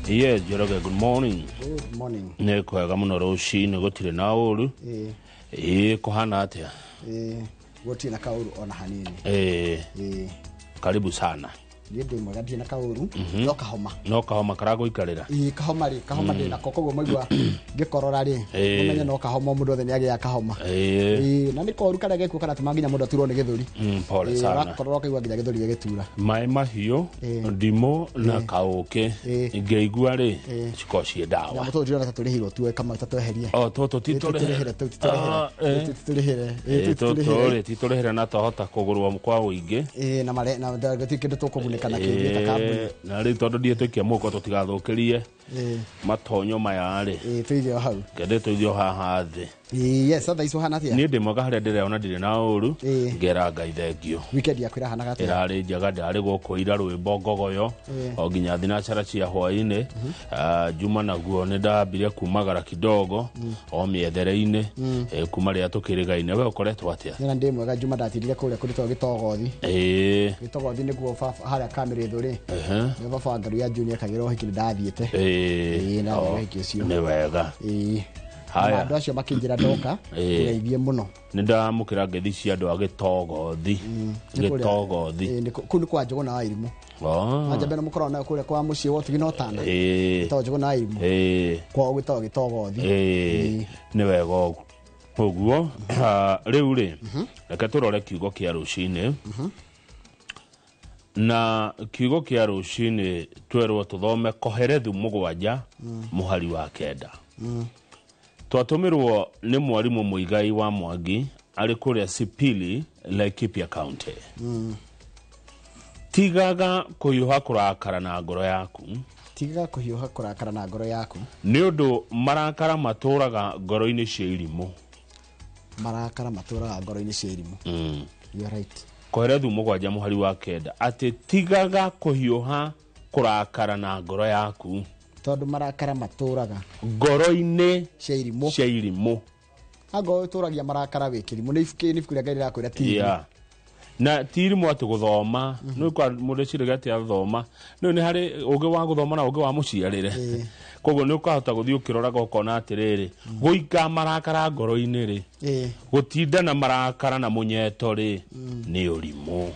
Yes, Njoroge, good morning. Good morning. Nĩ kwega mũno rũcinĩ, gũtirĩ na ũru. Ĩĩ, kũhana atĩa? Ĩĩ, gũtirĩ na kaũru ona hanini. Ĩĩ. Karibu sana. Niĩ ndĩ mwega, ndirĩ na kaũru, no kahoma. No kahoma karagũikarĩra. Ĩĩ, kahoma rĩ, kahoma ndĩ nako, koguo maigua ngĩkorora rĩ, mũmenye no kahoma, mũndũ othe nĩ agĩaga kahoma. Ĩĩ, na nĩ koru karĩa gekuo karatũma nginya mũndũ aturwo nĩ gĩthũri. Pole Ĩĩ, sana. Ũrakorora ũkaigua nginya gĩthũri gĩgĩtura. Maĩ mahiũ, ndimũ na kaũkĩ ingĩigua rĩ, cikorwo ciĩ ndawa. Nyamũ tũtũ ndĩrona ta tũrĩhirwo tuoe kamau ta tweherie. O tũtũ ti Ĩĩ, tũrĩhĩre. tũtũrĩhĩre, tũu titũrĩhĩre. Ah, eh. Ĩĩ, tũtũrĩhĩre. Ĩĩ, tũu Tũtũ titũrĩhĩre. rĩ titũrĩhĩre na twahota kũgũrwo kwa ũingĩ. Ĩĩ, na mare na gũtirĩ kĩndũ tũkũgunĩka nakĩo ithuĩ ta kambuni. Na rĩu tondũ ndiĩ tũikia mũhuko tũtigathũkĩrie matonyo maya rĩ, Ĩĩ, tũige o hau. Kende tũige o haha thĩ. Ĩĩ, yes, thaa ici ũhana atĩa? Niĩ ndĩ mwega harĩa ndĩreona, ndirĩ na ũru. Ngera Ngai thengio. Weekend yaku ĩrahanaga atĩa? Ĩrarĩ njega, ndarĩ gũkũ ira rwĩmbo ngogoyo o nginya thinacara cia hwainĩ. Ah, Juma naguo nĩ ndambire kumagara kidogo o mĩethere-inĩ, kuma rĩrĩa tũkĩrĩgaine. We ũkoretwo atĩa? Nĩ ndĩ mwega. Juma ndatindire kũrĩa kũrĩtwo Gĩtogothi. Gĩtogothi nĩkuo baba harĩa Kamĩrĩthũ rĩ, nĩ baba wa Ngaru ya Junior kagĩra ũhiki, nĩ ndathiĩte. Ĩĩ, na ũhiki ũcio. Nĩ wega. Ĩĩ. Haya. Na andũ acio makĩnjĩra ndoka ngeithie mũno. Nĩ ndamũkĩra ngeithi cia andũ a Gĩtogothi. Nĩ kũrĩa- Gĩtogothi. Ĩĩ, kũu nĩ kwa Njũgũna wa Irimũ. Oh. Njambe na mũkoragwo nayo kũrĩa kwa mũciĩ wa ũtugi na ũtana. Gĩtagwo Njũgũna wa Irimũ. Kwao gwĩtagwo Gĩtogothi. Nĩ wega ũguo. Ah, rĩu rĩ, reke tũrore kiugo kĩa rũcinĩ, na kiugo kĩa rũcinĩ twerwo tũthome Koherethu 7 mũhari wa 9. Twatũmĩrwo nĩ mwarimũ Mũigai wa Mwangi arĩ kũrĩa Sipili, Laikipia County. Tigaga kũhiũha kũrakara na ngoro yaku. Tigaga kũhiũha kũrakara na ngoro yaku. Nĩ ũndũ marakara matũraga ngoro-inĩ cia irimũ. Marakara matũraga ngoro-inĩ cia irimũ. You are right. Koherethu 7 mũhari wa 9, atĩ tigaga kũhiũha kũrakara na ngoro yaku, tondũ marakara matũraga ngoro-inĩ cia irimũ. Cia irimũ. Angorwo ũtũragia marakara wĩ kĩrimũ, nĩ ibuku rĩa Ngai rĩrakwĩra ti irimũ. Yeah. Na ti irimũ atĩ gũthoma nĩ kwa mũndũ eciragia atĩ athoma nĩ harĩ ũgĩ wa gũthoma na ũgĩ wa mũciarĩre. Koguo nĩ ũkahota gũthiĩ ũkĩroraga ũkona atĩrĩrĩ, gũika marakara ngoro-inĩ rĩ, gũtinda na marakara na mũnyeto rĩ, nĩ ũrimũ.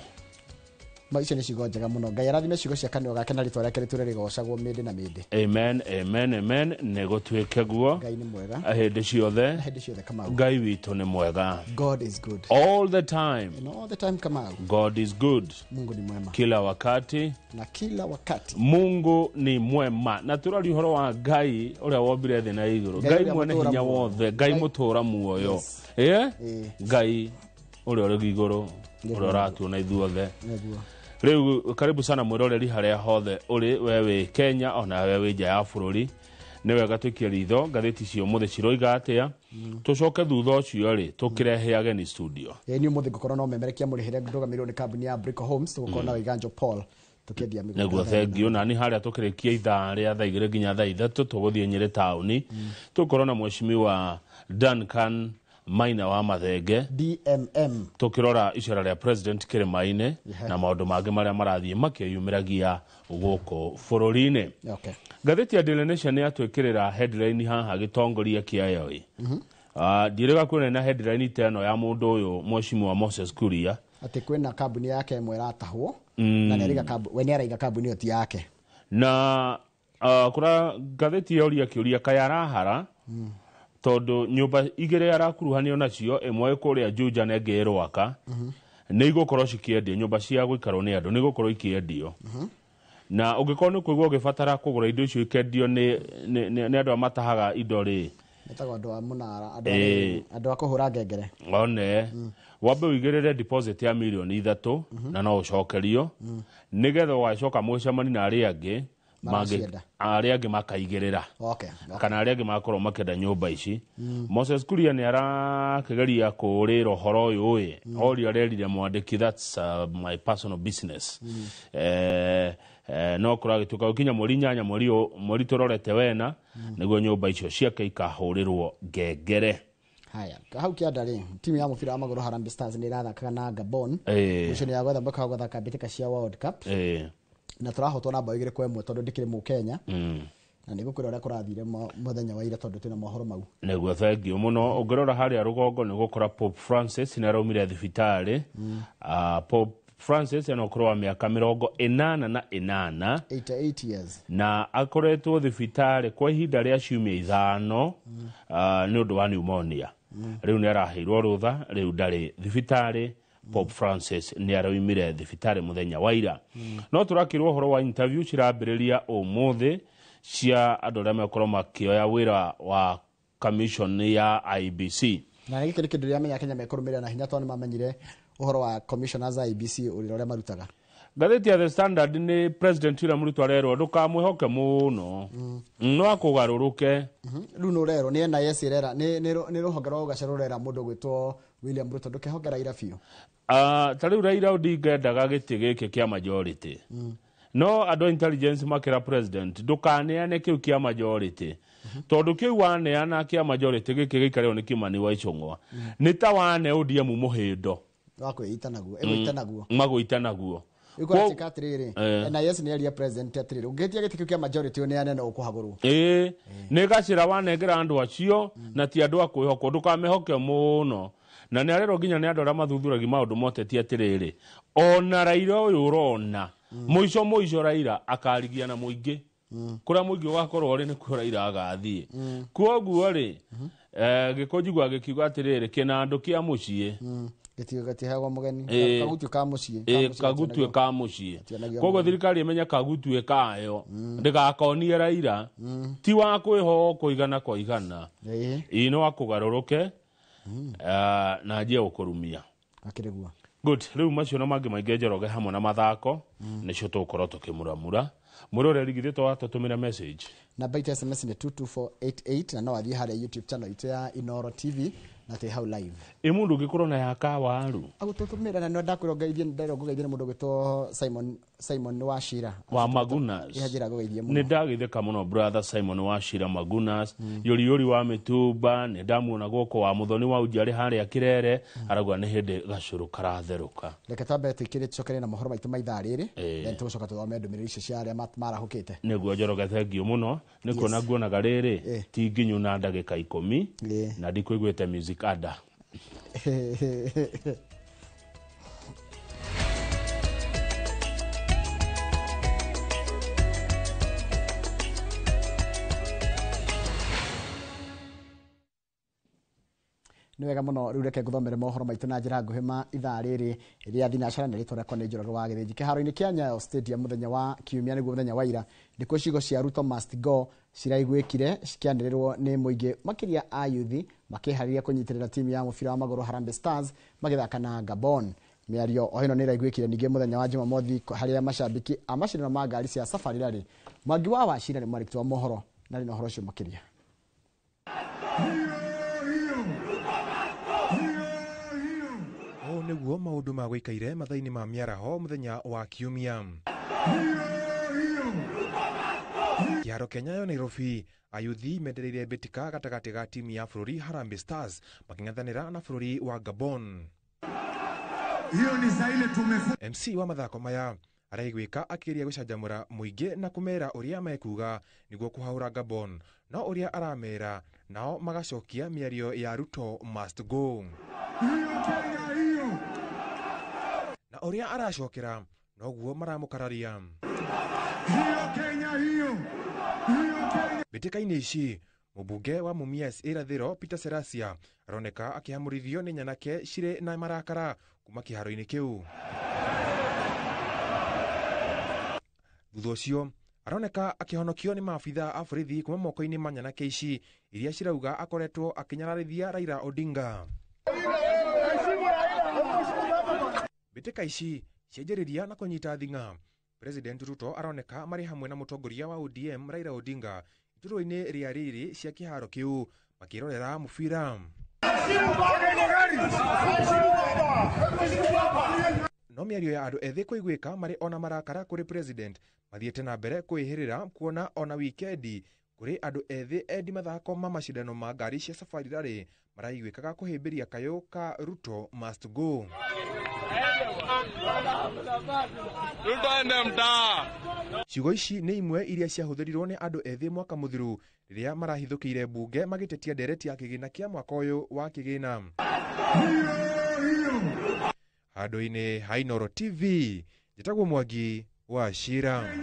Ma icio nĩ ciugo njega mũno. Ngai arathime ciugo cia kanua gake na rĩtwa rĩake rĩtũre rĩgocagwo mĩndĩ na mĩndĩ. Amen, amen, amen. Nĩ gũtuĩke guo. Ngai nĩ mwega hĩndĩ ciothe. Hĩndĩ ciothe, Kamau. Ngai witũ nĩ mwega. God is good all the time. And all the time, Kamau. God is good. Mungu ni mwema kila wakati. Na kila wakati. Mungu ni mwema, na tũraria ũhoro wa Ngai ũrĩa wombire thĩ na igũrũ. Ngai Ngai ũrĩa mwene mũtũũra hinya muoyo. wothe, Ngai mũtũũra muoyo. Ngai ũrĩa ũrĩ igũrũ, ũrĩa ũratuona ithuothe. Rĩu karibu sana mwĩroreri harĩa hothe ũrĩ, we wĩ Kenya ona we wĩ nja ya bũrũri. Nĩ wega tũikie ritho ngathĩti cia ũmũthĩ ciroiga atĩa, tũcoke thutha ũcio rĩ tũkĩrehe ageni studio. Ĩĩ, niĩ ũmũthĩ ngũkorwo no memerekia mũrĩhĩre ndũgamĩrĩirwo nĩ kambuni ya Brico Homes. Tũgũkorwo na Waiganjo Paul tũkĩendia mĩgũnda. Nĩguo, thengio. Na nĩ harĩa tũkĩrĩkia ithaa rĩa thaa 2 nginya thaa 3, tũgũthiĩ Nyĩrĩ taũni, tũkorwo na mheshimiwa Duncan Maina wa Mathenge, DMM, tũkĩrora icera rĩa president kĩrĩma-inĩ na maũndũ mangĩ marĩa marathiĩ makĩyumĩragia gũkũ bũrũri-inĩ. Ngathĩti ya Daily Nation yatwĩkĩrĩra headline haha gĩtongoria kĩayo ĩ. Ah, ndiĩrĩga kuona na headline ta ĩno ya mũndũ ũyũ mheshimiwa Moses Kuria. Atĩ kwĩna kambuni yake ĩmwe ĩratahwo na nĩaraiga we nĩaraiga kambuni ĩyo ti yake. Na kũra ngathĩti yoria kĩũria kaĩ arahara, tondũ nyũmba igĩrĩ arakuruhanio nacio, ĩmwe ĩ kũrĩa Juja na ĩngĩ ĩ Rwaka, nĩ igũkorwo cikĩendio. Nyũmba cia gũikarwo nĩ andũ nĩ igũkorwo ikĩendio, na ũngĩkorwo nĩ kũigua ũgĩbatara kũgũra indo icio ikendio nĩ andũ a matahaga indo rĩ, Metagwo andũ a mũnara, andũ andũ a kũhũra ngengere. One wambe ũigĩrĩre deposit ya mirioni 3 na no ũcokerio, nĩgetha ũgacoka mũcemani na arĩa angĩ Maracienda. Arĩa angĩ makaigĩrĩra kana arĩa angĩ magakorwo makĩenda nyũmba ici. Moses Kuria nĩ arakĩgeria kũũrĩra ũhoro ũyũ ĩ oria arerire mwandĩki, "That's my personal business." No kũragĩtuĩka gũkinya mweri 8, mweri ũyũ, mweri tũrorete wena, nĩguo nyũmba icio ciake ikahũrĩrwo ngengere. Haya, hau kĩanda rĩ, timu ya mũbira wa magũrũ Harambee Stars nĩ ĩrathakaga na Gabon mũico-inĩ ya gwetha mweke wa gũthaka mbĩtĩka cia World Cup, na tũrahotwo na mbaũ 2-1 tondũ ndikĩrĩ mũkenya. Na nĩ gũkwĩra ũrĩa kũrathire mũthenya wa ira tondũ twĩna mohoro mau. Nĩguo, thengiũ mũno. Ũngĩrora harĩa rũgongo nĩ ũgũkora Pope Francis nĩ araumire thibitarĩ. Pope Francis ena ũkũrũ wa mĩaka 88. 88 years. Na akoretwo thibitarĩ kwa ihinda rĩa ciumia 5 nĩ ũndũ wa pneumonia. Rĩu nĩ araheirwo rũtha, rĩu ndarĩ thibitarĩ. Pope Francis nĩ araumire thibitarĩ mũthenya wa ira. No tũrakĩrwo ũhoro wa interview cirambĩrĩria ũmũthĩ cia andũ arĩa mekorwo makĩoya wĩra wa commission ya IEBC. Na gĩkĩ nĩ kĩndũ kĩrĩa Kenya mekũrũmĩrĩra na hinya tondũ nĩ mamenyire ũhoro wa commissioners a IEBC ũrĩa marutaga. Ngathĩti ya The Standard nĩ President William Ruto arerwo ndũkamwĩhoke mũno, no akũgarũrũke. Rĩu nĩ ũrerwo nĩ NIS ĩrera nĩ rũhonge rwa ũgaca rũrera mũndũ gwĩtwo William Ruto ndũkehoke Raila biũ. Ta rĩu Raila Odinga endaga gĩtĩ gĩkĩ kĩa majority. No andũ intelligence makĩra president ndũkaneane kĩu kĩa majority. Tondũ kĩu waneana kĩa majority gĩkĩ gĩikarĩrwo nĩ Kimani wa Ichung'wa. Nĩ ta wane ODM mũhĩndo. Wa kwĩita naguo, ĩgũita naguo. Magũita naguo. Ikuatika atiriri NIS nĩ aria president atiriri ũngĩtia gĩtĩ kĩu kĩa majority ũneane no ũkũhagũrwo. Nĩ gacĩra wanengera andũ acio na ti andũ a kwĩhokwo, ndũkamehoke mũno. Na nĩ arerwo nginya nĩ andũ arĩa mathuthuragia maũndũ moteti atĩrĩrĩ, ona Raila ũyũ ũrona mũico mũico Raila akarigia na mũingĩ. Kũrĩa mũingĩ ũgakorwo ũrĩ nĩkuo Raila agathiĩ. Kwoguo rĩ, gĩkũnjigua gĩkiuga atĩrĩrĩ, kĩnandũ kĩa mũciĩ gĩtiheagwo mũgeni, kagutue ka mũciĩ, kagutue ka mũciĩ. Koguo thirikari ĩmenye kagutue kayo ndĩgakonie Raila ti wa kwĩhokwo igana kwa igana, ĩĩ no akũgarũrũke na anjie gũkũrumia. Akĩrĩguo. Good. Rĩu macio na mangĩ maingĩ Njoroge hamwe na mathako nĩcio tũgũkorwo tũkĩmuramura. Mwĩroreri githĩ to watũtũmĩra message. Namba itũ SMS nĩ 22488 na no athiĩ harĩa YouTube channel itũ ya Inooro TV na twĩ hau live. Ĩ mũndũ ũngĩkorwo na ya kawaru agũtũtũmĩra na no ndakwĩra ngeithie, nderwo ngũgeithie nĩ mũndũ ũgwĩtwo Simon Wachira wa Magunas. Ĩ ngũgeithie mũno. Nĩ ndagĩtheka mũno brother Simon Wachira Magunas, yũriyũri wa mĩtumba, nĩ ndamuona gũkũ wa Mũthoni wa Unji arĩ harĩa Kĩrere, arauga nĩ hĩndĩ gacũrũ karatherũka. Reke twambe tũikĩre tũcokere na mohoro maitũ ma ithaa rĩrĩ, then tũgũcoka tũthome ndũmĩrĩri icio cia arĩa marahũkĩte. Nĩguo Njoroge, thengiũ mũno. Nĩ kuona nguonaga rĩrĩ ti nginyu na ndagĩka 10 na ndikũiguĩte music ada. Nĩ wega mũno. Rĩu reke ngũthomere mohoro maitũ na njĩra nguhĩ ma ithaa rĩrĩ rĩa thinacara na rĩtwa rĩakwa nĩ Njoroge wa Gĩthĩnji. Kĩharo-inĩ kĩa Nyayo Stadium mũthenya wa kiumia nĩguo mũthenya wa ira nĩkuo ciugo cia Ruto must go ciraiguĩkire cikĩanĩrĩrwo nĩ mũingĩ makĩria a yuthi makĩharĩria kũnyitĩrĩra timu ya mũbira wa magũrũ Harambee Stars magĩthaka na Gabon. Mĩario o ĩno nĩ ĩraiguĩkire ningĩ mũthenya wa Jumamothi harĩa macambĩki a macindano ma ngari cia Safari Rally. Mwangi wa Wachira nĩ mwandĩki wa mohoro na rĩ na ũhoro ũcio makĩria. Nĩguo maũndũ ma gũikaire mathaa-inĩ ma mĩaraho mũthenya wa kiumia. Kĩharo kĩa Nyayo Nairobi, ayuthi mendereire mbĩtĩka gatagatĩ ga timu ya bũrũri Harambee Stars makĩng'ethanĩra na bũrũri wa Gabon. MC wa mathako maya araiguĩka akĩgeria gũcanjamũra mũingĩ na kũmera ũrĩa mekuga nĩguo kũhahũra Gabon, no ũrĩa aramera nao magacokia mĩario ya Ruto must go. Na ũrĩa aracokera noguo maramũkararia. Mbĩtĩka-inĩ ici mũmbunge wa Mumias Irathĩro Peter Serasia aroneka akĩhamũrithio nĩ nyanake cirĩ na marakara kuma kĩharo-inĩ kĩu. Thutha ũcio aroneka akĩhonokio nĩ maabitha a borithi kuma moko-inĩ ma nyanake ici iria cirauga akoretwo akĩnyararithia Raila Odinga. Mbĩtĩka ici cianjĩrĩria na kũnyita thing'a. President Ruto aroneka marĩ hamwe na mũtongoria wa ODM Raila Odinga iturwa-inĩ rĩa rĩrĩ cia kĩharo kĩu makĩrorera mũbira. No mĩario ya andũ ethĩ kũiguĩka marĩ ona marakara kũrĩ president mathiĩte na mbere kwĩhĩrĩra kuona ona wikendi Kũrĩ andũ ethĩ endi mathako ma macindano ma ngari cia Safari Rally maraiguĩkaga kũhĩmbĩria kayũ ka Ruto must go. Ruto ende mtaa. Ciugo ici nĩ imwe iria ciahũthĩrirwo nĩ andũ ethĩ mwaka mũthiru rĩrĩa marahithũkĩire mbunge magĩtetia ndereti ya kĩgĩna kĩa mwaka ũyũ wa kĩgĩna. Handũ-inĩ ha Inooro TV, njĩtagwo Mwangi wa Shira.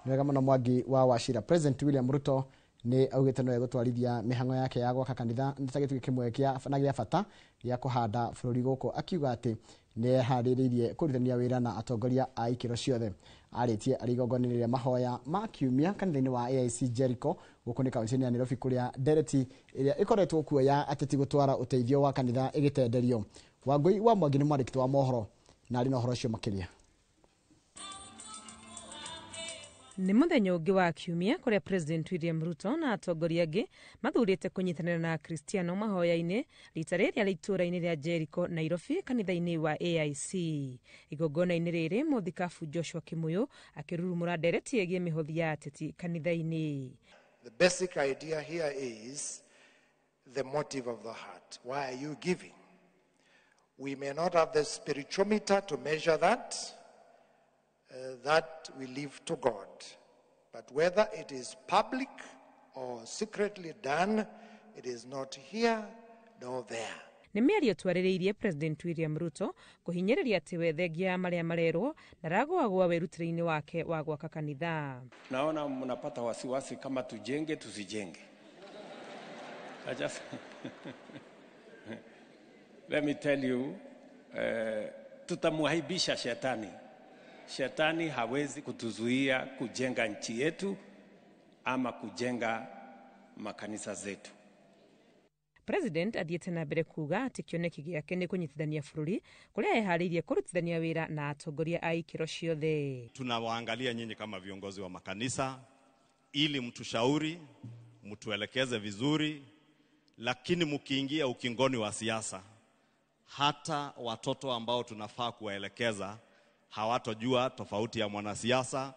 Nĩ wega mũno Mwangi wa Wachira. President William Ruto nĩ augĩte no egũtwarithia mĩhang'o yake ya gwaka kanitha nĩ ta gĩtugĩ kĩmwe kĩa na gĩa bata gĩa kũhanda bũrũri gũkũ, akiuga atĩ nĩ eharĩrĩirie kũrutithania wĩra na atongoria a ikĩro ciothe. Arĩtie arĩ igongona-inĩ rĩa mahoya ma kiumia kanitha-inĩ wa AIC Jericho gũkũ nĩ kaunti-inĩ ya Nairobi, kũrĩa ndereti ĩrĩa ĩkoretwo kuo ya ateti gũtwara ũteithio wa kanitha ĩgĩtenderio. Wangũi wa Mwangi nĩ mwandĩki wa mohoro na arĩ na ũhoro ũcio makĩria. Nĩ mũthenya ũngĩ wa kiumia kũrĩa President William Ruto na atongoria angĩ mathurĩte kũnyitanĩra na Akristiano mahoya-inĩ rita rĩrĩa rĩ itũũra-inĩ rĩa Jericho, Nairobi, kanitha-inĩ wa AIC. Igongona-inĩ rĩrĩ mũthikabu Joshua Kimuyu akĩrurumũra ndereti ĩgiĩ mĩhothi ya ateti kanitha-inĩ. The basic idea here is the motive of the heart. Why are you giving? We may not have the spirituometer to measure that. That we leave to God. But whether it is public or secretly done, it is not here nor there. Nĩ mĩario twarĩrĩirie President William Ruto kũhinyĩrĩria atĩ we thengia ya marĩa marerwo ndaragũagũa wĩrutĩri-inĩ wake wa gwaka kanitha. Naona mnapata wasiwasi kama tujenge tusijenge. I just let me tell you, tutamuaibisha shetani. Shetani hawezi kutuzuia kujenga nchi yetu ama kujenga makanisa zetu. President athiĩte na mbere kuga atĩ kĩoneki gĩake nĩ kũnyitithania bũrũri kũrĩa eharĩirie kũrutithania wĩra na atongoria a ikĩro ciothe. Tunawaangalia nyinyi kama viongozi wa makanisa ili mtushauri, mtuelekeze vizuri, lakini mkiingia ukingoni wa siasa, hata watoto ambao tunafaa kuwaelekeza hawatojua tofauti ya mwanasiasa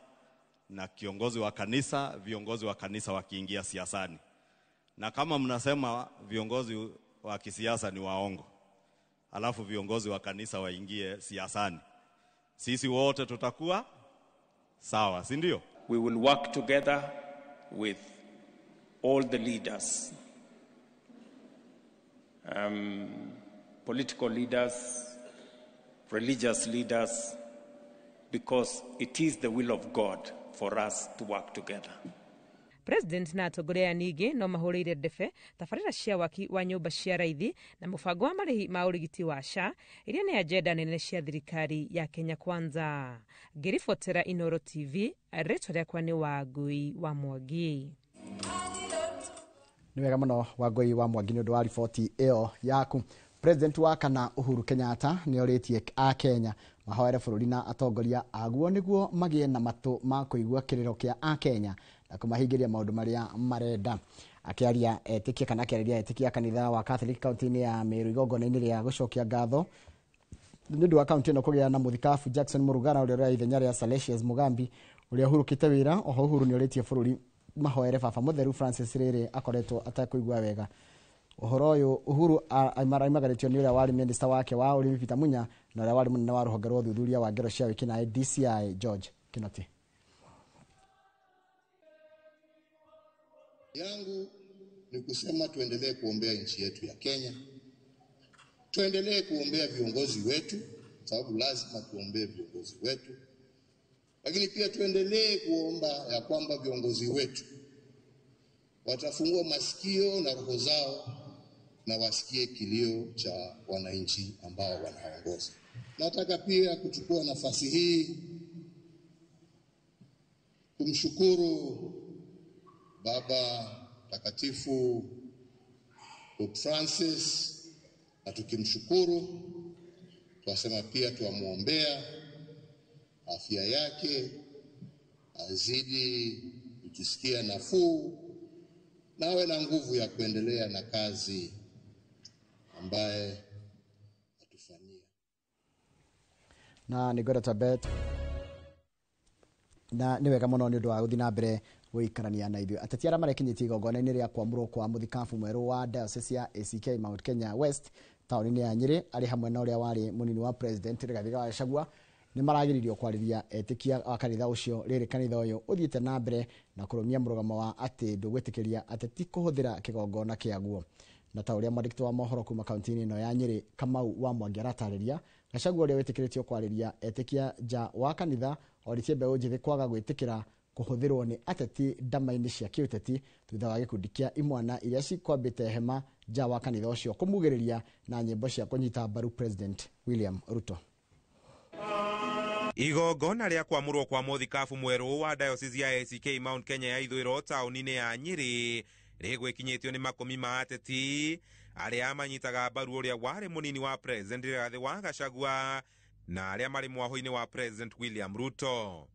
na kiongozi wa kanisa, viongozi wa kanisa wakiingia siasani. Na kama mnasema viongozi wa kisiasa ni waongo, alafu viongozi wa kanisa waingie siasani, sisi wote tutakuwa sawa, si ndio? We will work together with all the leaders, political leaders, religious leaders, because it is the will of God for us to work together. President na atongoria aya ningĩ no mahũrĩire ndebe tabarĩra cia waki wa nyũmba cia raithi na mũbango wa marĩhi ma ũrigiti wa SHA iria nĩ agenda nene cia thirikari ya Kenya Kwanza. Ngĩribotera Inooro TV, rĩtwa rĩakwa nĩ Wangũi wa Mwangi. Nĩ wega mũno Wangũi wa Mwangi nĩ ũndũ wa riboti ĩyo yaku. President wa kana Uhuru Kenyatta nĩ orĩtie a Kenya mahoere bũrũri na atongoria aguo nĩguo magĩe na matũ ma kũigua kĩrĩro kĩa a Kenya na kũmahingĩria maũndũ marĩa marenda. Akĩaria etĩkia kana akĩarĩria etĩkia kanitha wa Catholic kaunti-inĩ ya Meru igongona-inĩ rĩa gũcokia ngatho nĩ ũndũ wa kaunti ĩno kũgĩa na mũthikabu Jackson Murugara ũrĩa ũroya ithenya rĩa Salesius Mugambi ũrĩa ũhurũkĩte wĩra. Oho Uhuru nĩ orĩtie bũrũri mahoere baba mũtheru Francis rĩrĩ akoretwo atekũigua wega. Ũhoro ũyũ Uhuru aimagarĩtio nĩ ũrĩa warĩ minista wake wa ũrĩmi Peter Munya na ũrĩa warĩ mũnene wa rũhonge rwa ũthuthuria wa ngero cia wĩkinaĩ DCI George Kinoti. Yangu ni kusema tuendelee kuombea nchi yetu ya Kenya, tuendelee kuombea viongozi wetu, sababu lazima tuombee viongozi wetu, lakini pia tuendelee kuomba ya kwamba viongozi wetu watafungua masikio na roho zao na wasikie kilio cha wananchi ambao wanaongoza. Nataka pia kuchukua nafasi hii kumshukuru Baba Mtakatifu Pope Francis, na tukimshukuru twasema pia tuamuombea afya yake, azidi kujisikia nafuu na awe na nguvu ya kuendelea na kazi ambaye atufanyia. Na nĩ ngwenda twambe na nĩ wega mũno nĩ ũndũ wa gũthiĩ na mbere Gũikarania na ithuĩ. Ateti arĩa marekinyĩtie igongona-inĩ rĩa kwamũrwo kwa mũthikabu mwerũ wa diocese ya ACK Mount Kenya West taũni-inĩ ya Nyĩrĩ, arĩ hamwe na ũrĩa warĩ mũnini wa president Rigathĩ wa Gachagua, nĩ maragiririo kwarĩria etĩkia a kanitha ũcio, rĩrĩ kanitha ũyũ ũthiĩte na mbere na kũrũmia mũrũgamo wa atĩ ndũgwĩtĩkĩria ateti kũhũthĩra kĩgongona kĩaguo. Na ta ũrĩa mwandĩki wa mohoro kuma kaunti-inĩ ĩno ya Nyĩrĩ Kamau wa Mwangi aratarĩria, Gachagua ũrĩa wĩtĩkĩrĩtio kwarĩria etĩkia nja wa kanitha oritie mbeũ njĩthĩ kwaga gwĩtĩkĩra kũhũthĩrwo nĩ ateti ndama-inĩ cia kĩũteti, thutha wa gĩkundi kĩa imwana iria cikwambĩte hema nja wa kanitha ũcio kũmugĩrĩria na nyĩmbo cia kũnyita mbaru President William Ruto. Igongona rĩa kwamũrwo kwa mũthikabu mwerũ wa diocese ya ACK Mount Kenya ya ithũĩro taũni-inĩ ya Nyĩrĩ rĩgwĩkinyĩtio nĩ makũmi ma ateti arĩa manyitaga mbaru ũrĩa warĩ mũnini wa President Rigathĩ wa Gachagua na arĩa marĩ mwahũ-inĩ wa President William Ruto.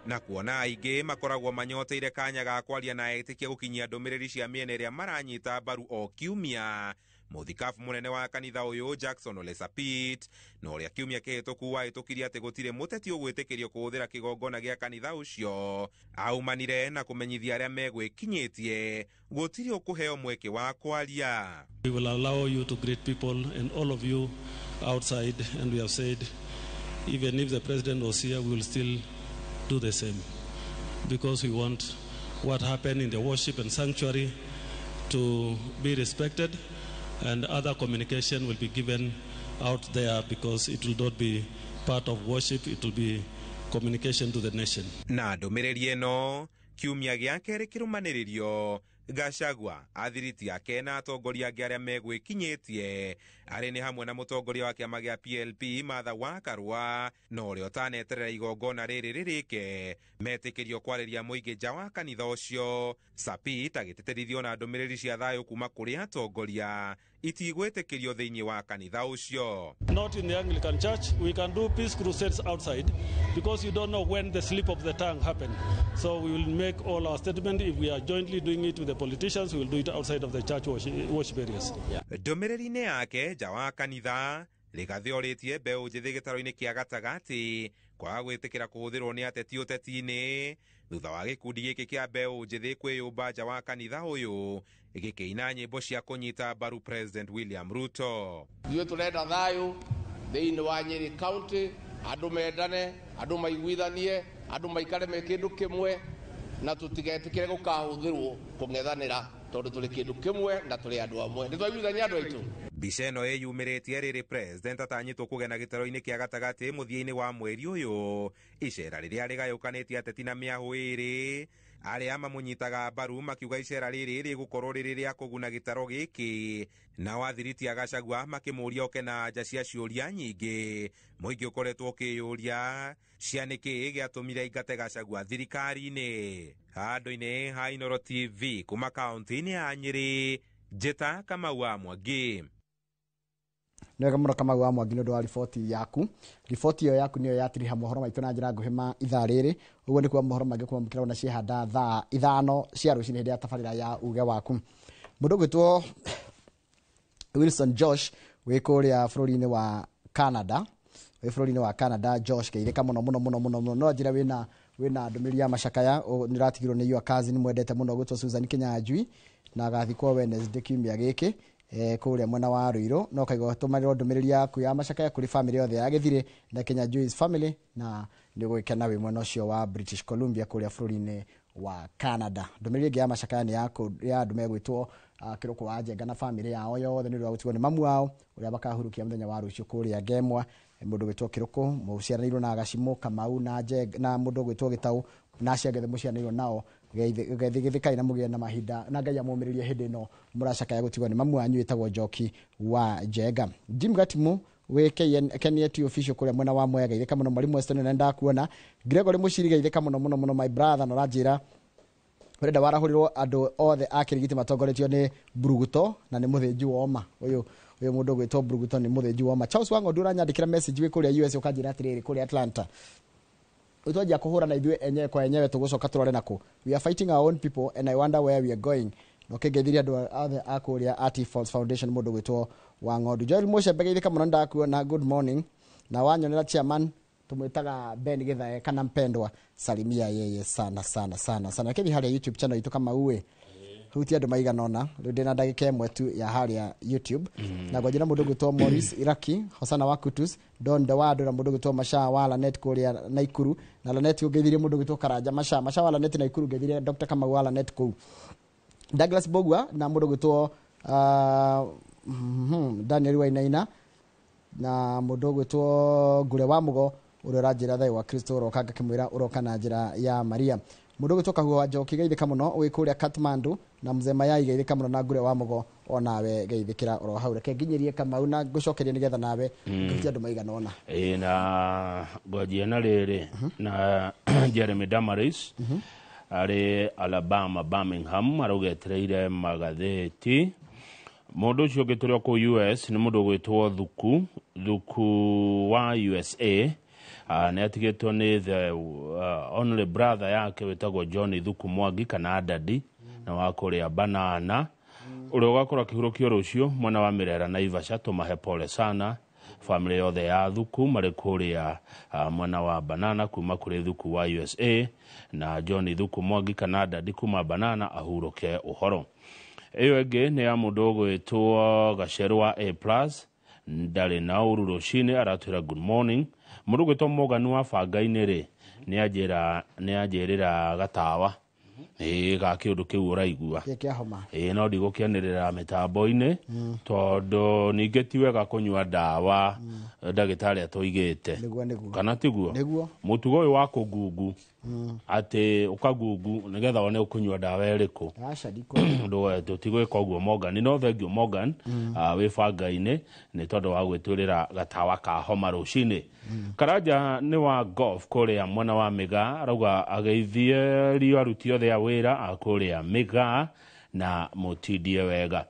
Na kuona aingĩ makoragwo manyoteire kanya ga kwaria na etĩkia gũkinyia ndũmĩrĩri cia mĩena ĩrĩa maranyita mbaru o kiumia, mũthikabu mũnene wa kanitha ũyũ Jackson Ole Sapit na ũrĩa kiumia kĩhĩtũku wahĩtũkirie atĩ gũtirĩ mũteti ũgwĩtĩkĩrio kũhũthĩra kĩgongona gĩa kanitha ũcio, aumanire na kũmenyithia arĩa megwĩkinyĩtie gũtirĩ ũkũheo mweke wa kwaria. We will allow you to greet people and all of you outside, and we have said even if the president was here, we will still do the same, because we want what happened in the worship and sanctuary to be respected, and other communication will be given out there, because it will not be part of worship, it will be communication to the nation. Na ndũmĩrĩri ĩno kiumia gĩa kerĩ kĩrũmanĩrĩrio, Gachagua athiriti ake na atongoria angĩ arĩa megwĩkinyĩtie arĩ nĩ hamwe na mũtongoria wa kĩama gĩa PLP Martha Wakarũa na ũrĩa ũtaneterera igongona rĩrĩ rĩrĩke metĩkĩrio kwarĩria mũingĩ nja wa kanitha ũcio. Sapit agĩtĩtĩrithio na ndũmĩrĩri cia thayũ kuma kũrĩ atongoria itigwĩtĩkĩrio thĩinĩ wa kanitha ũcio. Not in the Anglican Church, we can do peace crusades outside, because you don't know when the slip of the tongue happened. So we will make all our statement. If we are jointly doing it with the politicians, we will do it outside of the church worship areas. Ndũmĩrĩri-inĩ yake nja wa kanitha, Rigathĩ orĩtie mbeũ njĩthĩ gĩtaro-inĩ kĩa gatagatĩ kwaga gwĩtĩkĩra kũhũthĩrwo nĩ ateti ũteti-inĩ thutha wa gĩkundi gĩkĩ kĩa mbeũ njĩthĩ kwĩyũmba nja wa kanitha ũyũ gĩkĩina nyĩmbo cia kũnyita mbaru President William Ruto. Ithuĩ tũrenda thayũ thĩinĩ wa Nyĩrĩ County, andũ mendane, andũ maiguithanie, andũ maikare me kĩndũ kĩmwe, na tũtigetĩkĩre gũkahũthĩrwo kũng'ethanĩra, tondũ tũrĩ kĩndũ kĩmwe na tũrĩ andũ amwe. Nĩ twaiguithania andũ aitũ. Mbica ĩno ĩyumĩrĩtie rĩrĩ President atanyĩtwo kũgena gĩtaro-inĩ kĩa gatagatĩ mũthia-inĩ wa mweri ũyũ, icera rĩrĩa rĩgayũkanĩtie ateti na mĩahũ ĩrĩ arĩa mamũnyitaga mbaru makiuga icera rĩrĩ rĩgũkorwo rĩrĩ rĩa kũguna gĩtaro gĩkĩ, nao athiriti a Gachagua makĩmũria oke na anja cia ciũria nyingĩ mũingĩ ũkoretwo ũkĩyũria cia nĩkĩ gĩatũmire aingate Gachagua thirikari-inĩ. Handũ-inĩ ha Inooro TV kuma kaunti-inĩ ya Nyĩrĩ, Njĩta Kamau wa Mwangi. Nĩ wega mũno Kamau wa Mwangi nĩ ũndũ wa riboti yaku. Riboti ĩyo yaku nĩyo yatiriha mohoro maitũ na njĩra nguhĩ ma ithaa rĩrĩ. Ũguo nĩ kuga mohoro mangĩ kwamũkĩra na ciehanda thaa 5 cia rũcinĩ hĩndĩ ya tabarĩra ya uge waku. Mũndũ ũgwĩtwo Wilson Josh wĩ kũrĩa bũrũri-inĩ wa Canada, wĩ bũrũri-inĩ wa Canada. Josh geithĩka mũno mũno mũno mũno mũno. No njĩra wĩna ndũmĩrĩri ya macakaya, nĩ ũratigirwo nĩ your cousin mwendete mũno ũgwĩtwo Susan Kinyanjui, na agathikwo Wednesday kiumia gĩkĩ kũrĩa mwena wa Ruiru. No kaigua tũmanĩrwo ndũmĩrĩri yaku ya macakaya kũrĩ family yothe ya Gĩthirĩ na Kinyanjui's family, na nĩ ũgũgĩkena wĩ mwena ũcio wa British Columbia kũrĩa bũrũri-inĩ wa Canada. Ndũmĩrĩri ĩngĩ ya macakaya nĩ ya andũ megwĩtwo Kĩrũkũ wa Njenga na family yao yothe nĩ ũndũ wa gũtigwo nĩ mamu wao ũrĩa makahurukia mũthenya wa rũciũ kũrĩa Ngemwa. Mũndũ ũgwĩtwo Kĩrũkũ mũciaranĩirwo na Gacimũ Kamau na Njenga na mũndũ ũgwĩtwo Gĩtaũ na acio angĩ othe mũciaranĩirwo nao, geithĩkai na mũgĩe na mahinda na Ngai amũmĩrĩrie hĩndĩ ĩno mũracakaya gũtigwo nĩ mamu wanyu wĩtagwo Njoki wa Njenga. Jim Gatimu wĩ KNT official kũrĩa mwena wa Mwea, geithĩka mũno. Mwalimu Weston nĩ ndakuona. Gregory Mũciri, geithĩka mũno mũno mũno my brother, na ũranjĩra ũrenda warahũrĩrwo andũ othe a Kĩrigiti matongoretio nĩ Bruguto na nĩ mũthĩnji wa ũma. Ũyũ mũndũ ũgwĩtwo Bruguto nĩ mũthĩnji wa ũma. Charles Wang'ondu ũranyandĩkĩra message wĩ kũrĩa US ũkanjĩra atĩrĩrĩ, kũrĩa Atlanta ũtwanjia kũhũra na ithuĩ enyewe kwa enyewe tũgũcoka tũrore nakũ. We are fighting our own people and I wonder where we are going. Na ũkĩngeithirie andũ othe a kũrĩa Art Falls Foundation mũndũ ũgwĩtwo Wang'ondu. Joel Mũcembe, geithĩka mũno, ndakuona, good morning. Na wanyonera chairman Tumwitaga Ben Githae kana mpendwa, salimia yeye sana sana sana sana. Reke thiĩ harĩa YouTube channel itũ kama uwe hutia andũ maigana ũna. Rĩu ndĩna ndagĩka 1 tu ya harĩa YouTube, na ngwanjia na mũndũ ũgwĩtwo Morris Iraki Hosana wa Kutus Don Dawado na mũndũ ũgwĩtwo Masha wa Lanet kũrĩa Naikuru, na Lanet ũngeithirie mũndũ ũgwĩtwo Karanja Masha Masha wa Lanet Naikuru, ngeithirie Dr. Kamau wa Lanet kũu, Douglas Bogwa na mũndũ ũgwĩtwo Daniel Wainaina na mũndũ ũgwĩtwo Ngure wa Mũgo ũrĩa ũranjĩra thayũ wa Kristo ũroka, ngakĩmwĩra ũroka na njĩra ya Maria. Mũndũ ũgwĩtwo Kahuho wa Njoki, geithĩka mũno wĩ kũrĩa Kathmandu, na Mzee Mayai, geithĩka mũno, na Ngure wa Mũgo onawe geithĩkĩra oro hau. Reke nginyĩrie Kamau na ngũcokerie nĩgetha nawe ngũhutie andũ maigana ũna. Ĩĩ, na ngwanjia na rĩrĩ na Jeremy Damaris arĩ Alabama, Birmingham, arauga etereire magathĩti. Mũndũ ũcio ũngĩ tũrĩ o kũu US nĩ mũndũ ũgwĩtwo Thuku Thuku wa USA. Nĩ atigĩtwo nĩ the only brother yake wĩtagwo John Thuku Mwangi kana Dadi na wa kũrĩa Banana, ũrĩa ũgakorwo akĩhurũkio rũciũ mwena wa Mirera Naivasha. Tũmahe pole sana family yothe ya Thuku marĩ kũrĩa mwena wa Banana, kuma kũrĩ Thuku wa USA na John Thuku Mwangi kana Dadi kuma Banana, ahurũke ũhoro. Ĩyo ĩngĩ nĩ ya mũndũ ũgwĩtwo Gaceru wa A plus, ndarĩ na ũru rũcinĩ, aratwĩra good morning. Mũndũ ũgwĩtwo Morgan wa bangainĩ rĩ, nĩ anjĩrĩra gatawa ĩĩ ga kĩũndũ kĩu ũraigua. Gĩkĩ kĩa homa. Ĩĩ, no ndigũkĩanĩrĩra mĩtambo-inĩ tondũ ningĩ ti wega kũnyua ndawa ndagĩtarĩ atũigĩte. Nĩguo, nĩguo. Kana tiguo? Nĩguo. Mũtugo ũyũ wa kũngungu atĩ ũkangungu nĩgetha wone ũkũnyua ndawa ĩrĩkũ. Aca, ndikũ. Tũtigwĩka ũguo Morgan, no thank you Morgan wĩ banga-inĩ nĩ tondũ wa gwĩtwĩrĩra gatawa ka homa rũcinĩ. Karanja nĩ wa golf kũrĩa mwena wa Mĩgaa, arauga ageithie rio aruti othe a wĩra a kũrĩa Mĩgaa na mũtindie wega.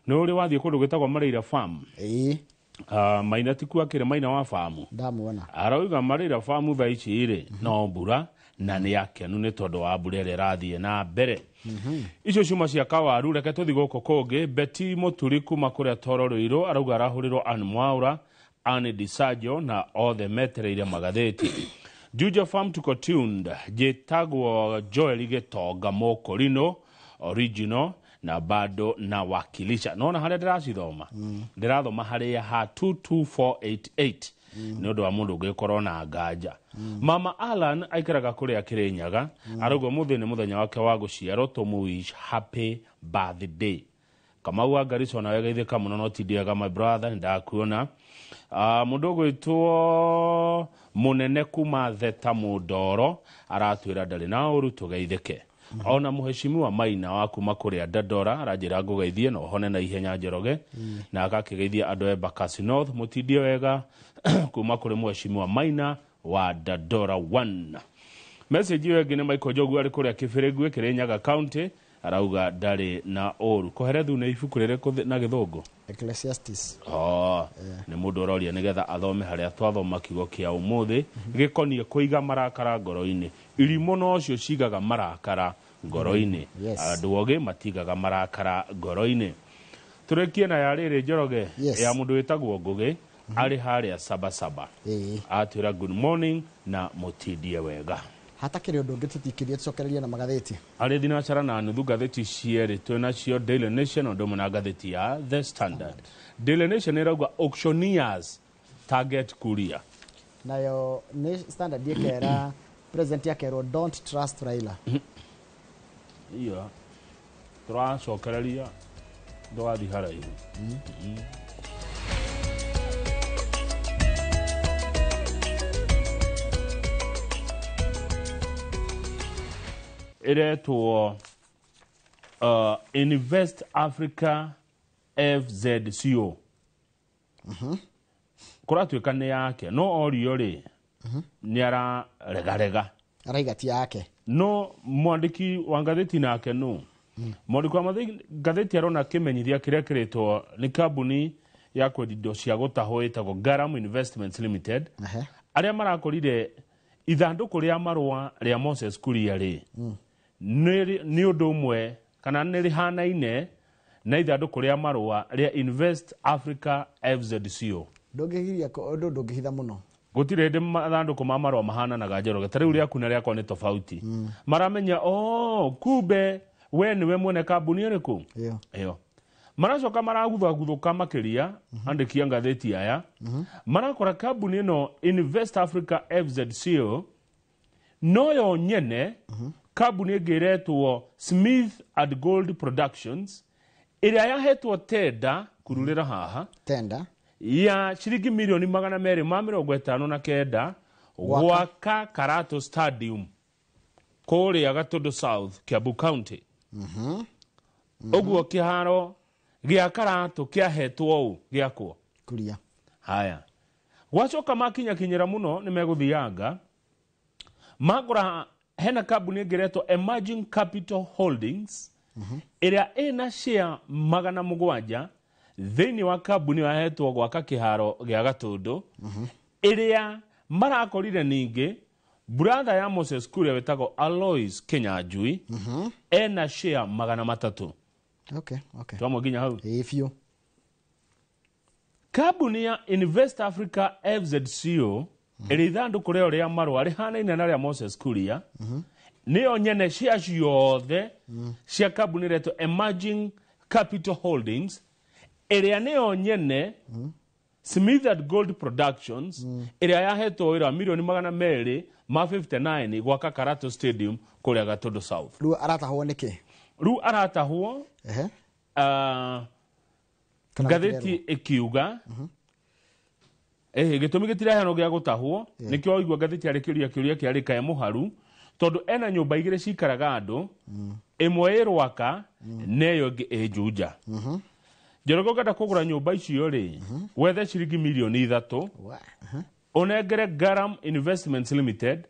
Nĩ ũrĩ wathiĩ kũndũ gwĩtagwo Mareira Farm? Ĩĩ. Maina tiku akĩrĩ Maina wa famu. Ndamuona. Arauga Mareira Farm thaa ici rĩ no mbura na nĩ akenu nĩ tondũ wa mbura ĩrĩa ĩrathiĩ na mbere. Icio ciuma cia kawaru. Reke tũthiĩ gũkũ kũngĩ. Beti Mũturi kuma kũrĩa Toro Rũirũ arauga arahũrĩrwo Ann Mwaura, Ann Disajo na othe metereire magathĩti. Juja Farm tuko tuned. Njĩtagwo Joel Gĩtonga Mũkũrinũ original na bado na wakilisha. Nona harĩa ndĩracithoma, ndĩrathoma harĩa ha 22488 nĩ ũndũ wa mũndũ ũngĩkorwo na nganja. Mama Alan aikaraga kũrĩa Kĩrĩnyaga, arauga ũmũthĩ nĩ mũthenya wake wa gũciarwo, tũmũ happy birthday. Kamau wa Garissa nawe geithĩka mũno, no tindiaga my brother, nĩndakuona. Mũndũ ũgwĩtwo mũnene kuma Theta Mũndoro aratwĩra ndarĩ na ũru, tũgeithĩke. Ona mũheshimiwa Maina wa kuma kũrĩa Dandora aranjĩra ngũgeithie na ũhone na ihenya Njoroge, na agakĩgeithia andũ a Embakasi North, mũtindie wega kuma kũrĩ mũheshimiwa Maina wa Dandora 1. Message ĩyo ĩngĩ nĩ Michael Njogu arĩ kũrĩa Kĩbĩrĩngwe, Kĩrĩnyaga County, arauga ndarĩ na ũru. Kũherethu nĩ ibuku rĩrĩkũ na gĩthũngũ? Ecclesiastes. Oh, nĩ mũndũ ũroria nĩgetha athome harĩa twathoma kiugo kĩa ũmũthĩ gĩkoniĩ kũiga marakara ngoro-inĩ. Irimũ nocio cigaga marakara ngoro-inĩ. Andũ ogĩ matigaga marakara ngoro-inĩ. Tũrĩkie na ya rĩrĩ Njoroge, ya mũndũ wĩtagwo Ngũgĩ arĩ harĩa Sabasaba, atwĩra good morning na mũtindie wega. Hatakĩrĩ ũndũ ũngĩ, tũtikĩrie, tũcokererie na magathĩti. Arĩ thinacara na nuthu. Ngathĩti cierĩ twĩ nacio, Daily Nation ũndũ ũmwe na ngathĩti ya The Standard. Daily Nation ĩrauga auctioneers target Kuria. Nayo nĩ Standard ĩkera president akerwo don't trust Raila. Iya, tũracokereria, ndũgathiĩ haraihu. Ĩretwo Invest Africa FZCO, kũratuĩka nĩ yake, no orio rĩ nĩ araregarega. Araiga ti yake. No mwandĩki wa ngathĩti nake, no mwandĩki wa ngathĩti arona kĩmenyithia kĩrĩa kĩrĩtwo nĩ kambuni ya kwendia indo cia gũtahwo ĩtagwo Garam Investments Limited, arĩa marakorire ithandũkũ rĩa marũa rĩa Moses Kuria rĩ nĩ ũndũ ũmwe kana nĩ rĩhanaine na ithandũkũ rĩa marũa rĩa Invest Africa FZCO. Ndũngĩgiria ũndũ ndũngĩhitha mũno. Gũtirĩ hĩndĩ mathandũkũ ma marũa mahananaga, Njoroge. Ta rĩu rĩaku na rĩakwa nĩ tofauti. Maramenya, oh, kumbe we nĩwe mwene kambuni ĩrĩkũ. Ĩyo. Ĩyo maracoka maraguthaguthũka makĩria. Andĩki a ngathĩti aya marakora kambuni ĩno Invest Africa FZCO noyo nyene kambuni ĩngĩ ĩretwo Smith and Gold Productions, ĩrĩa yahetwo tenda kururĩra haha. Tenda. Ya ciringi 259,000,000 gwaka Karato Stadium kũrĩa Gatũndũ South, Kiambu County. Ũguo kĩharo gĩa Karatũ kĩahetwo ũ gĩakwo? Kuria. Haya, gwacoka makinyakinyĩra mũno nĩ megũthianga makora hena kambuni ĩngĩ ĩretwo Emerging Capital Holdings, ĩrĩa ĩna share 700 thĩinĩ wa kambuni ĩyo yahetwo gwaka kĩharo gĩa Gatũndũ, ĩrĩa marakorire ningĩ brother ya Moses Kuria wĩtagwo Alois Kinyanjui ena share 300. Twamwe nginya hau. Ĩĩ biũ. Kambuni ya Invest Africa FZCO, ĩrĩa ithandũkũ rĩao rĩa marũa rĩhanaine na rĩa Moses Kuria, nĩyo nyene cia ciothe cia kambuni ĩretwo Emerging Capital Holdings, ĩrĩa nĩyo nyene Smith and Gold Productions, ĩrĩa yahetwo wĩra wa 259,000,000 gwaka Karato Stadium kũrĩa Gatũndũ South. Rĩu aratahwo nĩkĩ? Rĩu aratahwo. Kana Ngathĩti ĩkiuga ĩhĩ gĩtũmi gĩtiraheanwo gĩa gũtahwo. Nĩkĩo waigua ngathĩti yarĩ kĩũria, kĩũria kĩarĩ kae mũharu, tondũ ena nyũmba igĩrĩ cikaraga andũ, ĩmwe ĩ Rwaka na ĩyo ĩngĩ ĩ Juja. Njoroge, ũngĩenda kũgũra nyũmba icio rĩ, wethe ciringi 3 million ũnengere Garam Investments Limited,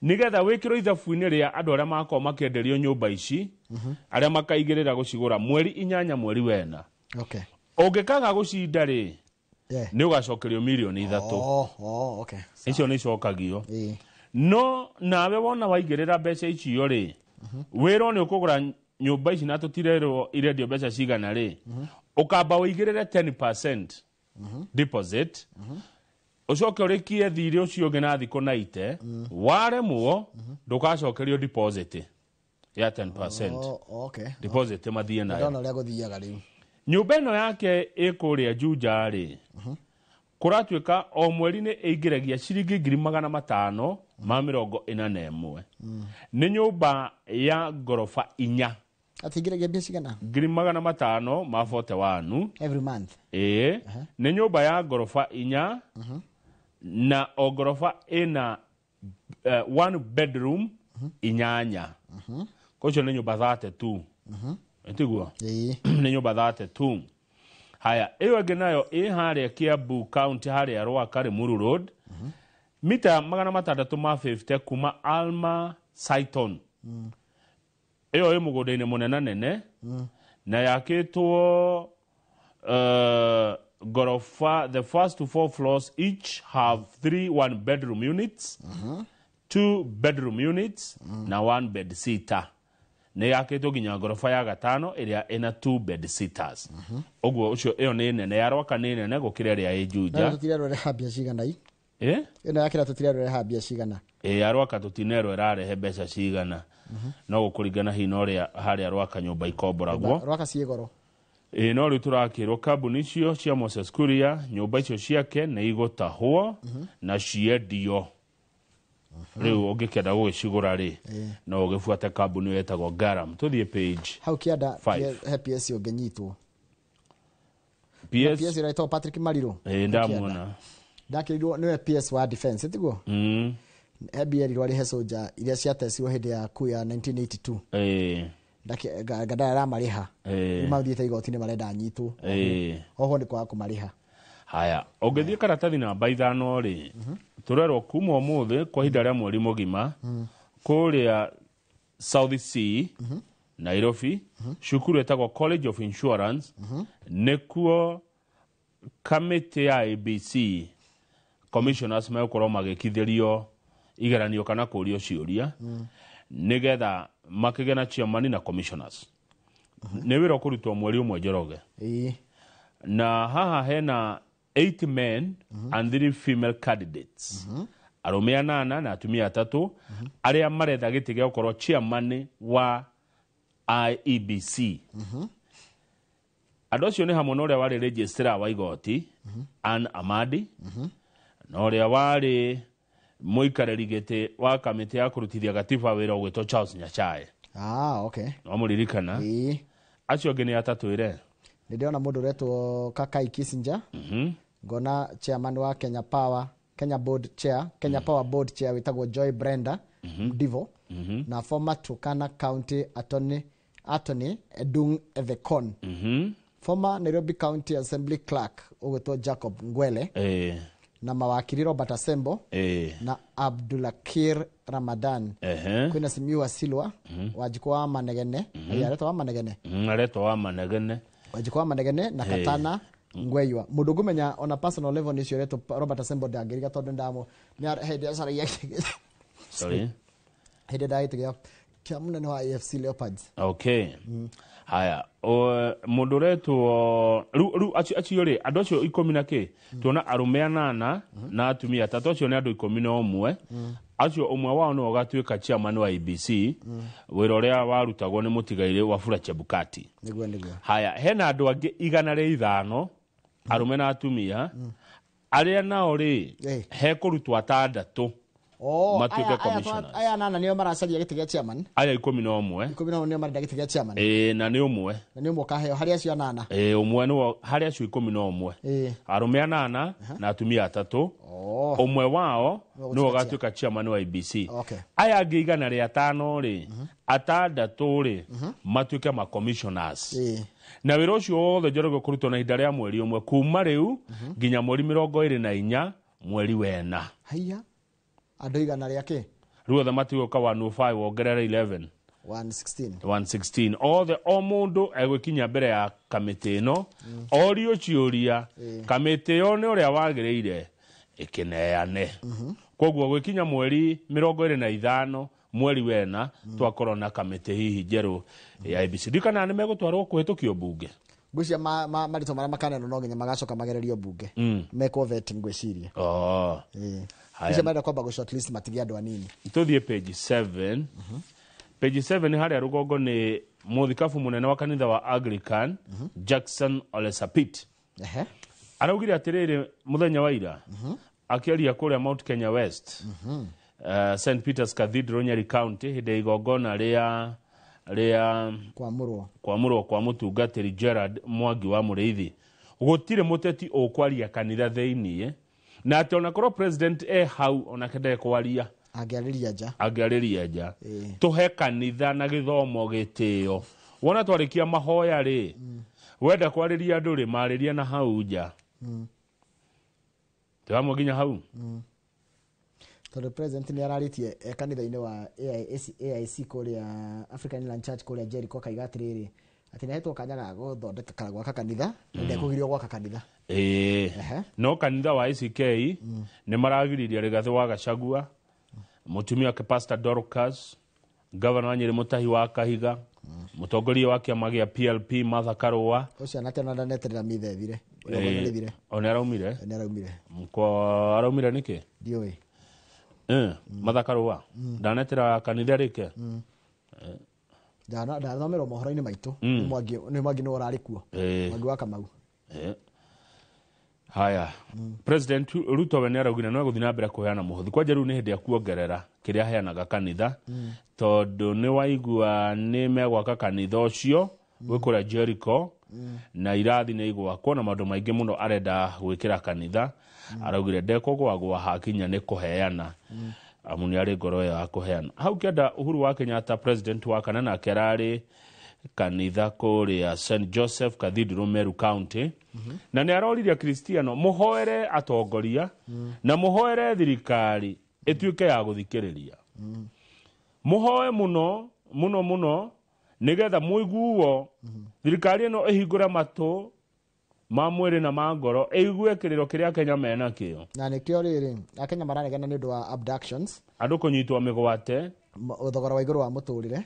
nigetha wĩkĩrwo ithabu-inĩ rĩa andũ arĩa makorwo makĩenderio nyũmba ici, arĩa makaigĩrĩra gũcigũra mweri 8 mweri wena. Ũngĩkaga gũcinda rĩ, nĩ ũgacokerio 3 million. Oh, okay. Icio nĩ icokagio. No nawe wona waigĩrĩra mbeca icio rĩ, wĩrwo nĩ ũkũgũra nyũmba ici na tũtirerwo irendio mbeca cigana rĩ, ũkamba ũigĩrĩre 10% deposit, ũcoke ũrĩkie thirĩ ũcio ũngĩ na thikũ 90. Waremwo, ndũgacokerio deposit ya 10%. Oh, okay. Deposit mathiĩ nayo. Ndona ũrĩa gũthiaga rĩu. Nyũmba ĩno yake ĩ kũrĩa Juja rĩ, kũratuĩka o mweri nĩ ĩingĩragia ciringi 541,000. Nĩ nyũmba ya ngoroba 4. Atingĩragia mbia cigana? 541,000. Every month? Ĩĩ, nĩ nyũmba ya ngoroba 4, na o ngoroba ĩna one bedroom 8. Kocio nĩ nyũmba 32, tiguo? Ĩĩ. Nĩ nyũmba 32. Haya, ĩyo ĩngĩ nayo ĩ harĩa Kiambu County, harĩa Rwaka, Limuru Road, mita 650 kuma Alma Saiton. Ĩyo ĩ mũgũnda-inĩ mũnena nene na yakĩtwo ngoroba. The first to four floors each have three one bedroom units, two bedroom units na one bed sitter. Nĩ yakĩtwo nginya ngoroba ya gatano ĩrĩa ĩna two bed sitters. Ũguo ũcio ĩyo nĩ nene, ya Rwaka nĩ nene gũkĩra ĩrĩa ĩ Juja. Na tũtirerwo ĩreha mbia cigana i? Ĩ? Ĩno yakĩra tũtirerwo ĩreha mbia cigana. Ĩ, ya Rwaka tũtinerwo ĩrarehe mbeca cigana, no gũkũringana hihi na ũrĩa harĩa Rwaka nyũmba ikomboragwo. Rwaka ciĩ goro. Ĩ, no rĩu tũrakĩrwo kambuni icio cia Moses Kuria, nyũmba icio ciake nĩ igũtahwo na ciendio. Rĩu ũngĩkenda gũgĩcigũra rĩ, no ũgĩbuate kambuni ĩyo ĩtagwo Garam. Tũthiĩ page Hau kĩanda. 5. He PS ũngĩnyitwo. PS. PS ĩretwo Patrick Mariru. Ĩ, ndamuona. Ndakĩrirwo nĩwe PS wa defense, tiguo? Mm. He mbia erirwo arĩhe soja iria ciatecirwo hĩndĩ ya coup ya 1982. Ngandara aramarĩha. Rĩu mathiĩte igoti-inĩ marenda anyitwo. Oho nĩ kwaga kũmarĩha. Haya, ũngĩthiĩ karatathi namba 5 rĩ, tũrerwo kuma ũmũthĩ kwa ihinda rĩa mweri mũgima, kũrĩa South C, Nairobi, cukuru ĩtagwo College of Insurance, nĩkuo kamĩtĩ ya ABC commissioners megũkorwo magĩkithĩrio igeranio kana kũrio ciũria, nĩgetha makĩgĩa na chairman na commissioners. Nĩ wĩra ũkũrutwo mweri ũmwe, Njoroge. Na haha hena 8 men and 3 female candidates, arũme anana na atumia atatũ arĩa maretha gĩtĩ gĩa gũkorwo chairman wa IEBC. Andũ acio nĩ hamwe na ũrĩa warĩ registrar wa igoti Ann Amadi, na ũrĩa warĩ mũikarĩri gĩtĩ wa kamĩtĩ ya kũrutithia gatiba wĩra ũgwĩtwo Charles Nyachae. Ah, okay. No mũririkana. Ĩĩ. Acio angĩ nĩ atatũ ĩre. Nĩ ndĩrona mũndũ ũretwo Kakai Kissinger, ngona chairman wa Kenya Power, Kenya Board Chair, Kenya Power Board Chair wĩtagwo Joy Brenda Mdivo, na former Turkana County Attorney Edung Ethekon, former Nairobi County Assembly Clerk ũgwĩtwo Jacob Ngwele, na mawakiri Robert Asembo na Abdulakir Ramadan. Kwĩna Simiyu Wasilwa, Wanjikũ wa Manegene, aretwo wa Manegene. Aretwo wa Manegene. Wanjikũ wa Manegene na Katana Ngweywa. Mũndũ ngũmenya ona personal level nĩ ũcio ũretwo Robert Asembo, ndangĩriga tondũ ndamo nĩ hĩndĩ acaragia Sorry. hĩndĩ ndagĩtĩ gĩa kĩa mũnene wa AFC Leopards. Okay. Haya, mũndũ ũretwo rĩu acio rĩ, andũ acio 10 na kĩ, tuona arũme anana na atumia atatũ, acio nĩ andũ 11. Acio ũmwe wao nĩwe ũgatuĩka chairman wa IEBC, wĩra ũrĩa warutagwo nĩ mũtigairĩ Wafula Chebukati. Nĩguo. Haya, hena andũ angĩ 105 arũme na atumia, arĩa nao rĩ hekũrutwo atandatũ matuĩke commissioners. Aya anana nĩo maracaria gĩtĩ gĩa chairman. Aya 11. 11 nĩo marenda gĩtĩ gĩa chairman. Ĩĩ, na nĩ ũmwe. Na nĩ ũmwe ũkaheo harĩ acio anana. Ĩĩ, ũmwe nĩwe harĩ acio 11. Arũme anana na atumia atatũ. Ũmwe wao nĩwe ũgatuĩka chairman wa IEBC. Aya angĩ 105 rĩ, atandatũ rĩ, matuĩke ma commissioners. Na wĩra ũcio wothe Njoroge ũkũrutwo na ihinda rĩa mweri ũmwe kuma rĩu nginya mweri 24 mweri wena. Haiya. Andũ igana rĩa kĩ? Rĩu othe matigũka 105 wongerere 11. 116. 116. Othe o mũndũ egwĩkinya mbere ya kamĩtĩ ĩno, orio ciũria, kamĩtĩ ĩyo nĩ ũrĩa wagĩrĩire ĩkĩneane. Koguo gwĩkinya mweri 25 mweri wena twakorwo na kamĩtĩ hihi njerũ ya IEBC. Ndikana nĩ megũtwarwo kũhĩtũkio mbunge. Ngwĩciria marĩtwa marĩa makanenwo no nginya magacoka magererio mbunge. Mekwo vetting ngwĩciria. Icio marenda kwamba gũ shortlist matigie andũ anini. Tũthiĩ page 7. Page 7 harĩa rũgongo nĩ mũthikabu mũnene wa kanitha wa Anglican, Jackson Ole Sapit. Araugire atĩrĩrĩ mũthenya wa ira, akĩaria kũrĩa Mount Kenya West, St Peter's Cathedral, Nyeri County, hĩndĩ ya igongona rĩa kwamũrwo kwa mũtungatĩri Gerard Mwangi wa Mũrĩithi. Gũtirĩ mũteti ũkwaria kanitha thĩiniĩ, na atĩ ona korwo president e hau onake ndekwaria, angĩarĩria nja. Tũhe kanitha na gĩthomo gĩtĩo. Wona twarĩkia mahoya rĩ, wenda kwarĩria andũ rĩ, marĩria na hau nja. Twĩ nginya hau. Tondũ president nĩ ararĩtie kanitha-inĩ wa AIC kũrĩa African Inland Church kũrĩa Jericho, akaiga atĩrĩrĩ atĩ nĩ ahetwo kanya ga gũthondeka kana gwaka kanitha, na ndekũgirio gwaka kanitha. No kanitha wa ACK nĩ maragiririe Rigathĩ wa Gachagua, mũtumia wake Pastor Dorcas, governor wa Nyeri Mutahi wa Kahiga, mũtongoria wa kĩama gĩa PLP Martha Karua. Ũcio anake ona ndaneterera mithe ĩthire. Igongona rĩthire. Ona araumire? Nĩ araumire. Kwa araumire nĩkĩ? Ndiũĩ. Martha Karua ndanetera kanitha rĩke. Ndathomerwo mohoro-inĩ maitũ. Nĩ Mwangi nĩwe ũrarĩ kuo. Mwangi wa Kamau. Haya, President Ruto we nĩ araugire no egũthiĩ na mbere kũheana mũhothi. Kwanja rĩu nĩ hĩndĩ ya kuongerera kĩrĩa aheanaga kanitha, tondũ nĩ waigua nĩ megwaka kanitha ũcio wĩ kũrĩa Jericho, na irathi nĩ igwakwo na maũndũ maingĩ mũno arenda gwĩkĩra kanitha. Araugire ndekũgwagwa hakinya nĩ kũheana, amu nĩ arĩ ngoro ĩyo ya kũheana. Hau kĩenda Uhuru wa Kenyatta president wa kana nake ararĩ kanitha kũrĩa St Joseph Cathedral Meru County, na nĩ aroririe Kristiano mũhoere atongoria na mũhoere thirikari ĩtuĩke ya gũthikĩrĩria. Mũhoe mũno mũno mũno nĩgetha mũiguo thirikari ĩno ĩhingũre matũ ma mwĩrĩ na ma ngoro, ĩigue kĩrĩro kĩrĩa Kenya menakĩo. Na nĩkĩo rĩrĩ Akenya mararegana nĩ ũndũ wa abductions, andũ kũnyitwo mĩgwate, thogora wa igũrũ wa mũtũrĩre,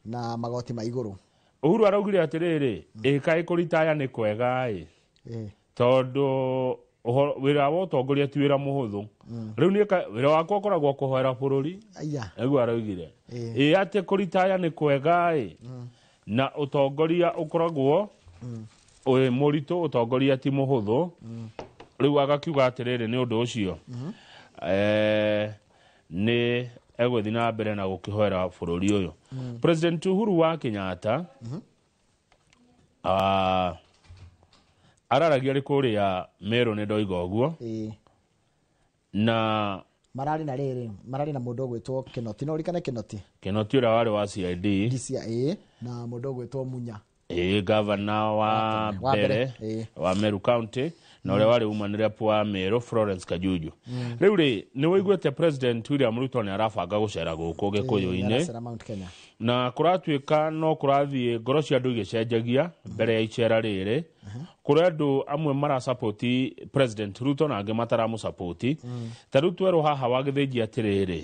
na magoti ma igũrũ. Uhuru araugire atĩrĩrĩ, ĩkaĩ kũritaya nĩ kwega ĩ. Tondũ wĩra wa ũtongoria ti wĩra mũhũthũ. Rĩu niĩ wĩra wakwa ũkoragwo kũhoera bũrũri. Aya. Nĩguo araugire. Ĩ atĩ kũritaya nĩ kwega ĩ. Na ũtongoria ũkoragwo wĩ mũritũ, ũtongoria ti mũhũthũ. Rĩu agakiuga atĩrĩrĩ nĩ ũndũ ũcio. Nĩ egũthiĩ na mbere na gũkĩhoera bũrũri ũyũ. President Uhuru wa Kenyatta araragia rĩ kũrĩa Meru nĩ ndoiga ũguo. Na mararĩ na rĩrĩ, mararĩ na mũndũ ũgwĩtwo Kinoti, no ũririkane Kinoti? Kinoti ũrĩa warĩ wa CID. DCIA na mũndũ ũgwĩtwo Munya. Gavana wa mbere wa Meru County na ũrĩa warĩ woman rep wa Meru Florence Kajuju. Rĩu rĩ nĩ wĩiguĩte President William Ruto nĩ arabanga gũcera gũkũ Gĩkũyũ-inĩ. Mount Kenya. Na kũratuĩka no kũrathiĩ ngoro cia andũ igĩcenjagia mbere ya icera rĩrĩ. Kũrĩ andũ amwe marasapoti President Ruto na angĩ mataramũsapoti. Ta rĩu twerwo haha wa Gĩthĩnji atĩrĩrĩ,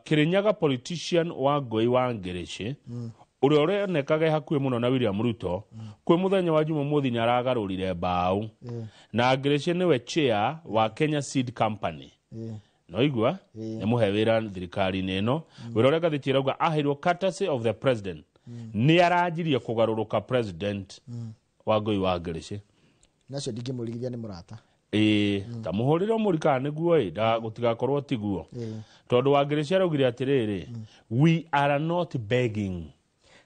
Kĩrĩnyaga politician wa Ngũi wa Ngĩrĩcĩ ũrĩa ũronekaga hakuhĩ mũno na William Ruto kwĩ mũthenya wa Jumamothi nĩ aragarũrire mbaũ. Na Ngĩrĩcĩ nĩwe chair wa Kenya Seed Company. No igua nĩ mũhe wĩra thirikari-inĩ ĩno. Wĩra ũrĩa ngathĩti ĩrauga aheirwo courtesy of the president. Nĩ aranjirie kũgarũrũka president wa Ngũi wa Ngĩrĩcĩ. Nacio ndingĩmũrigithia nĩ mũrata. Ta mũhũrĩre ũmũrikaga nĩguo ĩ, gũtigakorwo tiguo. Tondũ wa Ngĩrĩcĩ araugire atĩrĩrĩ, we are not begging.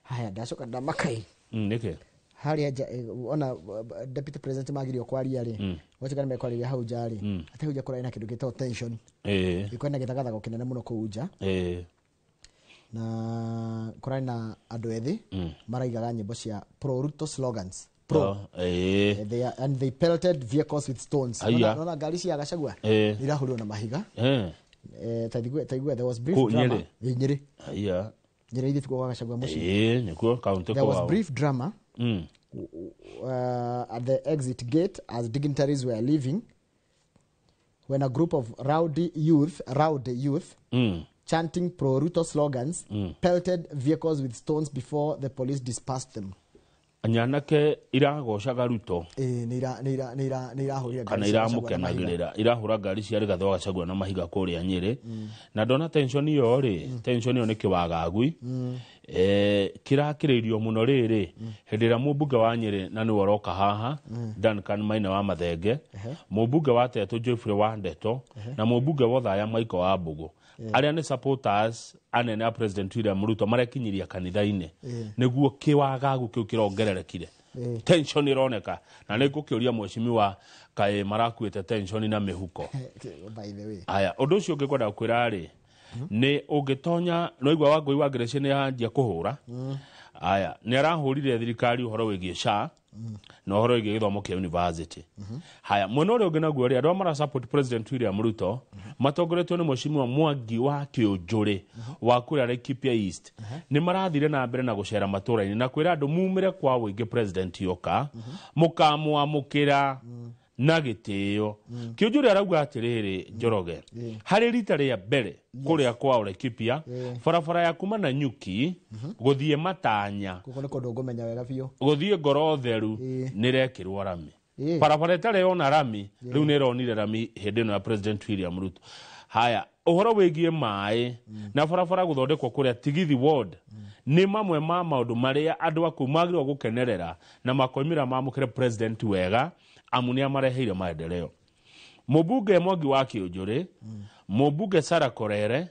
Haya ndacoka ndamakai. Nĩkĩ? Harĩa nja ona deputy president magirio kwaria rĩ, gwatuĩka nĩ mekwarĩria hau nja rĩ, atĩ hau nja kũrarĩ na kĩndũ gĩtagwo tension. Kwĩna gĩthagathago kĩnene mũno kũu nja. Na kũrarĩ na andũ ethĩ maraigaga nyĩmbo cia pro Ruto slogans. Pro. And they pelted vehicles with stones. Nona ngari cia Gachagua irahũrirwo na mahiga. Taigua there was brief drama. Nyĩrĩ. Aya. Nyĩrĩ ithuĩ tikuo Gachagua mũciĩ. Nĩkuo kaunti There was brief drama at the exit gate as dignitaries were leaving when a group of rowdy youth chanting pro Ruto slogans pelted vehicles with stones before the police dispersed them. Nyanake iragocaga Ruto. Nĩ irahũrire kana iramũkenagĩrĩra, irahũra ngari cia Rigathĩ wa Gachagua na mahiga kũrĩa Nyĩrĩ. Na ndona tension ĩyo rĩ, tension ĩyo nĩ kĩwagagui. Kĩrakĩrĩirio mũno rĩrĩ hĩndĩ ĩrĩa mũmbunge wa Nyĩrĩ na nĩwe ũroka haha Duncan Maina wa Mathenge, mũmbunge wa Tetu Geoffrey wa Ndeto na mũmbunge wa Othaya Michael wa Mbũgũ, arĩa nĩ supporters anene a President William Ruto marekinyiria kanitha-inĩ nĩguo kĩwagagu kĩu kĩrongererekire. Tension ĩroneka na nĩ ngũkĩũria mheshimiwa kaĩ marakuĩte tension na mĩhuko. By the way, aya ũndũ ũcio ũngĩ kwenda kwĩra rĩ nĩ ũngĩtonya no igua wa Ngũi wa Ngĩrĩcĩ nĩ anjia kũhũra. Aya nĩ arahũrire thirikari ũhoro wĩgiĩ SHA na ũhoro wĩgiĩ gĩthomo kĩa university. Haya mwena ũrĩa ũngĩ naguo rĩ, andũ arĩa mara support President William Ruto matongoretio nĩ mheshimiwa Mwangi wa Kĩũnjũrĩ wa kũrĩa Laikipia East nĩ marathire na mbere na gũcera matũũra-inĩ na kwĩra andũ mumĩre kwa ũingĩ president yoka mũkamwamũkĩra na gĩtĩo. Kĩũnjũrĩ arauga atĩrĩrĩ Njoroge, harĩ rita rĩa mbere kũrĩa kwao Laikipia barabara ya kuma na Nyuki gũthiĩ Matanya gũkũ nĩ kũndũ ngũmenya wega biũ, gũthiĩ Ngoro Theru nĩ ĩrekĩrwo rami. Barabara ĩtarĩ yona rami rĩu nĩ ĩronire rami hĩndĩ ĩno ya President William Ruto. Haya ũhoro wĩgiĩ maĩ na barabara gũthondekwo kũrĩa Tigithi Ward nĩ mamwe ma maũndũ marĩa andũ a kũu magĩrĩirwo gũkenerera na makoimĩra mamũkĩre president wega amu nĩ amareheire maendeleo. Mũmbunge Mwangi wa Kĩũnjũrĩ, mũmbunge Sarah Korere,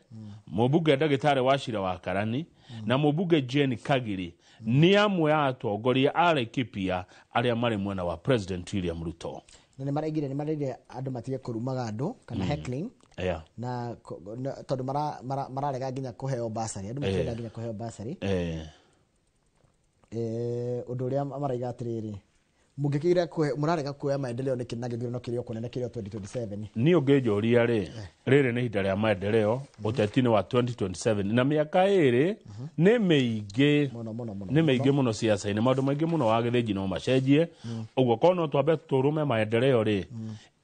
mũmbunge ndagĩtarĩ wa Cira wa Karani na mũmbunge Jane Kagiri nĩ amwe a atongoria a Laikipia arĩa marĩ mwena wa President William Ruto. Na nĩ maraigire nĩ maraigire andũ matige kũrumaga andũ kana heckling. Na tondũ mararega nginya kũheo basari, andũ matirenda nginya kũheo basari. Ũndũ ũrĩa maraiga atĩrĩrĩ, mũngĩkĩira mũrarega kuoya maendeleo nĩkĩ na gĩthurano kĩrĩ o kũnene kĩrĩ o 2027? Niĩ ũngĩnjũria rĩ, rĩrĩ nĩ ihinda rĩa maendeleo ũteti-inĩ wa 2027 na mĩaka ĩrĩ nĩ mĩingĩ nĩ mĩingĩ mũno siasa-inĩ, maũndũ maingĩ mũno wa Gĩthĩnji no macenjie. Ũguo korwo no twambe tũrũme maendeleo rĩ,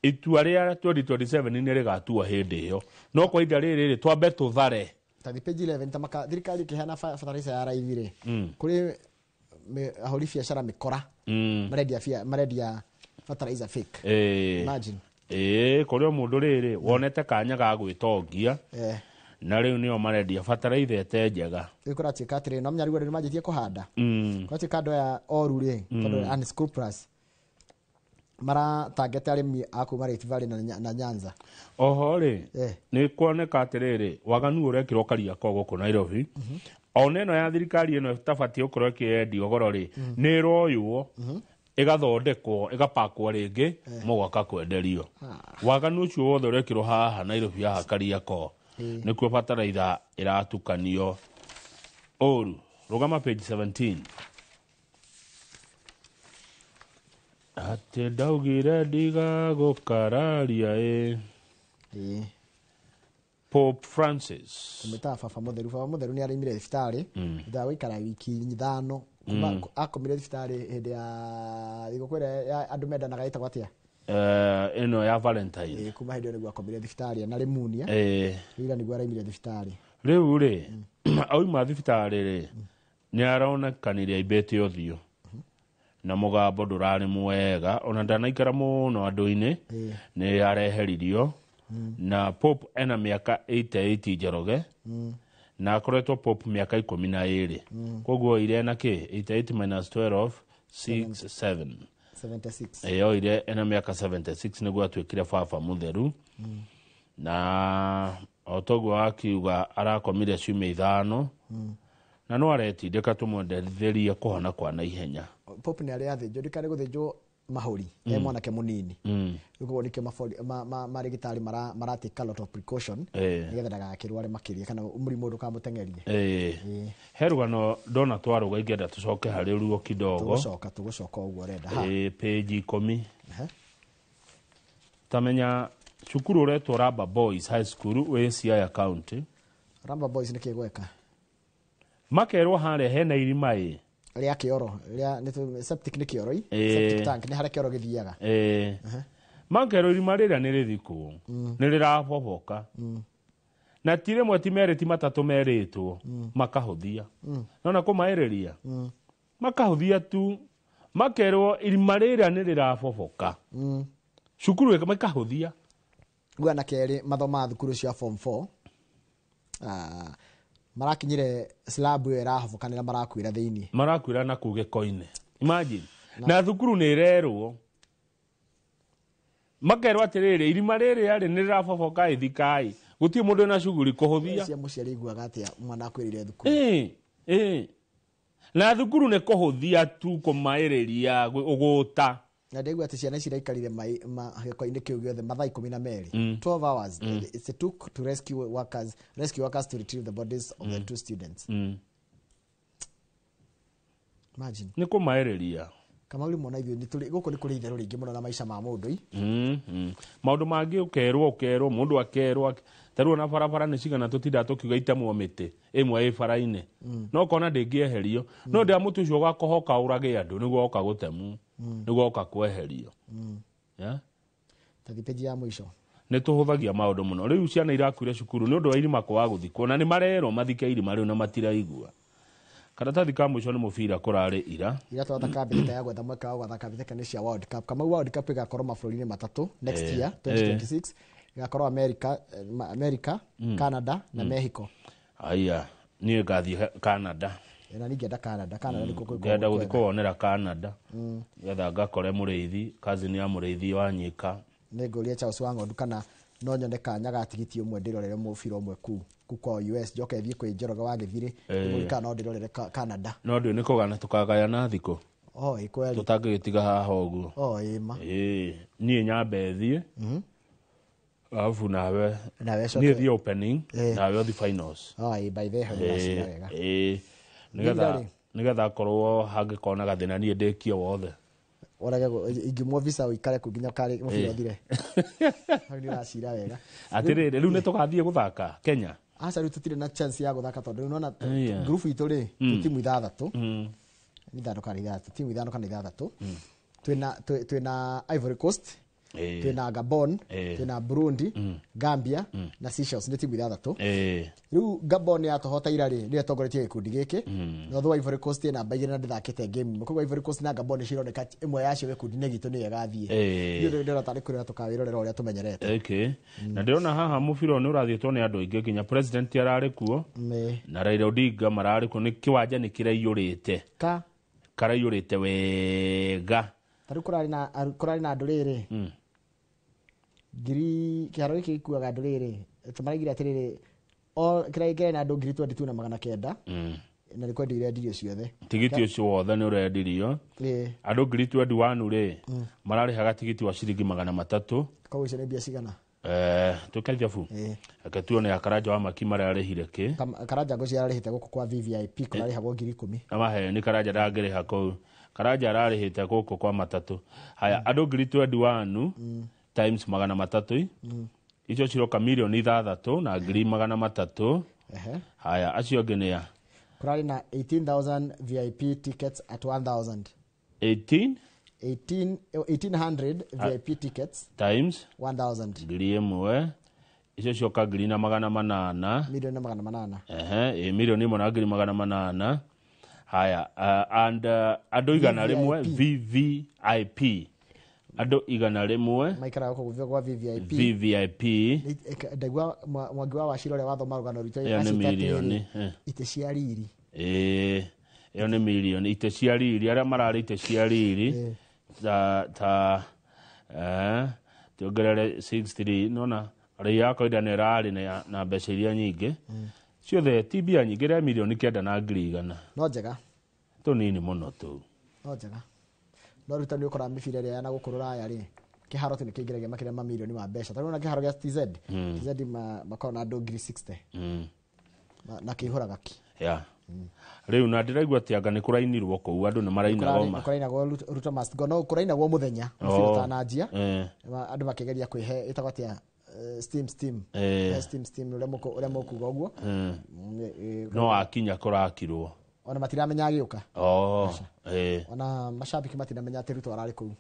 itua rĩa 2027 nĩ rĩgatua hĩndĩ ĩyo, no kwa ihinda rĩrĩ rĩ twambe tũthare. Ta page 11 ta maka thirikari ĩkĩheana bataraitha ya raithi rĩ, kũrĩ ahũri biacara mĩkora marendia Fertilizer fake. Imagine. Kũrĩ o mũndũ rĩrĩ wonete kanya ga gwĩtongia na rĩu nĩo marendia bataraitha ĩte njega. Rĩu kũratuĩka atĩrĩ, no menya rĩu andũ nĩmanjĩtie kũhanda. Kũratuĩka andũ aya oru rĩ, tondũ unscrupulous maratangete arĩmi a kuma Rift Valley na Nyanza. Oho rĩ, nĩ kuoneka atĩrĩrĩ, waganu ũrekĩrwo Kariakoo gũkũ Nairobi. Ona ĩno ya thirikari ĩno ĩtabatiĩ gũkorwo ĩkĩendio goro rĩ, nĩ ĩroywo ĩgathondekwo ĩgapakwo rĩngĩ mũgoka kwenderio. Waganu ũcio wothe ũrekĩrwo haha Nairobi, haha Kariakoo, nĩkuo bataraitha ĩratukanio ũru. Rũgama page 17. Atĩ ndaugire ndigagũkararia ĩ. Pope Francis. Kũmĩtaga baba mũtheru. Baba mũtheru nĩ araimire thibitarĩ thutha wa gũikara wiki 5. Kuma akomire thibitarĩ hĩndĩ ya thigũkũ ĩrĩa ya andũ mendanaga ĩtagwo atĩa? Ĩno ya Valentine. Kuma hĩndĩ ĩyo nĩguo akomire thibitarĩ na Rimunia. Rĩu ira nĩguo araimire thibitarĩ. Rĩu rĩ, auma thibitarĩ rĩ, nĩ aronekanire aimbĩte ũthiũ na mũgambo ndũrarĩ mwega, ona ndanaikara mũno andũ-inĩ, nĩ areheririo. Na Pope ena mĩaka 88, Njoroge, na akoretwo Pope mĩaka 12. Koguo oire ena kĩ? 88 minus 12, 6, 7. 76. Oire ena mĩaka 76 nĩguo atuĩkire baba mũtheru. Na o toguo akiuga arakomire ciumia 5 na no aretindĩka tũmwendetherie kũhona kwa naihenya. Pope nĩ arĩ athĩnjwo, ndikarĩ gũthĩnjwo mahũri e mwanake mũnini. Rĩu koguo nĩkĩo marĩgĩtarĩ mara take a lot of precaution nĩgetha ndagakĩrware makĩria kana mũrimũ ndũkamũteng'erie. He rũgano ndona twarũga, ingĩenda tũcoke harĩ ruo kidogo. Tũgũcoka ũguo ũrenda. Ha. Page 10. Tamenya cukuru ũretwo Ramba Boys High School wĩ Siaya County. Ramba Boys nĩ kĩgweka? Makerwo harĩa hena irima ĩ. Rĩa kĩoro, rĩa septic nĩ kĩoro i. Septic tank nĩ harĩa kĩoro gĩthiaga. Makerwo irima rĩrĩa nĩ rĩthikũ, nĩ rĩraboboka. Na ti rĩmwe, ti merĩ, ti matatũ merĩtwo, makahũthia. Nona kũmaĩrĩria makahũthia tu, makerwo irima rĩrĩa nĩ rĩraboboka. Cukuru makahũthia. Rĩu anake erĩ mathomaga thukuru cia form 4, marakinyire slab ĩyo ĩrahobokanĩra, marakuĩra thĩiniĩ. Marakuĩra na kũu gĩko-inĩ. Imagine. Na thukuru nĩ ĩrerwo, makerwo atĩrĩrĩ, irima rĩrĩ arĩ nĩ rĩraboboka, ĩthikai, gũtirĩ mũndũ wĩna cuguri kũhũthia. Cia mũciari iguaga atĩa mwana akwĩrire thukuru? Na thukuru nĩ kũhũthia tu, kũmaĩrĩria ũgũta. Na ndaigua atĩ ciana ici iraikarire gĩko-inĩ kĩu gĩothe mathaa 12. 12 hours it took to rescue workers to retrieve the bodies of the two students. Imagine. Nĩ kũmaĩrĩria. Kamau, rĩmwe ona ithuĩ nĩ gũkũ nĩ kũrĩ itherũ rĩingĩ mũno na maica ma mũndũ i. Maũndũ mangĩ ũkerwo, ũkerwo, mũndũ akerwo ta rĩu ona barabara nĩ cigana tũtindaga tũkiuga itemwo mĩtĩ ĩmwe ĩ bara-inĩ, no ũkona ndĩngĩeherio, no ndĩa mũtĩ ũcio ũgakohoka ũrage andũ nĩguo woka gũtemwo, nĩguo woka kweherio. Yeah? Tathi peji ya mũico. Nĩ tũhũthagia maũndũ mũno. Rĩu ciana irakuire cukuru nĩ ũndũ wa irima kwaga gũthikwo, na nĩ marerwo mathike irima rĩu na matiraigua. Karatathi ka mũico nĩ mũbira kũrarĩ ira. Ira twathaka mbĩtĩka ya gwetha mweke wa gwathaka mbĩtĩka nĩ cia World Cup. Kamau, World Cup ĩgakorwo mabũrũri-inĩ matatũ next year, 2026. Ĩgakorwo America, America, Canada na Mexico. Aya, niĩ ngathiĩ Canada. Na ningĩenda Canada. Canada nĩkuo kwĩ Ngenda gũthiĩ kwega. kũwonera Canada, getha ngakore mũrĩithi, cousin ya mũrĩithi wa Nyika. Nĩ ngũria Charles wa Ng'ondu kana no nyone kanya ga tigiti ũmwe ndĩrorere mũbira ũmwe kuu kwao US, njoke thiĩ kwĩ Njoroge wa Gĩthirĩ. Ndĩmũrie kana no ndĩrorere Canada. No ndũ nĩ kũgana tũkagayana thikũ. Oh, ĩ kweli. Tũtangĩgĩtiga haha ũguo. Oh, ĩ ma. Ĩĩ, niĩ nyambe thiĩ, alafu nawe Nawe niĩ thiĩ opening, nawe ũthi finals. Oh, ĩ, by the way, nĩ wega. Ĩĩ, nĩgetha Rĩ. nĩgetha akorwo hangĩkorwo na gathĩna niĩ ndĩkie wothe. Ũrage ingĩmwo visa ũikare kũ nginya karĩ mũbira ũthire. Hau nĩ ũracira wega. Atĩrĩrĩ, rĩu nĩ tũgathiĩ gũthaka Kenya? Aca, rĩu tũtirĩ na chance ya gũthaka tondũ rĩu nona Aya. group itũ rĩ, twĩ timu ithathatũ, nĩ ithano kana ithathatũ, timu ithano kana ithathatũ. Twĩna Ivory Coast. Twina Gabon, twina Burundi, Gambia na Seychelles nĩ timu ithathatũ. Rĩu Gabon yatũhota ira rĩ, nĩyo ĩtongoretie gĩkundi gĩkĩ. No though Ivory Coast ĩna namba 2 na ndĩthakĩte game ĩmwe, koguo Ivory Coast na Gabon nĩcio ironeka ĩmwe yacio gĩkundi-inĩ gitũ nĩyo ĩgathiĩ. Niĩ ndĩrona tarĩ kũrĩa tũkawĩrorera ũrĩa tũmenyerete. Okay. Na ndĩrona haha mũbira ũyũ nĩ ũrathiĩtwo nĩ andũ aingĩ, nginya president ararĩ kuo na Raila Odinga mararĩ kuo, nĩ kĩwanja nĩ kĩraiyũrĩte. Ka Karaiyũrĩte wega. Tarĩu kũrarĩ na andũ rĩrĩ ngiri, kĩharo gĩkĩ gĩkuaga andũ rĩrĩ, tũmaraigire atĩrĩrĩ, kĩrĩa kĩrarĩ na andũ 22,900 na nĩ kwendio irendirio ciothe. Tigiti ũcio wothe nĩ ũrendirio. Andũ 21,000 rĩ, mararĩhaga tigiti wa ciringi 300. Koguo icio nĩ mbia cigana? Twĩke ithabu. Reke tuone ya Karanja wa Maki mararĩhire kĩ. Karanja ngũci ararĩhĩte gũkũ kwa VVIP kũrarĩhagwo 10,000. Maheni, Karanja ndangĩrĩha kũu. Karanja ararĩhĩte gũkũ kwa matatũ. Haya, andũ 21,000 times 300, icio ciroka 6,300,000. Haya, acio angĩ nĩ a? Kũrarĩ na 18,000 VIP tickets at 1,000. 18 1,800 VIP tickets times 1,000. 1,000, icio cioka 1,800,000. 1,800,000. Ehe, 1,800,000. Haya, and andũ 100 VVIP, andũ 100 maikaraga gũkũ kwa VVIP. VVIP. Ndaigua Mwangi wa Wachira ũrĩa wathoma rũgano rwitũ Ĩyo nĩ acita mirioni, atĩrĩrĩ, itĩ cia riri. Ĩĩ, ĩyo nĩ mirioni, itĩ cia riri, arĩa mararĩ itĩ cia riri ta tuongerere 63, nona rei ya kawaida nĩ ĩrarĩ na mbeca iria nyingĩ ciothe, ti mbia nyingĩ, rĩa 9,100,000. No njega. Tũnini mũno tũu. No njega, no rĩu nĩ ũkoraga mĩbira ĩrĩa ya na gũkũ rũraya rĩ, kĩharo tu nĩ kĩingĩragia makĩria ma mirioni ma mbeca. Tarĩu ona kĩharo gĩa TZ, TZ makoragwo na andũ 60,000 na kĩihũraga ki. Ya rĩu na ndĩraigua atĩ anga nĩ kũrainirwo kũu, andũ nĩ maraina goma. Kũrainagwo Ruto must go, no kũrainagwo mũthenya mũbira ũtananjia. Andũ makĩgeria kwĩhe ĩtagwo atĩa, steam steam. Steam steam, ũrĩa ũrĩa mũkuga ũguo. No akinya kũrakirwo. Ona matiramenya agĩũka. Oh, eh. Ona macambĩki matiramenya atĩ Ruto ararĩ kũu.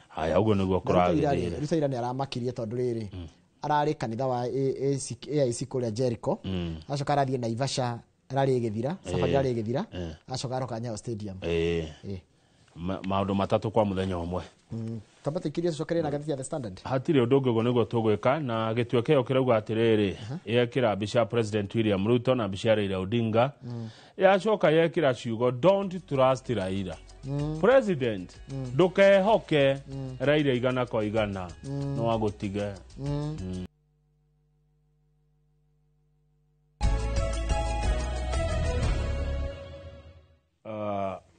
Haya, ũguo nĩguo Na Ruto ira rĩ, kũragĩrĩire. Ruto ira nĩ aramakirie tondũ rĩrĩ, ararĩ kanitha wa AIC kũrĩa Jericho, acoka arathiĩ Naivasha, ararĩ ĩgĩthira safari, ararĩ ĩgĩthira, acoka aroka Nyayo Stadium. Maũndũ matatũ kwa mũthenya ũmwe. Twambe tũikirie, tũcokerie na ngathĩti ya The Standard. Hatirĩ ũndũ ũngĩ, ũguo nĩguo tũgwĩka. Na gĩtue kĩo kĩrauga atĩrĩrĩ, yekĩra mbica ya President William Ruto na mbica ya Raila Odinga, yacoka yekĩra ciugo "Don't trust Raila". President, ndũkehoke Raila 100%, no agũtige.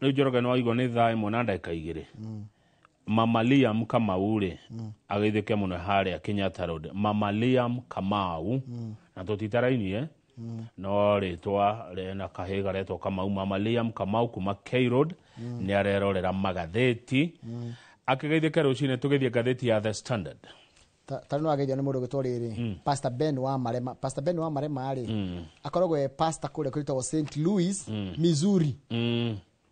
Rĩu Njoroge nĩ waigua nĩ thaa 1:02. Mama Liam Kamau rĩ, ageithĩke mũno harĩa Kenyatta Road. Mama Liam Kamau, na tũtitarainie, no rĩtwa rĩna kahĩ garetwo Kamau. Mama Liam Kamau kuma K Road nĩ arerorera magathĩti, akĩgeithĩke rũcinĩ. Tũgĩthiĩ ngathĩti ya The Standard. Ta rĩu no ageithio nĩ mũndũ ũgwĩtwo rĩrĩ, Pastor Ben wa Marema. Pastor Ben wa Marema rĩ, akoragwo e pastor kũrĩa kwĩtagwo St Louis, Missouri.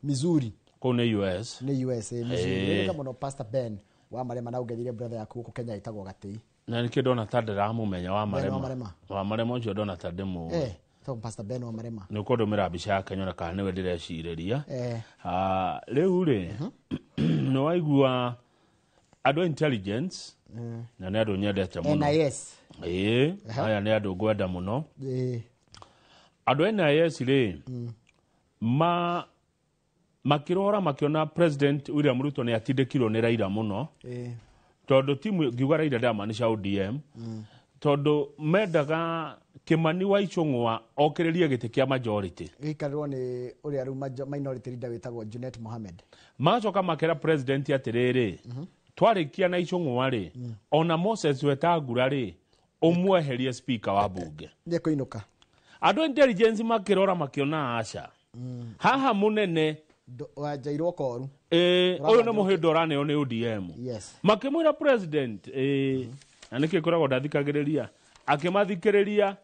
Missouri. Kũu nĩ US. Nĩ USA, Missouri. Rĩrĩka mũno Pastor Ben wa Marema, na ũngethire brother yaku gũkũ Kenya ĩtagwo Gatĩi. Na nĩkĩo ndona ta ndĩramũmenya wa Ben wa Marema. Marema. Wa Marema ũcio ndona ta ndĩmũĩ. Ĩtagwo Pastor Ben wa Marema. Nĩ ũkũndũmĩra mbica yake nyone kana nĩwe ndĩrecirĩria. Ah, rĩu rĩ, nĩ waigua andũ a intelligence, na nĩ andũ nyendete mũno. NIS. Ĩĩ, aya nĩ andũ ngwenda mũno. Andũ a NIS rĩ, ma makĩrora makĩona President William Ruto nĩ atindĩkirwo nĩ Raila mũno, tondũ timu ngiuga Raila ndamaanisha ODM, tondũ mendaga Kimani wa Ichung'wa okĩrĩrie gĩtĩ kĩa majority. Gĩikarĩrwo nĩ ũrĩa rĩu minority leader wĩtagwo Junet Mohamed. Magacoka makera president atĩrĩrĩ, twarĩkia na Ichung'wa rĩ, ona Moses Wetangula rĩ, ũmweherie speaker wa bunge. Nĩ ekũinũka. Andũ a intelligence makĩrora makĩona aca, haha mũnene Wanjairwo koru. Ũyũ nĩ mũhĩndo ũraneo nĩ ODM. Makĩmwĩra president, na nĩkĩ ngoragwo ndathikagĩrĩria, akĩmathikĩrĩria,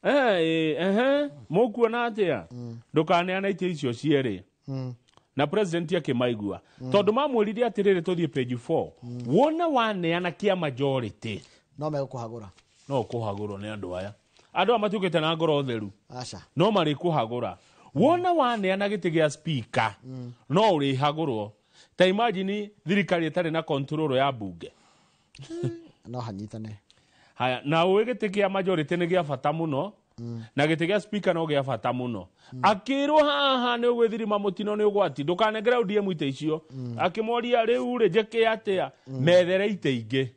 ehe, mũkuona atĩa ndũkaneana itĩ icio cierĩ? Na president akĩmaigua tondũ mamwĩrire atĩrĩrĩ, tũthiĩ page 4, wona waneana kĩa majority, no megũkũhagũra. No kũhagũrwo nĩ andũ aya. Andũ aya matuĩkĩte na ngoro theru. Aca. No marĩkũhagũra. Wona waneana gĩtĩ gĩa speaker, no ũrĩhagũrwo. Ta imagine thirikari ĩtarĩ na control ya bunge. No hanyitane. Haya, na ũĩ gĩtĩ kĩa majority nĩ gĩa bata mũno, na gĩtĩ gĩa speaker no gĩa bata mũno. Akĩrwo haha nĩ ũgwĩthirima mũtino, nĩ ũgwati, ndũkanengere ODM itĩ icio. Akĩmoria rĩu rĩ, njĩke atĩa? Methere itĩ ingĩ.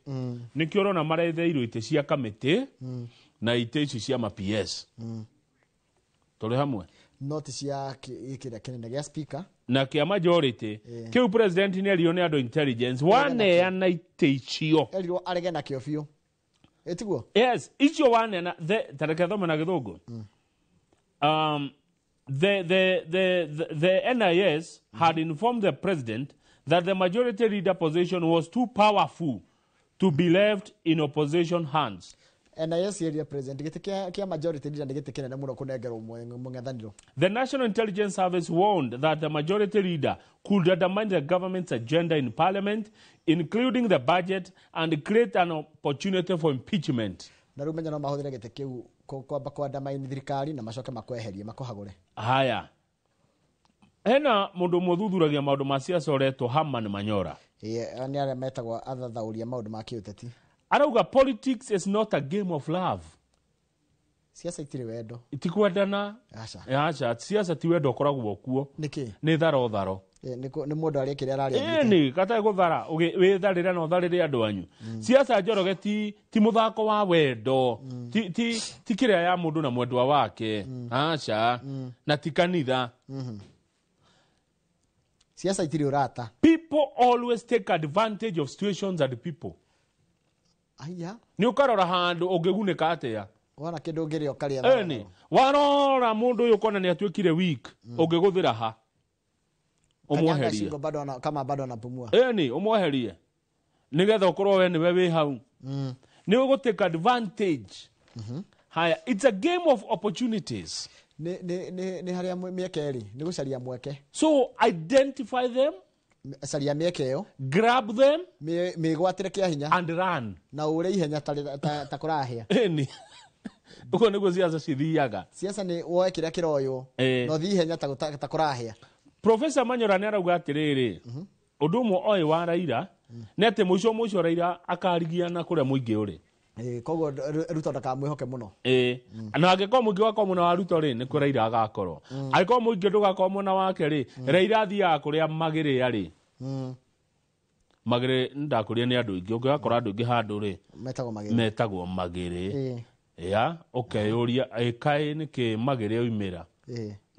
Nĩkĩo ũrona maretheirwo itĩ cia kamĩtĩ na itĩ ici cia ma PS. Tũrĩ hamwe? No ti cia kĩrĩa kĩnene gĩa speaker. Na kĩa majority kĩu, president nĩ erirwo nĩ andũ intelligence waneana itĩ icio. Erirwo arege nakĩo biũ, ĩtiguo? Yes, icio waneana tareke thome na gĩthũngũ. The NIS had informed the president that the majority leader position was too powerful to be left in opposition hands. NIS area president gĩtĩ kĩa majority leader nĩ gĩtĩ kĩnene mũno kũnengerwo mũng'ethanĩro. The National Intelligence Service warned that the majority leader could undermine the government's agenda in parliament, including the budget, and create an opportunity for impeachment. Na rĩu menya no mahũthĩre gĩtĩ kĩu kwamba kwandamaini thirikari na macoke makweherie, makũhagũre. Haya. Hena mũndũ ũmwe ũthuthuragia maũndũ ma siasa ũretwo Herman Manyora. Ĩĩ, nĩ arĩa metagwo athathaũria maũndũ ma kĩũteti. Arauga politics is not a game of love. Siasa itirĩ wendo. Ti kwendana. Aca. Aca, siasa ti wendo ũkoragwo kuo. Nĩkĩ? Nĩ tharo tharo. Nĩ mũndũ arĩa kĩrĩa araria. Ĩni, gatarĩ gũthara, wĩtharĩre na ũtharĩre andũ anyu. Siasa, Njoroge, ti mũthako wa wendo. Ti kĩrĩa ya mũndũ na mwendwa wake. Aca. Na ti kanitha. Siasa itirĩ ũrata. People always take advantage of situations and people. Aya. Nĩ ũkarora handũ ũngĩgunĩka atĩa. Wona kĩndũ ũngĩrĩa ũkarĩa. Ĩni, warora mũndũ ũyũ ũkona nĩ atuĩkire weak, ũngĩgũthĩra ha? Kanyanga Ũmweherie. shingo bado kama bado anapumua. Ĩni, ũmweherie. Nĩgetha ũkorwo we nĩwe wĩ hau. Nĩ ũgũ take advantage. Haya, it's a game of opportunities. Nĩ harĩa mĩeke ĩrĩ, nĩ gũcaria mweke. So identify them, Caria mĩeke ĩyo, grab them, mĩgwatĩre kĩa hinya, and run. Na ũre ihenya ta kũrahĩa. Ĩni. Ũguo nĩguo siasa cithiaga. Siasa nĩ woe kĩrĩa kĩroywo na ũthiĩ ihenya ta kũrahĩa. Professor Manyora nĩ arauga atĩrĩrĩ, ũndũ ũmwe oĩ wa Raila nĩ atĩ mũico mũico Raila akarigiana kũrĩa mũingĩ ũrĩ. Koguo Ruto ndakamwĩhoke mũno. Ĩĩ, na angĩkorwo mũingĩ wakorwo mwena wa Ruto rĩ, nĩkuo Raila agakorwo. Angĩkorwo mũingĩ ndũgakorwo mwena wake rĩ, Raila athiaga kũrĩa magĩrĩ arĩ. Magĩrĩ ndakũria nĩ andũ aingĩ, ũngĩgakora andũ aingĩ handũ rĩ, metagwo magĩrĩ. Metagwo magĩrĩ. Ya, ũkeyũria ĩkaĩ nĩkĩ magĩrĩ oimĩra?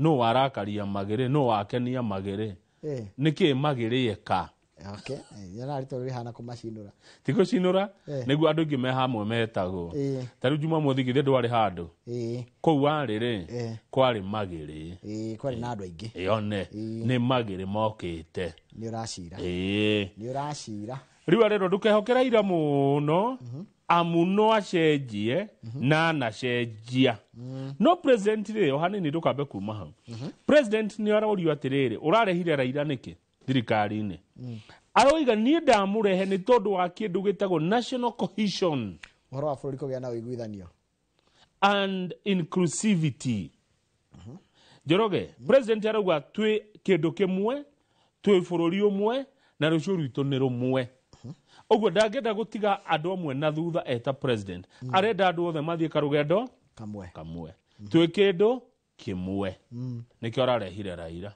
Nũ warakaria magĩrĩ? Nũ wakenia magĩrĩ? Nĩkĩ magĩrĩ eka? Okay. Yara rĩtwa rĩhana kũmacinũra. Ti gũcinũra, nĩguo andũ aingĩ me hamwe metagwo. Ta rĩu Jumamothi githĩ ndwarĩ handũ? Kũu warĩ rĩ, kwarĩ magĩrĩ. Kwarĩ na andũ aingĩ. Yone, nĩ magĩrĩ mokĩte. Nĩ ũracira. Nĩ ũracira. Rĩu arerwo ndũkehoke Raila mũno, amu no acenjie na anacenjia. No president rĩ, o hanini ndũkambe kuma hau. President nĩ arorio atĩrĩrĩ, ũrarehire Raila nĩkĩ thirikari-inĩ? Aroiga niĩ ndamũrehe nĩ tondũ wa kĩndũ gĩtagwo national cohesion. Ũhoro wa bũrũri kũgĩa na ũiguithanio. And inclusivity. Njoroge, president arauga twĩ kĩndũ kĩmwe, twĩ bũrũri ũmwe, na rũciũ rwitũ nĩ rũmwe. Ũguo ndangĩenda gũtiga andũ amwe na thutha eta president. Arenda andũ othe mathiĩ karũgendo kamwe. Kamwe. Twĩ kĩndũ kĩmwe. Nĩkĩo ararehire Raila.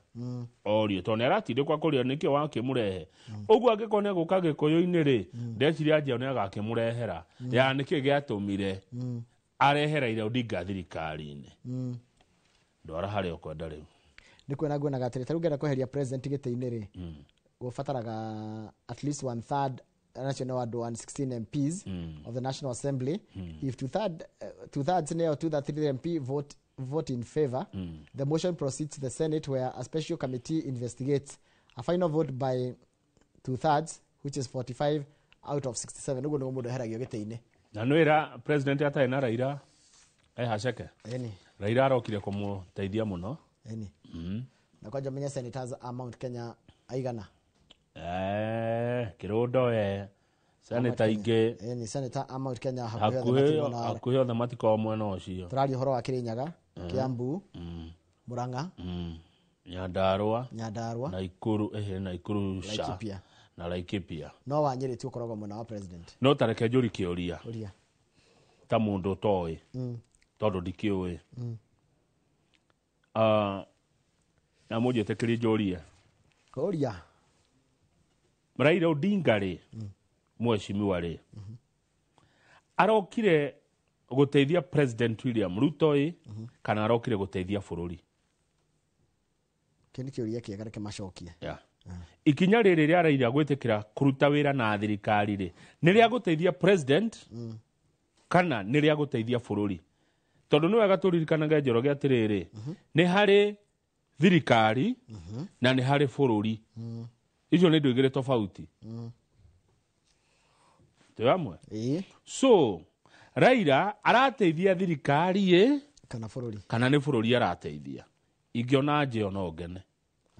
Orio tondũ nĩ aratindĩkwa kũrĩa nĩkĩo wakĩmũrehe. Ũguo angĩkorwo nĩ egũka Gĩkũyũ-inĩ rĩ, ndeciria Anjeo nĩ agakĩmũrehera. Ya nĩkĩ gĩatũmire arehe Raila Odinga thirikari-inĩ. Ndwara harĩa ũkwenda rĩu. Nĩ kuona nguonaga atĩrĩ, ta rĩu ngĩenda kweheria president gĩtĩ-inĩ rĩ, gũbataraga at least one third national andũ 116 MPs of the National Assembly. If two thirds nĩyo 233 MP vote in favor, the motion proceeds to the Senate where a special committee investigates. A final vote by two thirds, which is 45 out of 67. Ũguo nĩguo mũndũ eheragio gĩtĩ-inĩ. Na nĩwĩra president atarĩ na Raila ehaceke. Ĩni. Raila arokire kũmũteithia mũno. Ĩni. Na kwanja menye senators a Mount Kenya aigana. Kirundo senator ingĩ ni senator a Mount Kenya hakuhĩ othe matikoragwo mwena ũcio. Tũraria ũhoro wa Kirinyaga, Kiambu, Murang'a, Nyandarua, Nyandarua, Nakuru, Laikipia na Laikipia. No wa Nyeri tu ũkoragwo mwena wa president. No tareke njũri kĩũria. Ũria. Ta mũndũ ũtoĩ. Tondũ ndikĩũĩ. Na mũnjĩtĩkĩrie njũrie. Ũria. Raila Odinga rĩ, mheshimiwa rĩ, arokire gũteithia President William Ruto ĩ, kana arokire gũteithia bũrũri? Kĩu nĩ kĩũria kĩega, reke macokie. Yeah. Ikinya rĩrĩ rĩa Raila gwĩtĩkĩra kũruta wĩra na thirikari rĩ, nĩ rĩa gũteithia president kana nĩ rĩa gũteithia bũrũri? Tondũ nĩ wega tũririkanage Njoroge atĩrĩrĩ, nĩ harĩ thirikari na nĩ harĩ bũrũri. Icio nĩ indo igĩrĩ tofauti. Twĩ hamwe? So Raila arateithia thirikari ĩ kana bũrũri? Kana nĩ bũrũri arateithia? Ingĩona njĩo no ngene.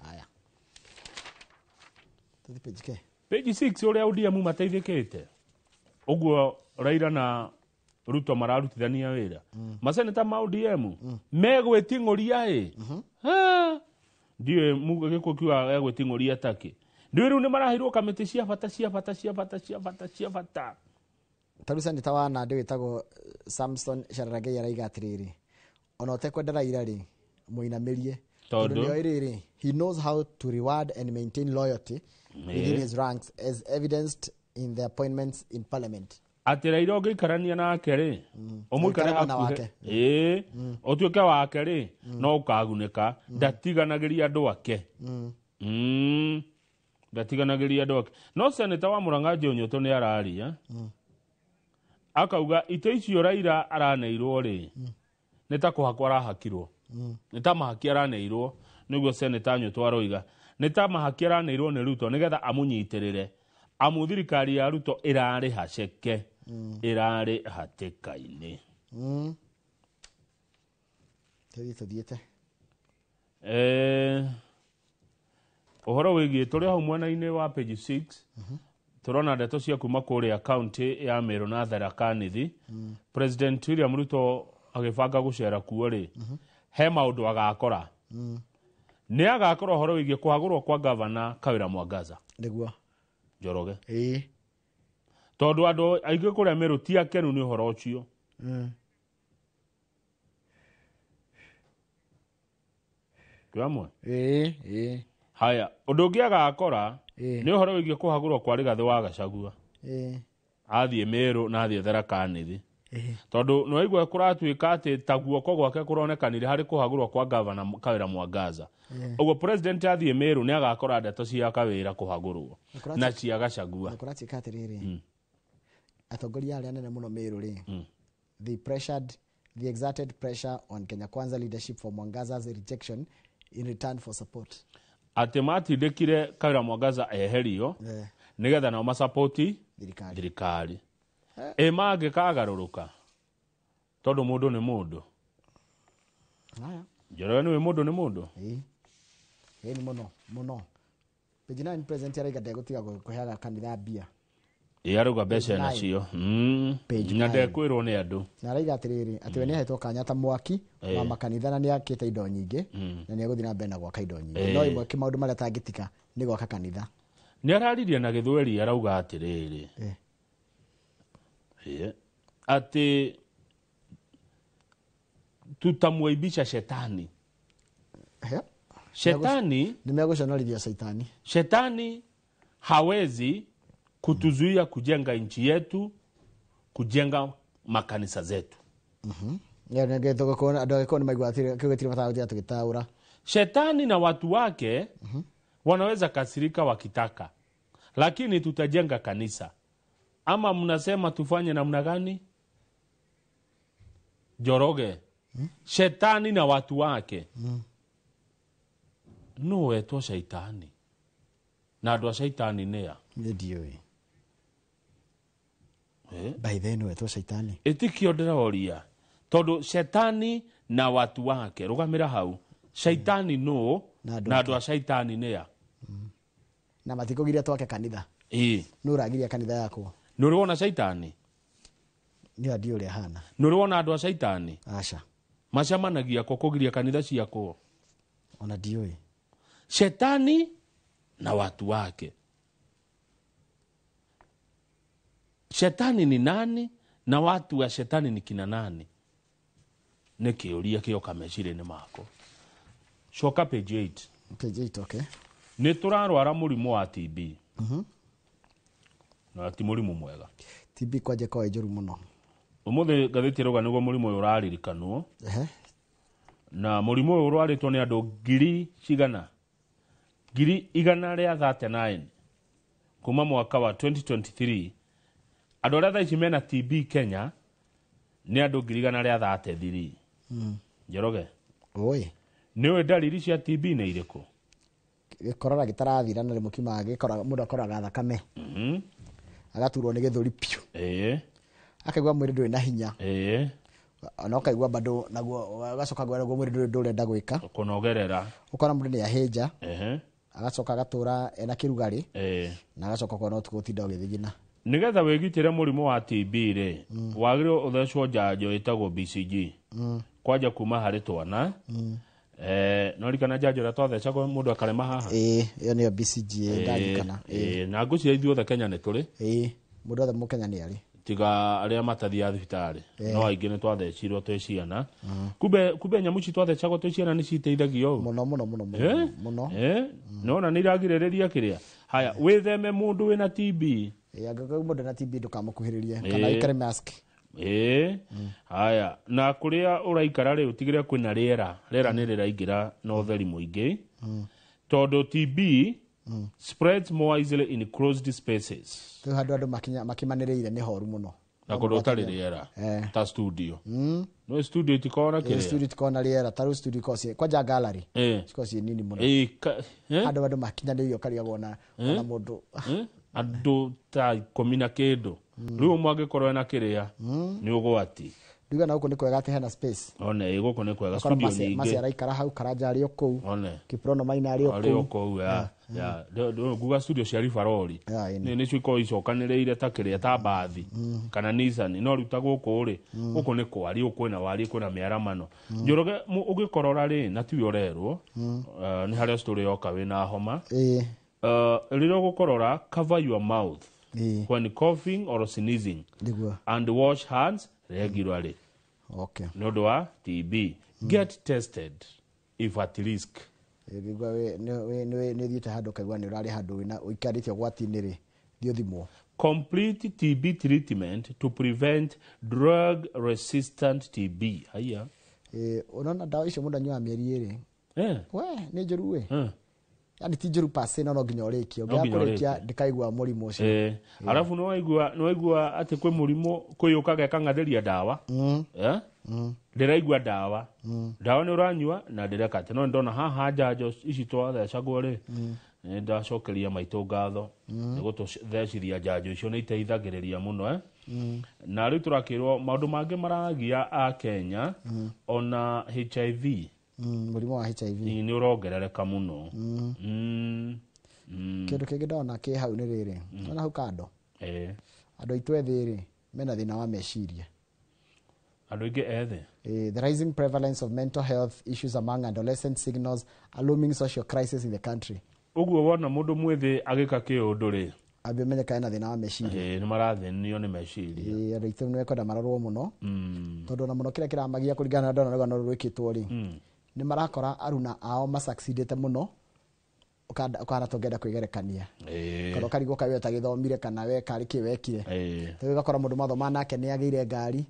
Aya. Tũthiĩ page ke? Page 6 ũrĩa ODM mateithĩkĩte. Ũguo Raila na Ruto mararutithania wĩra. Maseneta ma ODM megwĩting'ũria ĩ. Ndiũĩ gĩkũ kiuga egwĩting'ũria takĩ. Ndiũĩ rĩu nĩ maraheirwo kamĩtĩ cia bata cia bata cia bata cia bata cia bata. Ta rĩu seneta wa Nandĩ wĩtagwo Samson Cherargei araiga atĩrĩrĩ, ona ũtekwenda Raila rĩ, mũinamĩrie. Tondũ nĩoĩ rĩrĩ, he knows how to reward and maintain loyalty within his ranks as evidenced in the appointments in parliament. Atĩ Raila ũngĩikarania nake rĩ, ũmũikare hakuhĩ, ĩĩ, ũtuĩke wake rĩ, no ũkagunĩka. Ndatiganagĩria andũ ake. Ndatiganagĩria andũ ake. No seneta wa Murang'a Joe Nyoto nĩ araria. Akauga itĩ icio Raila araneirwo rĩ, nĩ ta kũhakwo arahakirwo. Nĩ ta mahaki araneirwo, nĩguo seneta Nyoto aroiga. Nĩ ta mahaki araneirwo nĩ Ruto nĩgetha amũnyitĩrĩre. Amu thirikari ya Ruto ĩrarĩha ceke, ĩrarĩ hatĩka-inĩ. Tũthiĩte. Ũhoro wĩgiĩ tũrĩ hau mwena-inĩ wa page 6, tũrona ndeto cia kuma kũrĩa county ya Meru na Tharaka Nithi. President William Ruto agĩbanga gũcera kuo rĩ, he maũndũ agakora. Nĩ agakora ũhoro wĩgiĩ kũhagũrwo kwa gavana Kawĩra Mwangaza. Nĩguo. Njoroge. Tondũ andũ aingĩ kũrĩa Meru ti akenu nĩ ũhoro ũcio. Twĩ hamwe? Haya, ũndũ ũngĩ agakora nĩ ũhoro wĩgiĩ kũhagũrwo kwa Rigathĩ wa Gachagua. Athiĩ Meru na athiĩ Tharaka Nithi. Tondũ nĩwaigua kũratuĩka atĩ ta guoko gwake kũronekanire harĩ kũhagũrwo kwa gavana Kawĩra Mwangaza. Ũguo president athiĩ Meru nĩ agakora ndeto cia Kawĩra kũhagũrwo na cia Gachagua. Na kũratuĩka atĩrĩrĩ, atongoria arĩa anene mũno Meru rĩ, they exerted pressure on Kenya Kwanza leadership for Mwangaza's rejection in return for support. Atĩ matindĩkire Kawĩra Mwangaza eherio nĩgetha nao masapoti thirikari. Ĩ mangĩkagarũrũka tondũ mũndũ nĩ mũndũ. Njoroge nĩwe mũndũ nĩ mũndũ. Ĩĩ nĩ mũno mũno. Page 9 president araiga ndegũtiga kũheaga kanitha mbia. Ĩ arauga mbeca nacio. Na ndekwĩrwo nĩ andũ. Na araiga atĩrĩrĩ, atĩ we nĩahetwo kanya ta mwaki wa makanitha na nĩakĩte indo nyingĩ na nĩegũthiĩ na mbere na gwaka indo nyingĩ. No imwe maũndũ marĩa atangĩtiga nĩ gwaka kanitha. Nĩ araririe na Gĩthweri arauga atĩrĩrĩ, atĩ tutamwaibisha shetani. Shetani nimegũconorithia shaitani. Shetani hawezi kutuzuia kujenga nchi yetu, kujenga makanisa zetu. Shetani na watu wake wanaweza kasirika wakitaka, lakini tutajenga kanisa. Ama mnasema tufanye namna gani? Njoroge. Shetani na watu wake. No wetwo shaitani. Na andũ a shaitani nĩa? Ndiũĩ. By then wetwo shaitani. Ĩtikio ndĩroria. Tondũ shetani na watu wake, rũgamĩra hau. Shaitani no Na andũ a caitani nĩ ya na matikũgiria twake kanitha. Ĩĩ. Nũ ũragiria kanitha yakwo? Nĩ ũrĩ wona caitani? Nĩ ndiũ ũrĩa hana. Nĩ ũrĩ wona andũ a caitani? Aca. Macemanagia kũ kũgiria kanitha ciakwo? Ona ndiũĩ. Shetani na watu wake. Shetani ni nani na watu wa shetani ni kina nani? Nĩ kĩũria kĩoka meciria-inĩ mako. Coka page 8. Page 8, okay. Nĩ tũrarwara mũrimũ wa TB. Na ti mũrimũ mwega. TB kwanja ĩkoragwo ĩ njũru mũno. Ũmũthĩ ngathĩti ĩrauga nĩguo mũrimũ ũyũ ũraririkanwo. Na mũrimũ ũyũ ũrwarĩtwo nĩ andũ ngiri cigana? Ngiri igana rĩa 39 kuma mwaka wa 2023. Andũ arĩa thaa ici mena TB Kenya nĩ andũ ngiri igana rĩa 33. Njoroge. Oi. Nĩ ũĩ ndariri cia TB nĩ irĩkũ? Gĩkorora gĩtarathira na rĩmwe kiumaga gĩkoraga mũndũ akoraga thakame. Agaturwo nĩ gĩthũri piũ. Akaigua mwĩrĩ ndũrĩ na hinya. Na ũkaigua bado naguo agacoka naguo mwĩrĩ ndũrĩ ndũrenda gwĩka. Kũnogerera. Ũkona mũndũ nĩ ahĩnja. Agacoka agatũra ena kĩrugarĩ. Na agacoka ũkona ũtukũ ũtinda ũgĩthigina. Nĩgetha wĩgitĩre mũrimũ wa TB rĩ, wagĩrĩirwo ũthecwo njanjo ĩtagwo BCG. Kwanja kuma harĩ twana. No rikana njanjo ĩrĩa twathecagwo mũndũ akarema haha. Ĩĩ, ĩyo nĩyo BCG ndarikana. Na ngwĩciria ithuothe Kenya nĩ tũrĩ. Ĩĩ, mũndũ wothe mũkenya nĩ arĩ. Tiga arĩa matathiaga thibitarĩ. No aingĩ nĩ twathecirwo twĩ ciana. Kumbe nyamũ ici twathecagwo twĩ ciana nĩ citeithagia ũũ. Mũno mũno mũno mũno. Mũno. Nona nĩ iragirĩrĩria kĩrĩa. Haya, wĩtheme mũndũ wĩna TB. Angĩkorwo mũndũ ena TB ndũkamũkuhĩrĩrie kana wĩkĩre mask. Haya, na kũrĩa ũraikara rĩ ũtigĩrĩre kwĩna rĩera. Rĩera nĩ rĩraingĩra na ũtheri mũingĩ. Tondũ TB spreads more easily in closed spaces. Rĩu handũ andũ makimanĩrĩire nĩ horu mũno. Na kũndũ ũtarĩ rĩera. Ta studio. No studio itikoragwo na kĩrĩa. Studio itikoragwo na rĩera, ta rĩu studio ikoragwo ciĩ kwanja gallery. Cikoragwo ciĩ nini mũno. Handũ andũ makinyanĩire ũkarigagwo na mũndũ. Andũ ta ikũmi na kĩndũ. Rĩu ũmwe angĩkorwo ena kĩrĩa nĩ ũgwati. Nduga na gũkũ nĩ kwega atĩ hena space. One, gũkũ nĩ kwega, studio nyingĩ. Maci araikara hau, Karanja arĩ o kũu. One. Kiprono Maina arĩ o kũu. Arĩ o kũu, ya. Nguga studio cia Rivaroli. Nĩcio ikoragwo icokanĩrĩire ta kĩrĩa ta mbathi kana Nissan. No rĩu ta gũkũ rĩ, gũkũ nĩ kwariĩ, gũkũ kwĩna wariĩ, kwĩna mĩaramano. Njoroge ũgĩkorora rĩ, na tiwe ũrerwo, nĩ harĩa story yoka wĩna homa. Rĩrĩa ũgũkorora, cover your mouth when coughing or sneezing and wash hands regularly. Okay. Nĩ ũndũ wa TB. Get tested if at risk. Nĩ ũthiĩte handũ ũkaigua nĩ ũrarĩ handũ ũikarĩte ũgwati-inĩ rĩ, thiĩ ũthimwo. Complete TB treatment to prevent drug resistant TB. Haya. Unaona ndawa icio mũndũ anyuaga mĩeri ĩrĩ. We, nĩ njũru we. Yani ti njũru per se, no nginya ũrĩkie. Ũngĩaga kũrĩkia ndĩkaigua mũrimũ ũcio. Arabu nĩ waigua atĩ kwĩ mũrimũ kwĩyũkaga ĩkang'athĩria ndawa. Ndĩraigua ndawa. Ndawa nĩ ũranyua na ndĩreka atĩ no ndona haha njanjo ici twathecagwo rĩ, nĩ ndacokeria maitũ ngatho nĩ gũtũthecithia njanjo icio nĩ iteithagĩrĩria mũno. Na rĩu tũrakĩrwo maũndũ mangĩ maragia a Kenya ona HIV. Mũrimũ wa HIV nĩ ũrongerereka mũno. Kĩndũ kĩngĩ ndona kĩ hau nĩ rĩrĩ, ndona hau kando. Andũ aitũ ethĩ rĩ, mena thĩna wa meciria. Andũ aingĩ ethĩ. The rising prevalence of mental health issues among adolescents signals a looming social crisis in the country. Ũguo wona mũndũ mwĩthĩ agĩka kĩũndũ rĩ, ambe ũmenye kana ena thĩna wa meciria. Nĩ marathĩnio nĩ meciria. Andũ aitũ nĩ mekwenda marorwo mũno. Tondũ ona mũno kĩrĩa kĩramagia kũringana na ndona rũgano rũrũ rwĩkĩtwo rĩ, nĩ marakora aruna ao masucceedĩte mũno, ũkahana ta ũngĩenda kwĩgerekania. Kana ũkarigwo kaĩ we ũtagĩthomire kana we karĩ kĩ wekire. Rĩu ũgakora mũndũ mathoma nake nĩ agĩire ngari,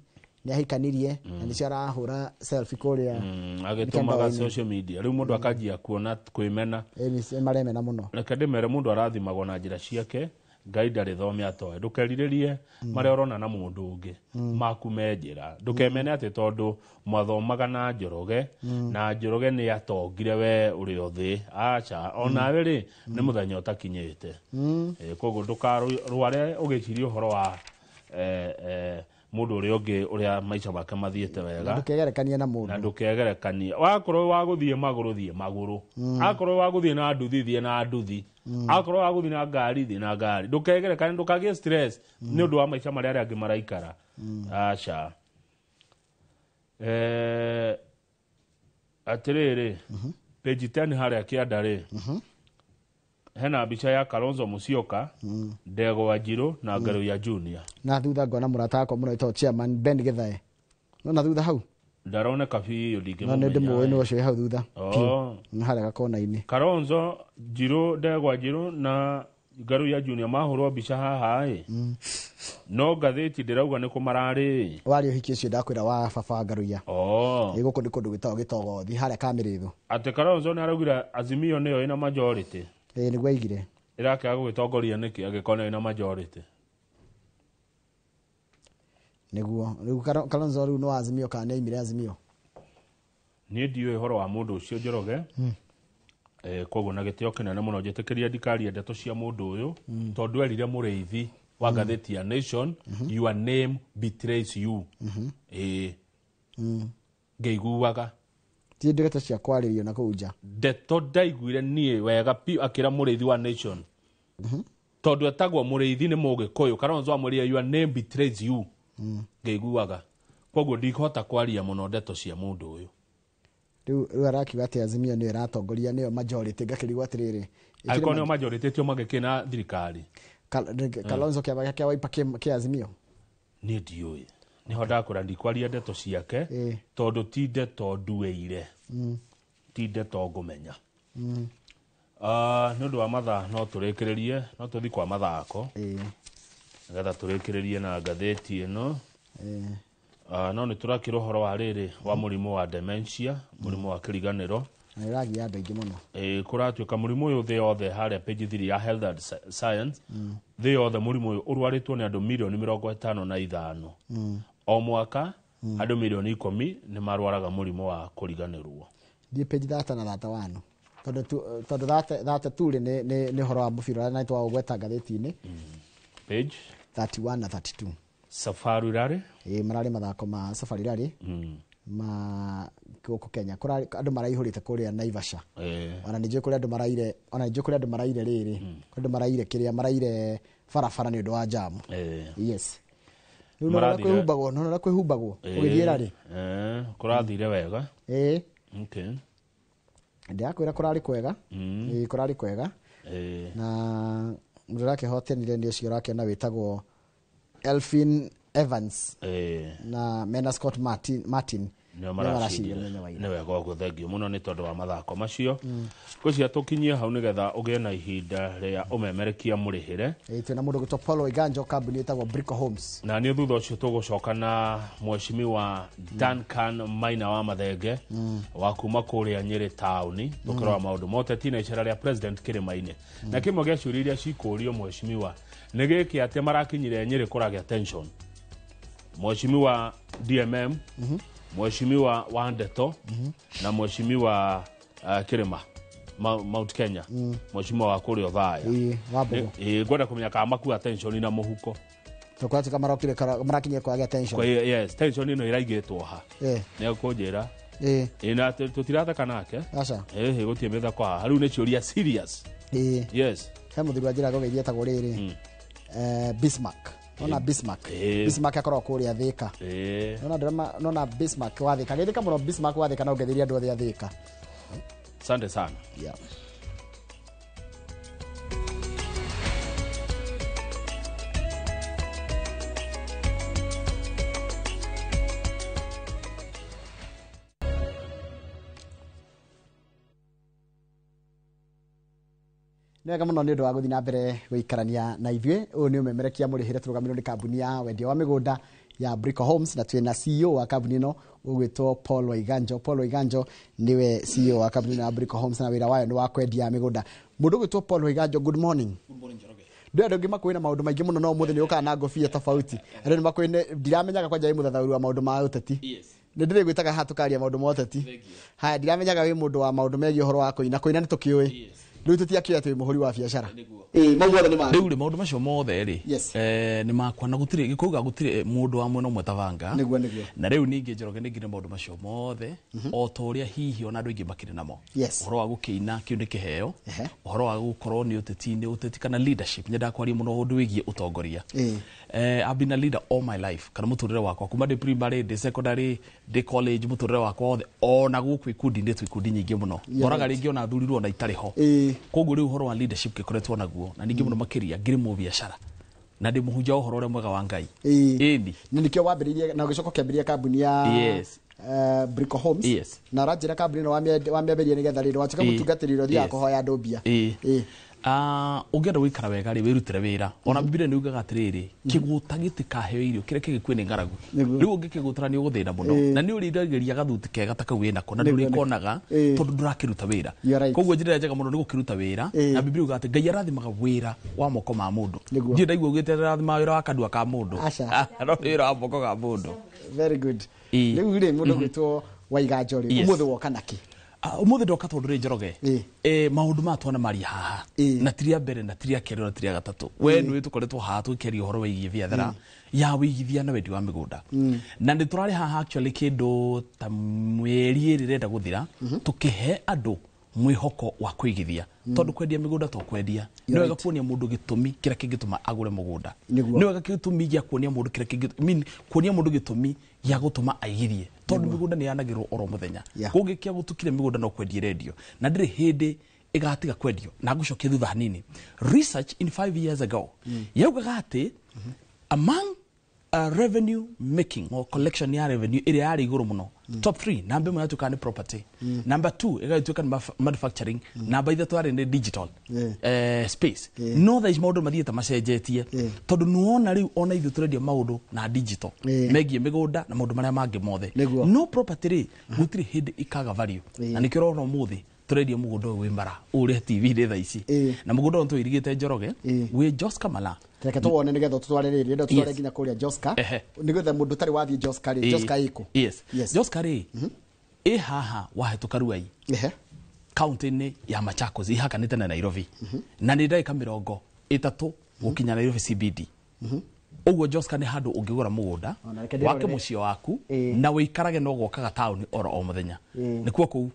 nĩ ahikanirie, na nĩcio arahũra selfie kũrĩa agĩtũmaga social media. Rĩu mũndũ akanjia kuona kwĩmena. Nĩ maremena mũno. Reke ndĩmere mũndũ arathimagwo na njĩra ciake, Ngai ndarĩ thome atoe. Ndũkerirĩrie marĩa ũrona na mũndũ ũngĩ maku me njĩra. Ndũkemene atĩ tondũ mwathomaga na Njoroge, na Njoroge nĩ atongire we ũrĩ o thĩ. Aca, onawe rĩ, nĩ mũthenya ũtakinyĩte. Koguo ndũkarware ũgĩciria ũhoro wa Mũndũ ũrĩa ũngĩ ũrĩa maica make mathiĩte wega. Ndũkegerekanie na mũndũ. Na ndũkegerekanie. Wakorwo wa gũthiĩ magũrũ, thiĩ magũrũ. Akorwo wa gũthiĩ na nduthi, thiĩ na nduthi. Akorwo wa gũthiĩ na ngari, thiĩ na ngari. Ndũkegerekanie, ndũkagĩe stress nĩ ũndũ wa maica marĩa arĩa angĩ maraikara. Aca. Atĩrĩrĩ, page 10 harĩa kĩanda rĩ, hena mbica ya Kalonzo Musyoka, Ndegwa Njirũ na Ngaruiya Junior. Na thutha ngona mũrata wakwa mũno wĩtagwo chairman Ben Githae. No na thutha hau ndaroneka biũ, ndingĩmũmenya. No nĩ ndĩmũĩ, nĩ ũcio wĩ hau thutha. Oh. Nĩ harĩa gakona-inĩ. Kalonzo Njirũ, Ndegwa Njirũ na Ngaruiya Junior mahũrwo mbica haha ĩ, no ngathĩti ndĩrauga nĩ kũ mararĩ. Warĩ ũhiki ũcio ndakwĩra wa baba wa Ngaruiya. Oh. Ĩ gũkũ nĩ kũndũ gwĩtagwo Gĩtogothi harĩa Kamĩrĩthũ. Atĩ Kalonzo nĩ araugire Azimio nĩyo ĩna majority. Ĩ nĩguo aigire. Ĩrakĩaga gũgĩtongoria nĩkĩ angĩkorwo nĩyo ĩna majority? Nĩguo rĩu Kalonzo rĩu nĩ wa Azimio kana nĩ aimire Azimio? Niĩ ndiũĩ ũhoro wa mũndũ ũcio Njoroge. Koguo na gĩtĩo kĩnene mũno njĩtĩkĩria ndikarie ndeto cia mũndũ ũyũ, tondũ erire mũrĩithi wa ngathĩti ya Nation, your name betrays you. Ngĩiguaga ti ndeto cia kwarĩrio na kũu nja. Ndeto ndaiguire niĩ wega biũ akĩra mũrĩithi wa Nation, tondũ etagwo mũrĩithi nĩ Mũgĩkũyũ. Kalonzo amwĩrire your name betrays you. Ngĩiguaga koguo ndikũhota kwaria mũno ndeto cia mũndũ ũyũ. Rĩu arakiuga atĩ Azimio nĩyo ĩratongoria, nĩyo majority. Ngakĩrigwo atĩrĩrĩ, angĩkorwo nĩyo majority tio magĩkĩ na thirikari. Kalonzo kĩama gĩake kĩa Wiper kĩ Azimio? Niĩ ndiũĩ, nĩho ndakwĩra ndikwaria ndeto ciake, tondũ ti ndeto nduĩire, ti ndeto ngũmenya. Nĩ ũndũ wa mathaa no tũrĩkĩrĩrie, no tũthiĩ kwa mathako nĩgetha tũrĩkĩrĩrie na ngathĩti ĩno. No nĩ tũrakĩra ũhoro wa rĩrĩ wa mũrimũ wa dementia, mũrimũ wa kĩriganĩro. Na ĩragia andũ aingĩ mũno. Kũratuĩka mũrimũ ũyũ thĩ yothe harĩa page 3 ya Health and Science, thĩ yothe mũrimũ ũyũ ũrwarĩtwo nĩ andũ mirioni 55. O mwaka andũ mirioni 10 nĩ marwaraga mũrimũ wa kũriganĩrwo. Thiĩ page 30 na 31, tondũ 32 rĩ nĩ ũhoro wa mũbira ũrĩa na nĩtwaũgweta ngathĩti-inĩ. Page 31 na 32. Safari Rally. Mararĩ mathako ma Safari Rally ma gũkũ Kenya. Kũrarĩ andũ maraihũrĩte kũrĩa Naivasha. Ona nĩ njũĩ kũrĩa andũ maraire, ona nĩ njũĩ kũrĩa andũ maraire rĩrĩ. Kũrĩa andũ maraire kĩrĩa maraire barabara nĩ ũndũ wa jamu. Yes. Rĩu no ũrĩa kwĩhumbagwo, no ũrĩa kwĩhumbagwo ũgĩthiĩ rally. Kũrathire wega. Okay. Ndĩrakwĩra kũrarĩ kwega. Kũrarĩ kwega. Na mũndũ ũrakĩhotanire nĩ ũcio ũrakĩona wĩtagwo Elfyn Evans. Na mena Scott Martin. Nĩo maracindire mũthenya wa ira. Nĩ wega ũguo, thengiũ mũno nĩ tondũ wa mathako macio. Ngwĩciria tũkinyie hau nĩgetha ũgĩe na ihinda rĩa ũmemerekia mũrĩhĩre. Twĩna mũndũ ũgwĩtwo Paul Waiganjo, kambuni ĩtagwo Brico Homes. Na nĩ thutha ũcio tũgũcoka na mheshimiwa Duncan Maina wa Mathenge wa kuma kũrĩa Nyĩrĩ taũni, tũkĩrora maũndũ ma ũteti na icera rĩa president kĩrĩma-inĩ. Na kĩmwe gĩa ciũria iria cikũrio mheshimiwa nĩ gĩkĩ atĩ marakinyire Nyĩrĩ kũragĩa tension. Mheshimiwa DMM, mheshimiwa wa Ndeto na mheshimiwa Kĩrĩma Mount Kenya, mheshimiwa wa kũrĩa Othaya. Wa Mbogo. Ngwenda kũmenya kana makua tension na mũhuko. Tũkwatuĩka marokire marakinyire kwagĩa tension. Kwa hiyo, yes, tension ĩno ĩraigĩtwo ha. Nĩ ekũnjĩra. Na tũtiratheka nake. Aca. Gũtirĩ mĩthako haha. Rĩu nĩ ciũria serious. Yes. He mũthuri wa njĩra ngũgeithia etagwo rĩrĩ. Bismarck. Nona Bismarck. Bismarck akoragwo kũrĩa Thika. Nona ndĩrama, nona Bismarck wa Thika. Geithĩka mũno Bismarck wa Thika na ũngeithĩrie andũ othe a Thika. Asante sana. Yeah. Nĩ wega mũno nĩ ũndũ wa gũthiĩ na mbere gũikarania na ithuĩ. Ũyũ nĩ ũmemerekia mũrĩhĩre tũrũgamĩrĩirwo nĩ kambuni ya wendia wa mĩgũnda ya Brico Homes, na twĩna CEO wa kambuni ĩno ũgwĩtwo Paul Waiganjo. Paul Waiganjo nĩwe CEO wa kambuni ĩno ya Brico Homes, na wĩra wayo nĩ wa kwendia mĩgũnda. Mũndũ ũgwĩtwo Paul Waiganjo, good morning. Good morning, Njoroge. Ndĩ andũ angĩ makũĩ na maũndũ maingĩ mũno, no ũmũthĩ nĩ ũkaga na ngũbia tofauti. Andũ nĩ makũĩ, ndiramenyaga kwanja wĩ mũthathaũri wa maũndũ ma ũteti. Yes. Nĩ ndĩrĩgwĩtaga haha tũkaria maũndũ ma ũteti. Thank you. Haya, ndiramenyaga wĩ mũndũ wa maũndũ megiĩ ũhoro wa kũina. Kũina nĩ tũkĩũĩ. Yes. Rĩu tũtiakĩoya atĩ wĩ mũhũri wa biacara. Ĩĩ, mau mothe nĩ maku. Rĩu rĩ, maũndũ macio mothe rĩ, nĩ makwa, na gũtirĩ gĩkũuga gũtirĩ mũndũ wa mwena ũmwe tabanga. Nĩguo, nĩguo. Na rĩu ningĩ Njoroge nĩ ngire maũndũ macio mothe o ta ũrĩa hihi ona andũ aingĩ makĩrĩ namo. Ũhoro wa gũkĩina, kĩu nĩ kĩheo. Ũhoro wa gũkorwo nĩ ũteti-inĩ, ũteti kana leadership, nyendaga kwaria mũno ũndũ wĩgiĩ ũtongoria. I've been a leader all my life, kana mũtũrĩre wakwa kuma ndĩ primary, ndĩ secondary, ndĩ college, mũtũrĩre wakwa wothe, ona gũkũ ikundi-inĩ twĩ ikundi nyingĩ mũno. Ngoraga rĩngĩ ona thurirwo ona itarĩ ho. Koguo rĩu ũhoro wa leadership gĩkoretwo naguo, na ningĩ mũno makĩria ngĩrĩ mũbiacara na ndĩ mũhunjia wa ũhoro ũrĩa mwega wa Ngai. Ĩni. Na nĩkĩo wambĩrĩirie na ũgĩcoka ũkĩambĩrĩria kambuni ya Brico Homes. Na ũranjĩra kambuni ĩno wamĩambĩrĩria nĩgetha rĩrĩ watuĩka mũtungatĩri ũrĩa ũthiaga kũhoya andũ mbia. Ĩĩ. Ũngĩenda gũikara wega rĩ, wĩrutĩre wĩra. Ona Bibilia nĩ yugaga atĩrĩrĩ, kĩgũta gĩtikaheo irio kĩrĩa kĩgĩkue nĩ ng'aragu. Rĩu ũngĩkĩgũtara nĩ ũgũthĩna mũno. Na nĩ ũrĩriragĩria gathuti kega ta kau wĩnako na ndũrĩkonaga tondũ ndũrakĩruta wĩra. You are right. Koguo njĩra ĩrĩa njega mũno nĩ gũkĩruta wĩra. Na Bibilia yugaga atĩ Ngai arathimaga wĩra wa moko ma mũndũ. Ndirĩ ndaigua ugĩte arathimaga wĩra wa kanua ka mũndũ. Aca. No nĩ wĩra wa moko ga mũndũ. Very good. Rĩu rĩ, mũndũ ũgwĩtwo Waiga Njorĩ, ũmũthĩ woka nakĩ? Ũmũthĩ ndoka tondũ rĩ, Njoroge, maũndũ maya twana maria haha na ti rĩa mbere na ti rĩa kerĩ na ti rĩa gatatũ. We nĩwe tũkoretwo haha tũkĩaria ũhoro wĩgiĩ biathara ya wĩigithia na wendia wa mĩgũnda, na nĩ tũrarĩ haha actually kĩndũ ta mĩeri ĩrĩ ĩrenda gũthira tũkĩhe andũ mwĩhoko wa kũigithia, tondũ kwendia mĩgũnda to kwendia. Nĩ wega kuonia mũndũ gĩtũmi kĩrĩa kĩngĩtũma agũre mũgũnda. Nĩ wega gĩtũmi gĩa kuonia mũndũ kĩrĩa kĩngĩ, I mean, kuonia mũndũ gĩtũmi gĩa gũtũma aigithie, tondũ mĩgũnda nĩ yanagĩrwo oro mũthenya. Kũngĩkia gũtukire mĩgũnda no kwendia ĩrendio na ndĩrĩ hĩndĩ ĩgatiga kwendio. Na ngũcokia thutha hanini, research in 5 years ago yaugaga atĩ among revenue making or collection ya revenue ĩrĩa yarĩ igũrũ mũno, top 3, namba ĩmwe yatuĩkaga nĩ property, number 2 ĩgagĩtuĩka nĩ manufacturing, namba ithatũ yarĩ nĩ digital space. No thaa ici maũndũ mathiĩte macenjetie, tondũ nĩwona rĩu ona ithuĩ tũrendia maũndũ na digital megiĩ mĩgũnda na maũndũ marĩa mangĩ mothe. No property rĩ, gũtirĩ hĩndĩ ikaga value. Na nĩkĩo ũrona ũmũthĩ tũrendia mũgũnda ũyũ wĩ mara ũrĩa TV-inĩ thaa ici. Na mũgũnda ũyũ tũirigĩte, Njoroge, wĩ Joska Mala. Reke tũwone nĩgetha tũtware rĩrĩ, ndå tũtware nginya kũrĩa Joska, nĩgetha mũndũ ũtarĩ wathiĩ Joska rĩ, Joska ĩkũ? Yes. Joska rĩ, ĩ haha wahĩtũka Ruai, kaunti-inĩ ya Machakos, ihakanĩte na Nairobi, na nĩ ndagĩka 30 gũkinya Nairobi CBD. Ũguo Joska nĩ handũ ũngĩgũra mũgũnda, Ona reke ndĩrorere. wake mũciĩ waku na wĩikarage no gwakaga taũni oro o mũthenya. Nĩkuo kũu.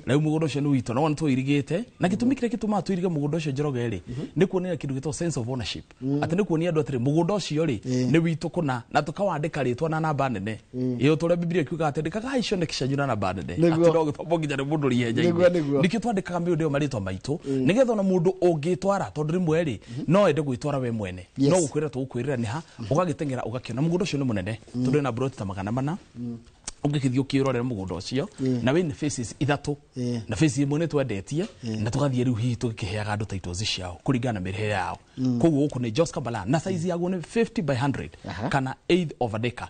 Rĩu mũgũnda ũcio nĩ witũ na wona tũirigĩte, na gĩtũmi kĩrĩa gĩtũmaga tũirige mũgũnda ũcio, Njoroge rĩ, nĩ kuonia kĩndũ gĩtagwo sense of ownership, atĩ nĩ kuonia andũ atĩrĩ, mũgũnda ũcio rĩ, nĩ witũ kũna, na tũkawandĩka rĩtwa na namba nene ĩyo tũrĩa Bibilia ĩkiugaga atĩ andĩkagai cioneki cianyu na namba nene, atĩ no gĩthomo nginya nĩ mũndũ ũrĩ ihenya-inĩ. Nĩguo. Nĩkĩo twandĩkaga mĩũndũ ĩyo marĩtwa maitũ, nĩgetha ona mũndũ ũngĩtwara, tondũ rĩmwe rĩ, no ende gwĩtwara we mwene, no gũkwĩra tũgũkwĩrĩra nĩ ha ũgagĩteng'era ũgakĩona. Mũgũnda ũcio nĩ mũnene, tondũ wĩna broti ta 400. Ũngĩgĩthiĩ ũkĩrorera mũgũnda ũcio, na wĩna faces ithatũ, na face ĩmwe nĩ twendetie na tũgathiĩ rĩu hihi tũgĩkĩheaga andũ titles ciao kũringana na mĩrĩhĩre yao. Koguo gũkũ nĩ Joska Bala, na size yaguo nĩ 50 by 100 kana eighth of an acre.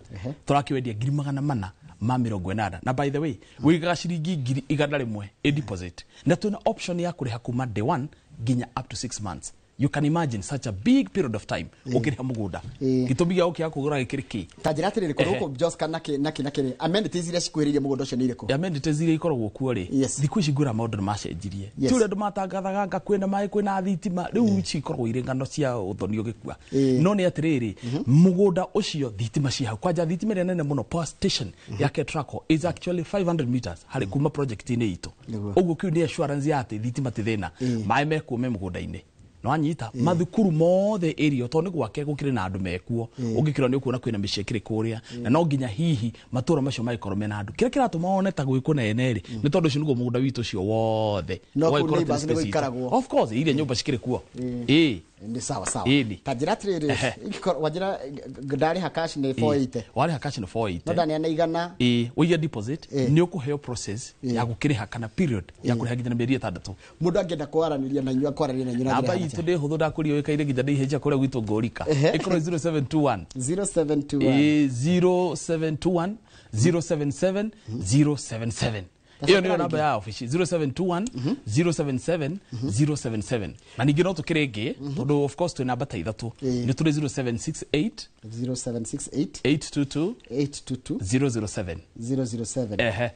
Tũrakĩwendia 480,000, na by the way, wĩigaga ciringi 100,000 ĩ deposit, na twĩna option ya kũrĩha kuma day one nginya up to 6 months. You can imagine such a big period of time ũkĩrĩha mũgũnda. Gĩtũmi gĩa gũkĩaga kũgũra gĩkĩrĩ kĩ? Ta njĩra atĩrĩrĩ, kũndũ gũkũ Joska nakĩ amenities iria cikuhĩrĩirie mũgũnda ũcio nĩ irĩkũ? Amenities iria ikoragwo kuo rĩ, thikũ ici ngwĩra maũndũ nĩ macenjirie. Ti ũrĩa andũ matangathaga anga kwĩna maĩ, kwĩna thitima. Rĩu ici ikoragwo irĩ ng'ano cia ũthoni ũgĩkua. No nĩ atĩrĩrĩ, mũgũnda ũcio thitima ci hau kwanja, thitima ĩrĩa nene mũno, power station ya Ketraco, is actually 500 meters harĩ kuma project-inĩ itũ. Ũguo kĩu nĩ assurance ya atĩ thitima ti thĩna. Maĩ mekuo me mũgũnda-inĩ, nĩwanyita? Mathukuru mothe area, tondũ nĩ gwake gũkĩrĩ na andũ mekuo. Ũngĩkĩrora nĩ ũkuona kwĩna mĩciĩ ĩkĩrĩ kũrĩa, na no nginya hihi matũra macio magĩkorwo mena andũ. Kĩrĩa kĩratũma wone ta gwĩ kũnene rĩ, nĩ tondũ ũcio nĩguo mũgũnda witũ ũcio wothe. No kũu Ũgagĩkorwo atĩ neighbors nĩ space itũ. gũikaragwo. Of course, iria nyũmba cikĩrĩ kuo. Ĩĩ. Nĩ sawa sawa. Ĩni. Ta njĩra atĩrĩrĩ, ingĩkorwo wanjĩra ndarĩha cash nĩ 480? Warĩha cash nĩ 480. No ndaneana 100? Ĩĩ, ũige deposit, nĩ ũkũheo process ya gũkĩrĩha kana period ya kũrĩha nginya na mĩeri 6. Mũndũ angĩenda kwaranĩria na inyuĩ, kwaranĩria na inyuĩ na njĩra Namba ya itũ ndĩ hũthũ, ndakũria ũĩkaine nginya ndĩ ihĩnja kũrĩa gwitũ ngũrika. Ĩkorwo 0721 0721. Ĩĩ, 0721 077 077. Ĩyo nĩyo namba ya obici, 0721 077 077. Na ningĩ no tũkĩrĩ ĩngĩ, tondũ of course twĩ namba ta ithatũ. Nĩ tũrĩ 0768 0768 822 822 007. 007. Ehe.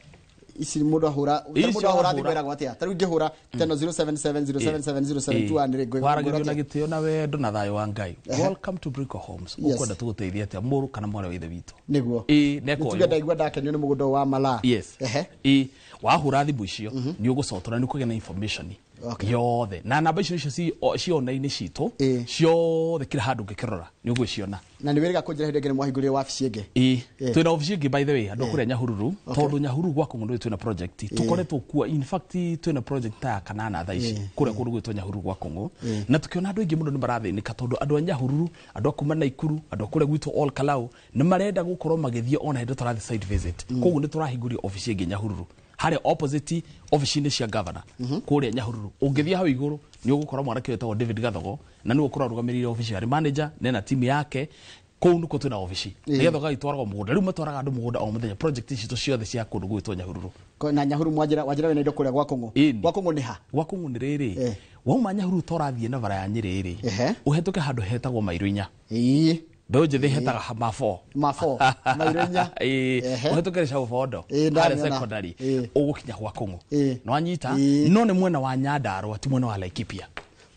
Ici mũndũ ahũra Icio mũndũ ahũra thimũ wahũra. ĩragwo atĩa? Ta rĩu ingĩhũra 10 077 077 072 nĩ rĩ Waragĩrio na gĩtĩo na wendo na thayũ wa Ngai. Welcome to Brico Homes. Yes. Ũkwenda tũgũteithie atĩa mũrũ kana mwarĩ wa ithe witũ? Nĩguo. Ĩĩ, Nĩtuge nekoywo. ndaigua ndakenio nĩ mũgũnda ũyũ wa Malaa. Yes. Ehe. Ĩĩ, wahũra thimũ icio nĩ ũgũcotora, nĩ ũkũgĩa na information yothe, na namba icio nicio ci online citũ ciothe, kila handũ ũngĩkĩrora nĩ ũgũciona. Na nĩ wĩrĩga kũnjĩra hĩndĩ ĩngĩ nĩ mwahingũrire wabici ĩngĩ. Ĩĩ, Ĩĩ. twĩna obici ĩngĩ, by the way, andũ a kũrĩa Nyahururu, Okay. tondũ Nyahururu gwa Kũng'ũ twĩna project tũkoretwo kuo. In fact, twĩna project ta ya kanana thaa ici kũrĩa kũndũ gwĩtwo Nyahururu gwa Kũng'ũ, na tũkĩona andũ aingĩ mũno nĩ marathĩnĩka, tondũ andũ a Nyahururu, andũ a kuma Naikuru, andũ a kũrĩa gwitũ Ol Kalou nĩ marenda gũkorwo magĩthiĩ ona hĩndĩ tũrathiĩ site visit. Koguo nĩ tũrahingũria obici ĩngĩ Nyahururu, harĩa opposite obici-inĩ cia governor kũrĩa Nyahururu. Ũngĩthiĩ hau igũrũ nĩ ũgũkora mwanake wĩtagwo David Gathogo, na nĩwe ũkorwo arũgamĩrĩire obici arĩ manager nena timu yake. Kũu nĩkuo twĩna obici, nĩgetha ũgagĩtwaragwo mũgũnda. Rĩu matwaraga andũ mũgũnda o mũthenya, project citũ ciothe cia kũndũ gwĩtwo Nyahururu. Na Nyahururu mwanjĩra wĩna indo kũrĩa gwa Kũng'ũ? Ĩni. Gwa Kũng'ũ nĩ ha? Gwa Kũng'ũ nĩ rĩrĩ, Eh. wauma Nyahururu ta ũrathiĩ na bara ya Nyĩrĩ rĩ, Ehe. ũhetũke handũ hetagwo Mairũ Inya. Ĩĩ. Mbeũ njĩthĩ hetaga mafo. Mafo, Mairũ Inya. Ĩĩ, Ehe. ũhetũke Gĩcagũ Bondo, Ĩĩ, harĩa ndamĩona. secondary, Ĩĩ. ũgũkinya gwa Kũng'ũ. Ĩĩ. Nĩwanyita? Ĩĩ. No nĩ mwena wa Nyandarũa, ti mwena wa Laikipia.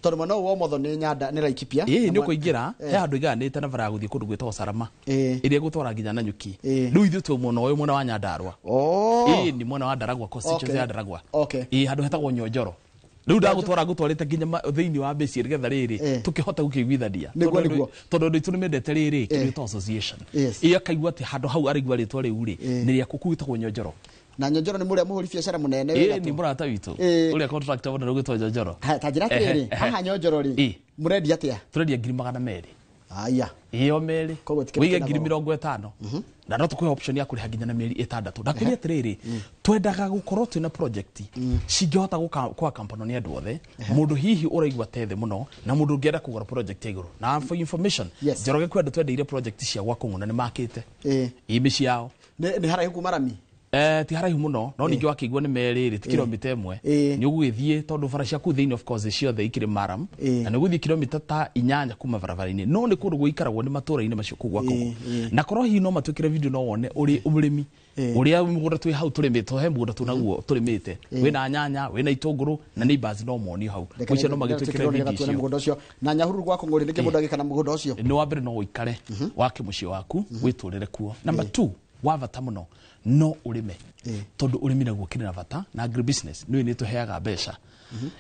Tondũ mwena ũyũ wa ũmotho nĩ Nyanda, nĩ Laikipia. Ĩĩ, Na nĩ ũkũingĩra he handũ igayanĩte na bara ya gũthiĩ kũndũ gwĩtagwo Sarama, Ĩĩ. ĩrĩa ĩgũtwara nginya Nanyuki. Ĩĩ. Rĩu ithuĩ twĩ mwena ũyũ, mwena wa Nyandarũa. Oh. Ĩĩ, nĩ mwena wa Ndaragwa, constituency Okay. ya Ndaragwa. Okay. Ĩĩ, handũ hetagwo Nyonjoro. Rĩu ndagũtwara ngũtwarĩte nginya thĩinĩ wa mĩciĩ, nĩgetha rĩrĩ Eh. tũkĩhote gũkĩiguithania. Nĩguo, nĩguo. Tondũ andũ aitũ nĩmendete rĩrĩ kĩndũ Eh. gĩtagwo association. Yes. Ĩĩ, akaigua atĩ handũ hau araigua rĩtwa rĩu rĩ Eh. nĩ rĩaku, kũu gwĩtagwo Nyonjoro. Na Nyonjoro nĩ mũrĩa mũhũri biacara mũnene wĩ Ĩĩ, gatũ. nĩ mũrata witũ Ĩĩ. ũrĩa contractor mũnene ũgwĩtwo Nyonjoro. Ha, ta njĩra Ehe, atĩrĩrĩ, ehe. haha Nyonjoro rĩ, Ĩĩ. mũrendia atĩa? Tũrendia 200,000. Aya. Ĩyo merĩ. Koguo tikĩrĩ Wĩige kĩna ngiri goro. 50, na no tũkũhe option ya kũrĩha nginya na mĩeri 6. Ndakwĩria atĩrĩrĩ, twendaga gũkorwo twĩna project cingĩhota gũka kampano nĩ andũ othe, mũndũ hihi ũraigua tethe mũno na mũndũ ũngĩenda kũgũra project ya igũrũ. Na for information, Yes. Njoroge, kwĩ andũ twendeire project cia gwa Kũng'ũ na nĩ makĩte Ĩĩ. ĩ mĩciĩ yao. Nĩ haraihu kuma rami? Eh, ti haraihu mũno, no ningĩ wakĩigua nĩ merĩ rĩ, ti kilomita 1. Ĩĩ. Nĩ ũgũgĩthiĩ, tondũ bara cia kũu thĩinĩ of course ciothe ikĩrĩ maram, Ĩĩ. na nĩ ũgũthiĩ kilomita ta 8 kuma barabara-inĩ, no nĩ kũndũ gũikaragwo nĩ matũra-inĩ macio kũu gwa Kũng'ũ. Ĩĩ. Na korwo hihi no matwĩkĩre video no wone ũrĩ ũrĩmi Ĩĩ. ũrĩa mũgũnda twĩ hau tũrĩmĩtwo, he mũgũnda twĩnaguo tũrĩmĩte, wĩna nyanya, wĩna itũngũrũ, na neighbors no monio hau. Reke Ũcio no magĩtwĩkĩre nĩgetha video tuone icio. mũgũnda ũcio. Na Nyahururu gwa Kũng'ũ rĩ, nĩkĩ mũndũ agĩka na mũgũnda ũcio? Nĩ wa mbere, no ũikare wake mũciĩ waku, wĩtũrĩre kuo. Number two, wa bata mũno, no ũrĩme, tondũ ũrĩmi naguo kĩrĩ na bata, na agribusiness nĩyo nĩ tũheaga mbeca.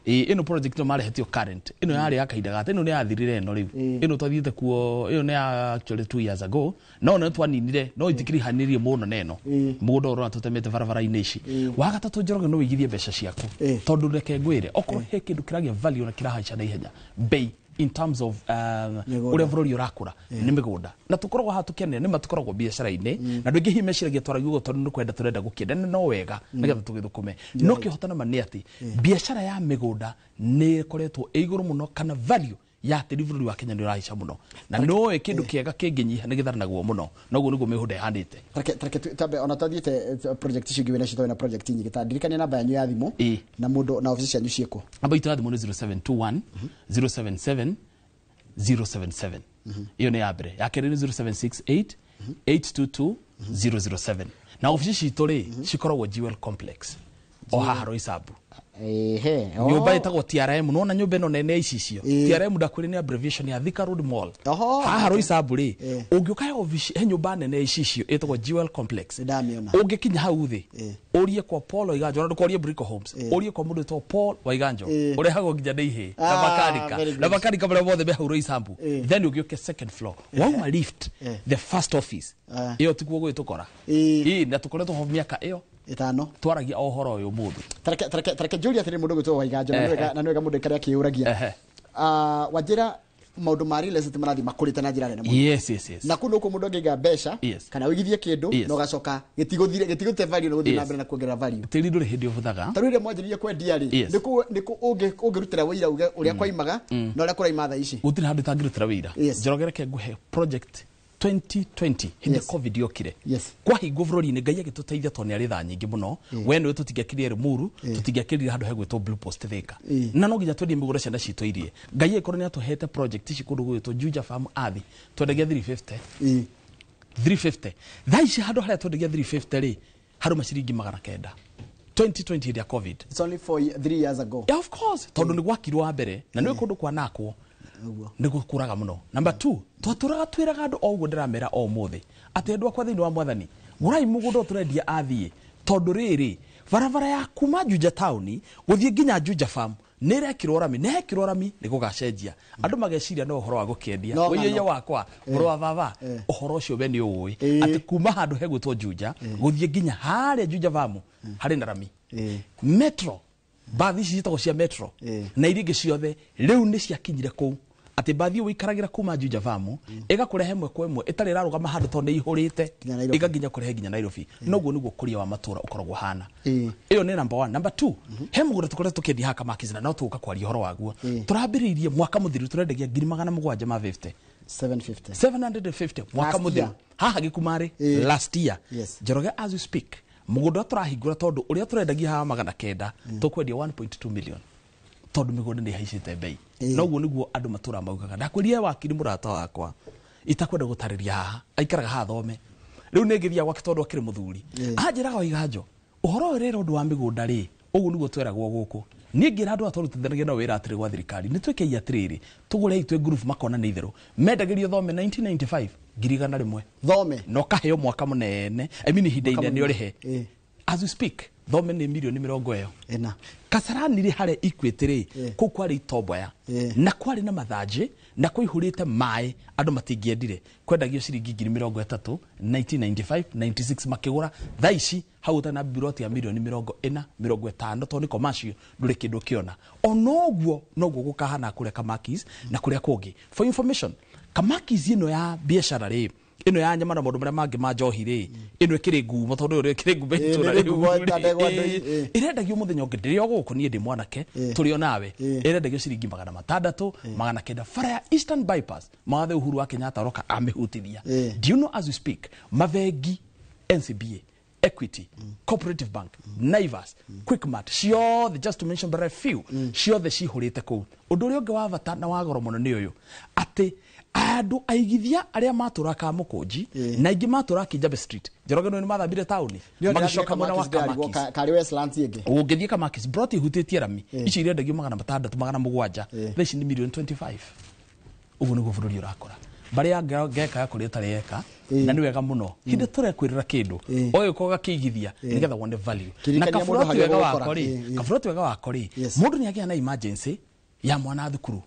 Ĩĩ, ĩno project ĩno marehetio current, ĩno yarĩ ya kahinda gata, ĩno nĩ yathirire. Ĩno rĩu ĩno twathiĩte kuo, ĩyo nĩ ya actually 2 years ago, no nĩ twaninire, no itikirihanĩrie mũno na ĩno mũgũnda ũrona tũtemete barabara-inĩ ici. Wa gatatũ, Njoroge, no ũigithie mbeca ciaku, Ĩĩ. tondũ reke ngwĩre, okorwo he kĩndũ kĩragĩa value na kĩrahaica na ihenya bei in terms of Mĩgũnda. ũrĩa bũrũri ũrakũra, nĩ mĩgũnda. Na tũkoragwo haha tũkĩanĩra, nĩ ma tũkoragwo biacara-inĩ, na andũ aingĩ hihi meciragia twaragia ũguo tondũ nĩ kwenda tũrenda gũkĩenda, na no wega nĩgetha tũgĩthũkũme, no kĩhotana ma nĩ atĩ biacara ya mĩgũnda nĩ ĩkoretwo ĩ igũrũ mũno, kana value ya tĩri bũrũri wa Kenya nĩ ũrahaica mũno, na nĩũĩ kĩndũ kĩega kĩngĩnyiha nĩ gĩtharanagwo mũno, noguo nĩguo mĩgũnda ĩhanĩte. Tareke tambe ona twathiĩte project icio ingĩ wĩna nacio, na project nyingĩ, ta ndirikania namba yanyu ya thimũ Ĩĩ. na mũndũ na obici cianyu ciĩkũ? Namba itũ ya thimũ nĩ 0721 077 077. Ĩyo nĩ ya mbere. Ya kerĩ nĩ 0768 822 007. Na obici citũ rĩ, cikoragwo Jewel Complex o haha Roysambu. Ehe. Nyũmba ĩtagwo TRM. Nona nyũmba ĩno nene icicio? Ĩĩ. TRM, ndakwĩrĩ nĩ abbreviation ya Thika Road Mall. Oho, Haha okay. Roysambu rĩ, Ĩĩ. ũngĩũka he obici, he nyũmba nene icicio ĩtagwo Jewel Complex. Nĩndamĩona. Ũngĩkinya hau thĩ, Ĩĩ. ũrie kwa Paul Waiganjo, ona ndũkorie Brico Homes, ũrie kwa mũndũ wĩtagwo Paul Waiganjo, Ĩĩ. ũrehagwo nginya nĩ ihĩ na Ah, makanika very good. na makanika marĩa mothe me hau Roysambu. Ĩĩ. Then ũgĩũke second floor, wauma lift, Ĩĩ. the first office, Ah. ĩyo tikuo gwĩtũkora. Ĩĩ. Ĩĩ, na tũkoretwo ho mĩaka ĩyo 5. Twaragia o ũhoro ũyũ mũthĩ. Tareke njũrie atĩrĩ, mũndũ gwĩtwo Waiganjo, na nĩ wega, na nĩ wega mũndũ aikare akĩũragia. Ah, wanjĩra maũndũ ma real estate marathiĩ makũrĩte na njĩra nene mũno. Yes. Na kũu nĩkuo mũndũ angĩiga mbeca kana ũigithie kĩndũ na ũgacoka gĩtigũthire, gĩtigũte value, na gũthiĩ na mbere na kuongerera value. Tĩri ndũrĩ hĩndĩ ũbuthaga. Ta rĩu rĩrĩa mwanjĩrĩria kwendia rĩ, nĩkũ ũngĩrutĩra wĩira uge ũrĩa kwaimaga na ũrĩa kũraima thaa ici? Gũtirĩ handũ itangĩrutĩra wĩira. Njoroge, reke nguhe project 2020, hĩndĩ COVID yokire, kwahingwo bũrũri-inĩ, Ngai agĩtũteithia tondũ nĩ arĩ tha nyingĩ mũno. We nĩwe tũtingĩakirire Limuru, tũtingĩakirire handũ hegwĩtwo Blue Post Thika, na no nginya twendie mĩgũnda ciana citũ irie. Ngai agĩkorwo nĩ atũhete project ici kũndũ gwĩtwo Juja Farm Athi, twendagia 350, 350. Thaa ici handũ harĩa twendagia 350 rĩ, harũma ciringi 900. 2020 hĩndĩ ya COVID. It's only 3 years ago. Yeah, of course, tondũ nĩ gwakirwo wa mbere na nĩ kũndũ kwanakwo nĩ gũkũraga mũno. Number 2, twatũraga twĩraga andũ o ũguo ndĩramera o ũmũthĩ atĩ andũ akwa thĩinĩ wa mwathani, gũrai mũgũnda ũtũrendia athiĩ, tondũ rĩrĩ barabara ya kuma Juja taũni gũthiĩ nginya Juja farm nĩ ĩrekĩrwo rami, na yekĩrwo rami nĩ gũgacenjia. Andũ mageciria no ũhoro wa gũkĩendia, ũiyũiye wakwa, ũhoro wa baba, ũhoro ũcio we nĩ ũĩ atĩ kuma handũ hegwĩtwo Juja gũthiĩ nginya harĩa Juja farm harĩ na rami. Metro, bathi ici ciĩtagwo cia metro na iria ingĩ ciothe rĩu nĩ ciakinyire kũu atĩ bathi ũikaragĩra kuma Juja farm ĩgakũrehe ĩmwe kwa ĩmwe ĩtarĩ ĩrarũgama handũ tondũ nĩ ihũrĩte, ĩgakinya kũrehe nginya Nairobi. Noguo nĩguo kũria wa matũra ũkoragwo hana. Ĩyo nĩ number 1. Number 2, he mũgũnda tũkoretwo tũkĩendia haha Kamakis na no tũgũka kwaria ũhoro waguo. Tũrambĩrĩirie mwaka mũthiru tũrendagia 750,000 750 750 mwaka mũthiru haha Gĩkumarĩ last year. Njoroge, as we speak, mũgũnda tũrahingũra tondũ ũrĩa tũrendagia haha 900 tũkwendia 1.2 million tondũ mĩgũnda nĩ ĩhaicĩte bei. Noguo nĩguo andũ matũra maugaga. Ndakwĩrire wakiri mũrata wakwa itakwenda gũtarĩria haha, aikaraga haha thome, rĩu nĩ ngĩthiaga gwake tondũ akĩrĩ mũthuri, anjĩraga Waiganjo ũhoro ũyũ rĩrĩ ũndũ wa mĩgũnda rĩ, ũguo nĩguo tweragwo gũkũ. Niĩ ngĩra andũ aya twarutithanagia nao wĩra atĩrĩ gwa thirikari, nĩ twĩkei atĩrĩrĩ, tũgũrei twĩ group makona nĩ itherũ. Mendagĩrio thome 1995 100,000 thome na ũkaheo mwaka mũnene, I mean ihinda inene ũrĩhe. As we speak, thome nĩ mirioni 40. Kasarani rĩ harĩa Equity rĩ, kũu kwarĩ itomboya na kwarĩ na mathanjĩ na kũihũrĩte maĩ, andũ matingĩendire. Kwendagio ciringi 30,000 1995 96 makĩgũra. Thaa ici hau ũtarĩ na biroti ya mirioni 40 50 tondũ nĩ commercial ndũrĩ kĩndũ ũkĩona. Onoguo noguo gũkahana kũrĩa Kamakis na kũrĩa kũngĩ. For information, Kamakis ĩno ya biacara rĩ, ĩno ya nyama na maũndũ marĩa mangĩ ma njohi rĩ, ĩno ĩkĩrĩ ngumo tondũ ĩyo ĩkĩrĩ ngumo itũra rĩu. Ĩrendagio mũthenya ũngĩ ndĩrĩ o gũkũ niĩ ndĩ mwanake tũrĩ o nawe, ĩrendagio ciringi 600 900 bara ya Eastern Bypass. Mawathe Uhuru wa Kenyatta aroka amĩhutithia. Do you know as we speak, mabengi NCBA, Equity, Cooperative Bank, Naivas, Quickmart, ciothe, just to mention but a few, ciothe cihũrĩte kũu. Ũndũ ũrĩa ũngĩ wa bata na wa goro mũno nĩ ũyũ atĩ andũ aigithia arĩa matũraga Kamũkũnji na aingĩ matũraga Kijabe Street, Njoroge nĩ mathambire taũni magĩcoka mwena wa Kamakis. Karĩ Westlands ĩngĩ ũngĩthiĩ Kamakis broti ihutĩtie rami icio irendagio 600 700, thaa ici nĩ mirioni 25. Ũguo nĩguo bũrũri ũrakũra. Barĩ ya ngeka ya kũrĩa ĩtarĩ yeka na nĩ wega mũno hĩndĩ tũrekwĩrĩra kĩndũ ũgĩũka ũgakĩigithia nĩgetha wone value. Na kaburoti wega wako rĩ, kaburoti wega wako rĩ, mũndũ nĩ agĩa na emergency ya mwana thukuru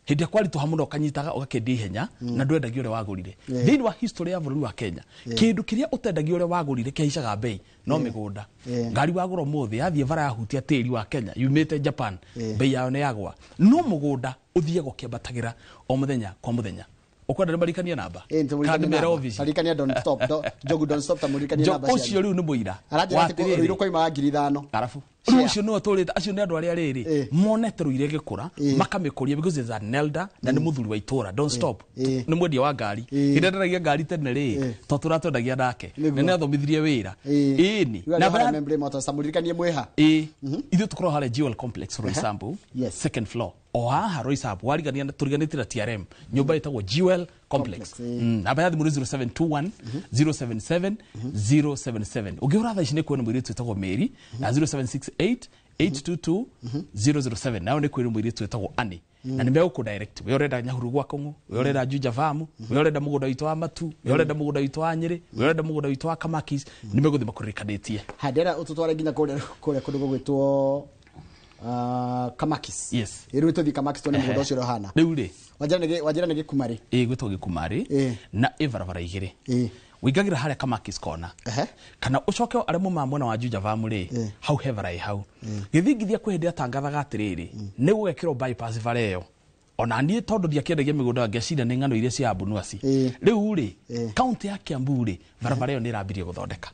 hĩndĩ ĩrĩa kwaritũha mũno ũkanyitaga ũgakĩendia ihenya na ndwendagia ũrĩa wagũrire. Thĩinĩ wa history ya bũrũri wa Kenya, kĩndũ kĩrĩa ũtendagia ũrĩa wagũrire kĩhaicaga bei no mĩgũnda. Ngari wagũra ũmũthĩ yathiĩ bara yahutia tĩri wa Kenya yumĩte Japan, bei yayo nĩ yagwa. No mũgũnda ũthiaga ũkĩambatagĩra o mũthenya kwa mũthenya. Ũkwenda nĩmarikanie namba? Kana ndĩmere obici? Tarikania don't stop. Njogu don't stop, tamũririkanie namba cianyu. Ũcio rĩu nĩ mũira. Aranjĩra atĩ Ruiru kwaimaga 5,000. Arabu. Rĩu ũcio nĩwe tũrĩte, acio nĩ andũ arĩa rĩrĩ monete Ruiru ĩgĩkũra makamĩkũria because is an elder na nĩ mũthuri wa itũra. Don't stop. Nĩ mwendia wa ngari. Hĩndĩ ĩrĩa nderagia ngari tene rĩ, to tũratwendagia nake. Na nĩ athomithirie wĩra. Ĩni. Namba ya tamũririkanie mwĩha. Ithuĩ tũkoragwo harĩa Jewel Complex Roysambu, second floor. O haha Roysambu warigania tũriganĩtie na TRM, nyũmba ĩtagwo Jewel Complex. Namba ya thimũ nĩ 0721 077 077. Ũngĩhũra thaa ici nĩ kuona mũirĩtu wĩtagwo Mary na 0768 822 007. Nayo nĩ kwĩrwo mũirĩtu wĩtagwo Annie. Na nĩ megũkũ direct. We ũrenda Nyahururu gwa Kũng'ũ, we ũrenda Juja Farm, we ũrenda mũgũnda witũ wa Matu, we ũrenda mũgũnda witũ wa Nyĩrĩ, we ũrenda mũgũnda witũ wa Kamakis, nĩ megũthiĩ makũririkanĩtie. Handera ũtũtware nginya kũrĩa kũndũ gũgwĩtwo Kamakis. Yes. Rĩu tũthiĩ Kamakis tuone mũgũnda ũcio ũrĩa ũhana. Rĩu rĩ. Wanjĩra nĩ Gĩkumarĩ. Ĩĩ gwĩtwo Gĩkumarĩ na ĩ barabara igĩrĩ. Wĩingagĩra harĩa Kamakis kona. Kana ũcoke arĩa mumaga mwena wa Juja Farm rĩ, hau he bara ĩ hau. Gĩthingithia kwĩ hĩndĩ atangathaga atĩrĩrĩ, nĩ gũgekĩrwo bypass bara ĩyo. Ona niĩ tondũ ndiakĩendagia mĩgũnda ngeciria nĩ ng'ano iria cia Abunuasi. Rĩu rĩ, kaunti ya Kiambu rĩ, barabara ĩyo nĩ ĩrambirie gũthondeka.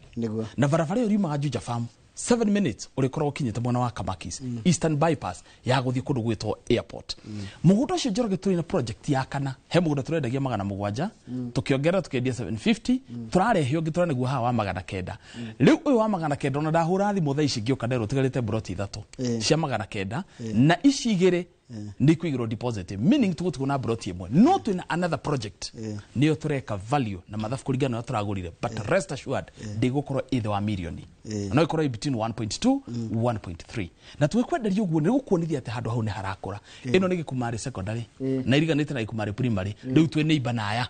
Na barabara ĩyo riumaga Juja Farm 7 minutes ũrĩkoragwo ũkinyĩte mwena wa Kamakis, Eastern Bypass ya gũthiĩ kũndũ gwĩtwo airport. Mũgũnda ũcio Njoroge tũrĩ na project ya kana, he mũgũnda tũrendagia 700, tũkĩongerera tũkĩendia 750, tũrarehe ũngĩ tũraneguo haha wa 900. Rĩu ũyũ wa 900 ona ndahũra thimũ thaa ici ngĩũka nderwo ũtigarĩte broti 3 cia 900 na ici igĩrĩ Nĩ kũigĩrwo deposit, meaning tũgũtigwo na broti ĩmwe, no twĩna another project nĩyo tũreka value na mathabu kũringana na ũrĩa tũragũrire, but rest assured ndĩgũkorwo ĩ thĩ wa mirioni, no ĩkorwo ĩ between 1.2 1.3. Na tũgĩkwenderia ũguo nĩ gũkuonithia atĩ handũ hau nĩ harakũra. Ĩno nĩ Gĩkumarĩ Secondary na iriganĩte na Gĩkumarĩ Primary. Rĩu twĩ neighbor na aya.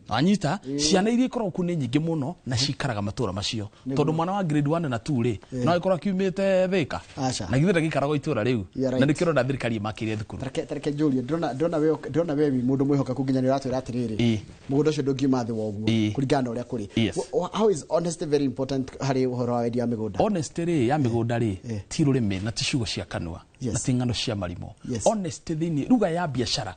Wanyita, ciana iria ikoragwo kuu nĩ nyingĩ mũno na cikaraga matũra macio, tondũ mwana wa grade 1 na 2 rĩ, no ĩkorwo akiumĩte Thĩka Aca. na githĩ ndagĩikaragwo itũra rĩu? You are right. Na nĩkĩo ũrona thirikari ĩmakĩire thukuru. Tareke njũrie, ndĩrona we wĩ mũndũ mwĩhokeku, nginya nĩ ũratwĩra atĩrĩrĩ, mũgũnda ũcio ndũngiuma thĩ wa ũguo kũringana na ũrĩa kũrĩ. How is honesty very important harĩ ũhoro wa wendia wa mĩgũnda? Honesty rĩ, ya mĩgũnda rĩ, ti rũrĩmĩ na ti ciugo cia kanua na ti ng'ano cia marimũ. Honesty thĩinĩ ruga ya biacara,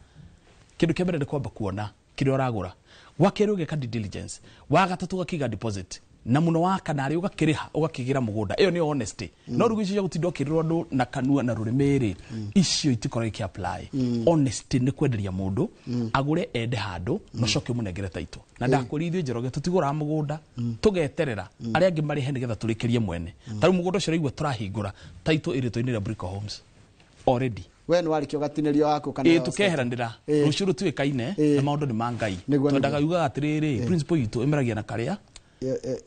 kĩndũ kĩa mbere nĩ kwamba kuona kĩrĩa ũragũra, wa kerĩ ũgeka due diligence, wa gatatũ ũgakĩiga deposit, na mũno wa kana rĩ, ũgakĩrĩha ũgakĩgĩra mũgũnda. Ĩyo nĩyo honesty. No rĩu icio cia gũtinda ũkĩrĩrwo andũ na kanua na rũrĩmĩ rĩ, icio itikoragwo ikĩ apply. Honesty nĩ kwenderia mũndũ agũre, ende handũ na ũcoke ũmũnengere title. Na ndakwĩra, ithuĩ Njoroge tũtigũraga mũgũnda tũgeterera arĩa angĩ marĩhe nĩgetha tũrĩkĩrie mwene. Ta rĩu mũgũnda ũcio ũraigua tũrahingũra, title ĩrĩtwo-inĩ rĩa Brico Homes already. We nĩ warĩkia ũgatinĩrio waku kana? Ĩ, tũkeheranĩra, rũciũ rũtuĩkaine na maũndũ nĩ ma Ngai. Twendaga yugaga atĩrĩrĩ, principle itũ ĩmeragia na karĩa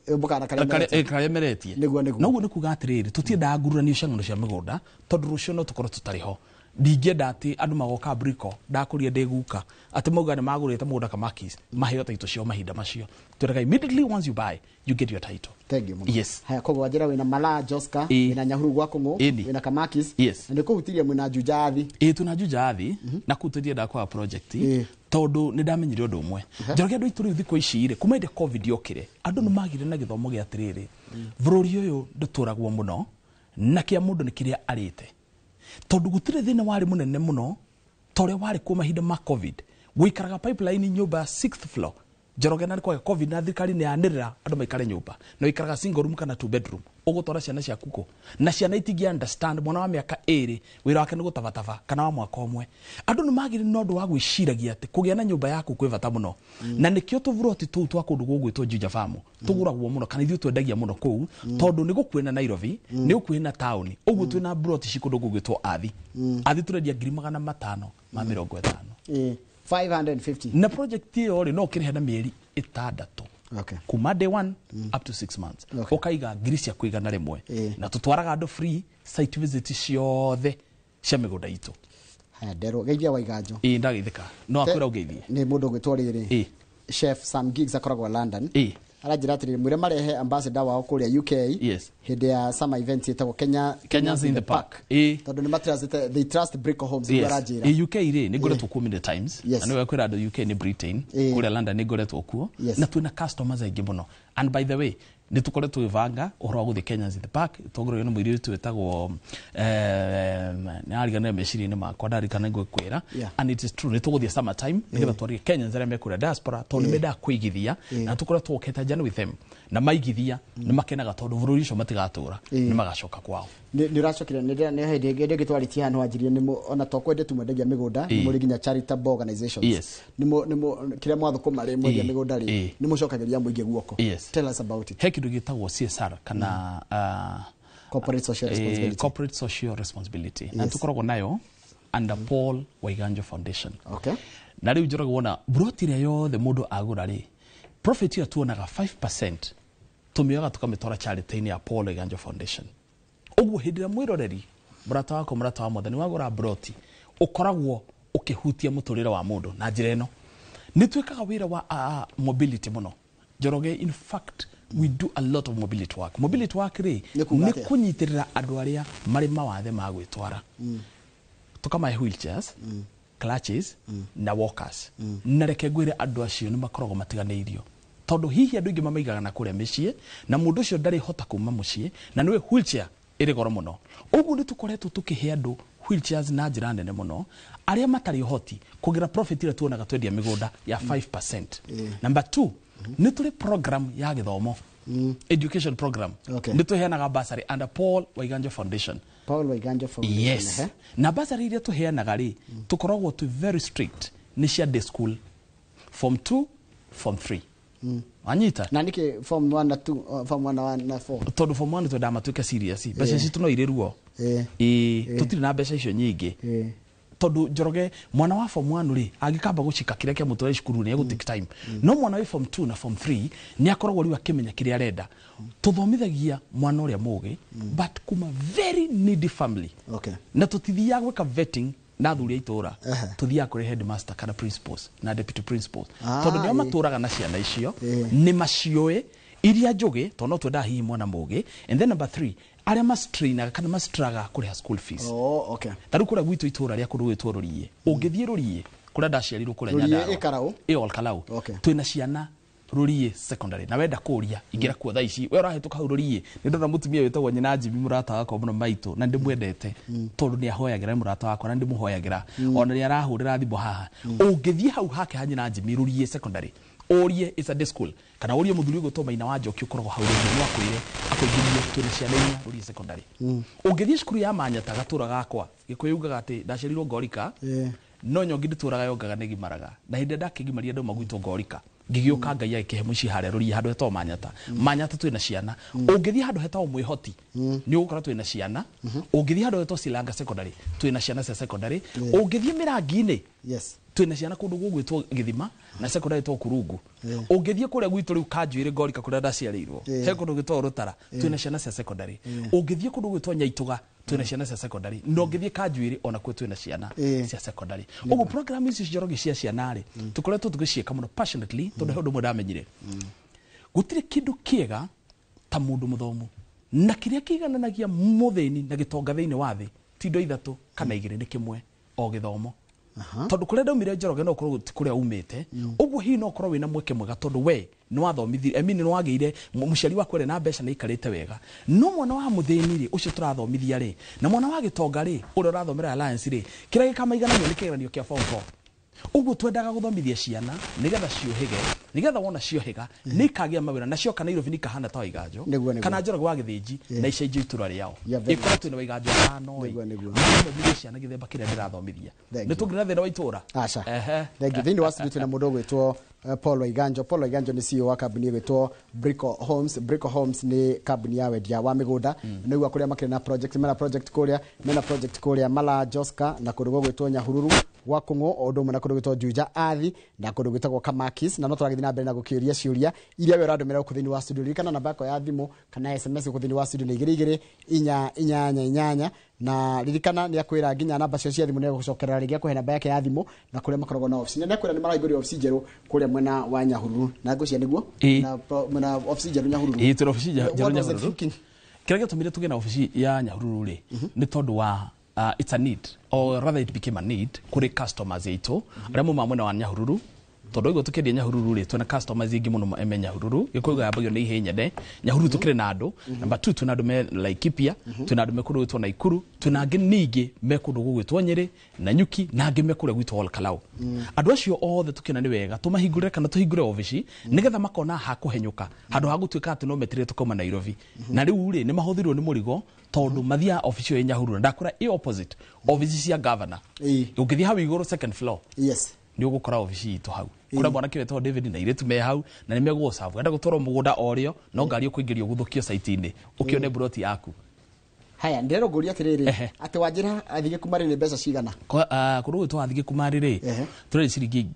Ĩmbũkaga na karĩa meretie. Karĩa meretie. Nĩguo. Na ũguo nĩ kuga atĩrĩrĩ, tũtiendaga ngururanio cia ng'ano cia mĩgũnda, tondũ rũciũ no tũkorwo tũtarĩ ho. Ndingĩenda atĩ andũ magoka Briko ndakũria ndĩ guka atĩ mauga nĩ magũrĩte mũgũnda Kamakis, maheo taito ciao mahinda macio. Twendaga immediately once you buy, you get your title. Thank you mũno. Yes. Haya, koguo wanjĩra wĩna Malaa Joska, wĩna Nyahururu gwa Kũng'ũ, wĩna Kamakis, na nĩ kũhutirie mwĩna Juja Athi. Ĩ, twĩna Juja Athi, na kũu tũtiendaga kwaga project, tondũ nĩ ndamenyire ũndũ ũmwe, Njoroge. Andũ aitũ rĩu thikũ ici rĩ, kuma hĩndĩ COVID yokire, andũ nĩ magire na gĩthomo gĩa atĩrĩrĩ, bũrũri ũyũ ndũtũragwo mũno na kĩa mũndũ nĩ kĩrĩa arĩte, tondũ gũtirĩ thĩna warĩ mũnene mũno ta ũrĩa warĩ kuo mahinda ma COVID. Gũikaraga pipeline nyũmba ya sixth floor, Njoroge, na nĩ kwaga COVID na thirikari nĩ yanĩrĩra andũ maikare nyũmba, na ũikaraga single room kana two bedroom, ũgũtwara ciana ciaku kũ? Na ciana itingĩ understand mwana wa mĩaka 2 wĩra wake nĩ gũtabataba kana wa mwaka 1. Andũ nĩ magire na ũndũ wa gwĩciragia atĩ kũgĩa na nyũmba yaku kwĩ bata mũno, na nĩkĩo tũburoti tũu twa kũndũ gũgwĩtwo Juja Farm tũgũragwo mũno, kana ithuĩ twendagia mũno kũu, tondũ nĩ gũkuhĩ na Nairobi, nĩ gũkuhĩ na taũni. Ũguo twĩna buroti ci kũndũ gũgwĩtwo Athi. Athi tũrendia 550,000. 550. Na project ĩyo rĩ, no ũkĩrĩhe na mĩeri 6 kuma day one up to 6 months, ũkaiga ngiri ciaku 100. Na tũtwaraga andũ free site visit ciothe cia mĩgũnda itũ. Haya, nderwo geithia Waiganjo. Ĩ, ndageithĩka, no akwĩra ũngeithie. Nĩ mũndũ ũgwĩtwo rĩrĩ Chef Sam Giggs, akoragwo London. Aranjĩra atĩrĩrĩ, mwĩre marehe ambassador wao kũrĩa UK hĩndĩ ya summer event ĩtagwo Kenya Kenyans in the Park. Tondũ nĩ matrustĩte, they trust Brico Homes, nĩguo aranjĩra. Ĩ, UK rĩ, nĩ ngoretwo kuo many times. Na nĩwe kwĩra andũ UK nĩ Britain. Kũrĩa London nĩ ngoretwo kuo na twĩna customers aingĩ mũno. And by the way, nĩ tũkoretwo tũgĩbanga ũhoro wa gũthiĩ Kenyans in the Park, tongoragio nĩ mũirĩtu wĩtagwo nĩ ariganĩra meciria-inĩ makwa, ndarikana ngũkwĩra. And it is true, nĩ tũgũthiĩ summer time nĩgetha twarie Kenyans arĩa me kũrĩa diaspora, tondũ nĩ mendaga kũigithia, na tũkoretwo tũkĩte njano with them, na maigithia nĩ makenaga, tondũ bũrũri ũcio matigatũra, nĩ magacoka kwao. Nĩ ũracokire nĩ hĩndĩ ĩngĩ ĩngĩ twarĩtie haha, nĩ wanjirie nĩ ona to kwende tu mwendagia mĩgũnda, nĩ mũrĩ nginya charitable organizations. Nĩ kĩrĩa mwathũkũma rĩ, mwendia mĩgũnda rĩ, nĩ mũcokagĩria mũingĩ guoko. Tell us about it. He kĩndũ gĩtagwo CSR kana corporate social responsibility. Corporate social responsibility, na tũkoragwo nayo under Paul Waiganjo Foundation. Na rĩu Njoroge, wona broti ĩrĩa yothe mũndũ agũra rĩ, profit ĩyo tuonaga 5% tũmĩoyaga tũkamĩtwara charity-inĩ ya Paul Waiganjo Foundation. Ũguo hĩndĩ ĩrĩa mwĩroreri, mũrata wakwa, mũrata wa mwathani, wagũra broti, ũkoragwo ũkĩhutia mũtũrĩre wa mũndũ na njĩra ĩno. Nĩ twĩkaga wĩra wa mobility mũno, Njoroge. In fact, we do a lot of mobility work. Mobility work rĩ, Nĩ kuuga nĩ atĩa? kũnyitĩrĩra andũ arĩa marĩ mawathe ma gwĩtwara, tũkamahe wheelchairs, clutches na walkers. Na reke ngwĩre, andũ acio nĩ makoragwo matiganĩirio, tondũ hihi andũ aingĩ mamaigaga na kũrĩa mĩciĩ, na mũndũ ũcio ndarĩ hota kuma mũciĩ, na nĩwe wheelchair ĩrĩ goro mũno. Ũguo nĩ tũkoretwo tũkĩhe andũ wheelchairs na njĩra nene mũno, arĩa matarĩ ũhoti, kũgĩra profit ĩrĩa tuonaga twendia mĩgũnda ya 5%. Number 2, nĩ tũrĩ program ya gĩthomo, education program. Nĩ tũheanaga bursary under Paul Waiganjo Foundation. Paul Waiganjo Foundation. Yes. Na bursary iria tũheanaga rĩ, tũkoragwo twĩ very strict, nĩ cia day school, form 2, form 3. Wanyita? Na nĩkĩ form 1 na 2, form 1 na 1 na 4? Tondũ form 1 twendaga matuĩke serious. Mbeca citũ no irĩ ruo. Ĩĩ, tũtirĩ na mbeca icio nyingĩ. Tondu Njoroge, mwana wa form 1 ri angikamba gucika kiria kia mutware cukuru ni egu take time, no mwana wa form 2 na form 3 ni akoragwo riu akimenya kiria arenda. Tuthomithagia mwana uria mugi but kuma very needy family. Na tutithiaga gwika vetting na athuri a itũra, tuthiaga kũrĩ headmaster kana principals na deputy principals, tondũ nĩo matũraga na ciana icio, nĩ maciũĩ iria njũgĩ, tondũ no twendaga hihi mwana mũgĩ. And then number 3, arĩa mastrainaga kana mastraga kũrĩha school fees. Ta rĩu kũrĩa gwitũ itũra rĩa kũndũ gwĩtwo Rũriĩ, ũngĩthiĩ Rũriĩ kũrĩa ndaciarirwo kũrĩa Rũriĩ Nyandarua, ĩ Karau? Ĩ Ol Kalou. Twĩna ciana Rũriĩ secondary, na wenda kũria ingĩra kuo thaa ici, we ũrahĩtũka hau Rũriĩ, nĩ ndona mũtumia wĩtagwo nyina Jimmy, mũrata wakwa mũno maitũ, na ndĩmwendete tondũ nĩ ahoyagĩra, nĩ mũrata wakwa na ndĩmũhoyagĩra ona nĩ arahũrĩra thimũ haha. Ũngĩthiĩ hau hake ha nyina Jimmy Rũriĩ secondary, ũrie it's a day school, kana ũrie mũthuri ũgwĩtwo Maina wa Njoki ũkoragwo hau Rũriĩ, no akwĩre akũingĩrie, twĩna ciana inya Rũriĩ secondary. Ũngĩthiĩ cukuru ya Manyata, gatũra gakwa, Gĩkũyũ ugaga atĩ ndaciarirwo Ngorika, no nyongi ndĩtũraga yongaga nĩ gimaraga, na hĩndĩ ĩrĩa ndakĩgimaria ndauma gwitũ Ngorika, ngĩgĩũka Ngai agĩkĩhe mũciĩ harĩa Rũriĩ handũ hetagwo Manyata. Manyata twĩna ciana. Ũngĩthiĩ handũ hetagwo Mwĩhoti nĩ ũgũkora twĩna ciana. Ũngĩthiĩ handũ hetagwo Silanga secondary, twĩna ciana cia secondary. Ũngĩthiĩ Mĩrangi-inĩ, twĩna ciana kũndũ gũgwĩtwo Gĩthima na secondary ĩtagwo Kurungu. Ũngĩthiĩ kũrĩa gwitũ rĩu Kanjuĩrĩ Ngorika kũrĩa ndaciarĩirwo, he kũndũ gwĩtagwo Rũtara, twĩna ciana cia secondary. Ũngĩthiĩ kũndũ gwĩtwo Nyaitũga, twĩna ciana cia secondary. Na ũngĩthiĩ Kanjuĩrĩ onakuo twĩna ciana cia secondary. Ũguo program ici Njoroge cia ciana rĩ, tũkoretwo tũgĩciĩka mũno passionately, tondũ he ũndũ ũmwe ndamenyire, gũtirĩ kĩndũ kĩega ta mũndũ mũthomu, na kĩrĩa kĩigananagia mũthĩni na gĩtonga thĩinĩ wa thĩ ti indo ithatũ kana igĩrĩ, nĩ kĩmwe o gĩthomo. Tondũ kũrĩa ndaumire Njoroge no ũkorwo ti kũrĩa umĩte ũguo, hihi no ũkorwo wĩna mweke mwega tondũ we nĩ wathomithirie, I mean, nĩ wagĩire mũciari waku arĩ na mbeca na aikarĩte wega, no mwana wa mũthĩni rĩ, ũcio tũrathomithia rĩ, na mwana wa gĩtonga rĩ, ũrĩa ũrathomera Alliance rĩ, kĩrĩa gĩkamaiganania nĩ kĩgeranio kĩa form 4. Ũguo twendaga gũthomithia ciana nĩgetha ciũhĩge, nĩgetha wona ciohĩga nĩ ikagĩa mawĩra, na cioka Nairobi nĩ ikahana ta Waiganjo kana Njoroge wa Gĩthĩnji na icenjio itũra rĩao. Very ĩkorwo twĩna Waiganjo atano ĩ, mathomithie ciana gĩthemba kĩrĩa ndĩrathomithia, Thank nĩ you. tũngĩ na thĩna wa itũra. Aca. Thank you. Thĩinĩ wa studio twĩna mũndũ ũgwĩtwo Paul Waiganjo. Paul Waiganjo nĩ CEO wa kambuni ĩgwĩtwo Brico Homes. Brico Homes nĩ kambuni ya wendia wa mĩgũnda. Nĩguo kũrĩa makĩrĩ na project, mena project kũrĩa, mena project kũrĩa Mala Joska na kũndũ gũgwĩtwo Nyahururu gwa Kũng'ũ, o ũndũ ũmwe na kũndũ gwĩtwo Juja Athi na kũndũ gwĩtagwo Kamakis. Na no tũragĩthiĩ na mbere na gũkĩũria ciũria iria we ũrandũmĩra gũkũ thĩinĩ wa studio. Ririkana namba yakwa ya thimũ kana SMS gũkũ thĩinĩ wa studio nĩ 22488, na ririkana nĩ akwĩra nginya namba cio cia thimũ, nĩ egũcokerera rĩngĩ akũhe namba yake ya thimũ na kũrĩa makoragwo na ofici. Na nĩ akwĩra nĩ marahingũrire ofici njerũ kũrĩa mwena wa Nyahururu, na ngũcia nĩguo na mwena ofici njerũ Nyahururu. Ĩĩ, twĩna ofici What njerũ was the Nyahururu. thinking? Kĩrĩa gĩatũmire tũgĩe na ofici ya Nyahururu rĩ, nĩ tondũ wa it's a need, or rather it became a need kũrĩ customers aitũ arĩa mauma mwena wa Nyahururu, tondũ oigua tũkĩendia Nyahururu rĩ, twĩna customers aingĩ mũno me Nyahururu. Gĩkũyũ yambagio nĩ ihĩ nyende. Nyahururu tũkĩrĩ na andũ. Number 2, twĩna andũ me Laikipia, twĩna andũ me kũndũ gwĩtwo Naikuru, twĩna angĩ ningĩ me kũndũ gũgwĩtwo Nyĩrĩ na Nyuki, na angĩ me kũrĩa gwitũ Ol Kalou. Andũ acio othe tũkĩona nĩ wega tũmahingũrĩre kana tũhingũre obici nĩgetha makona ha kũhenyũka, handũ ha gũtuĩka atĩ no meterere tũkauma Nairobi. Na rĩu rĩ, nĩ mahũthĩrwo nĩ mũrigo tondũ mathiaga obici ĩyo ĩ Nyahururu, na ndakwĩra ĩ opposite obici cia governor. Ũngĩthiĩ hau igũrũ second floor, nĩ ũgũkora obici itũ hau, kũrĩa mwanake wetagwo David na airĩtu me hau na nĩ megũgũcabu. Enda gũtwarwo mũgũnda o rĩo, no ngari ũkũingĩrio gũthũkio site-inĩ ũkĩone buroti yaku. Haya, ndĩrerwo ngũria atĩrĩrĩ, atĩ wanjĩra athige kumarĩ nĩ mbeca cigana? Kũndũ gwĩtwo athige kumarĩ rĩ, tũrĩ ciringi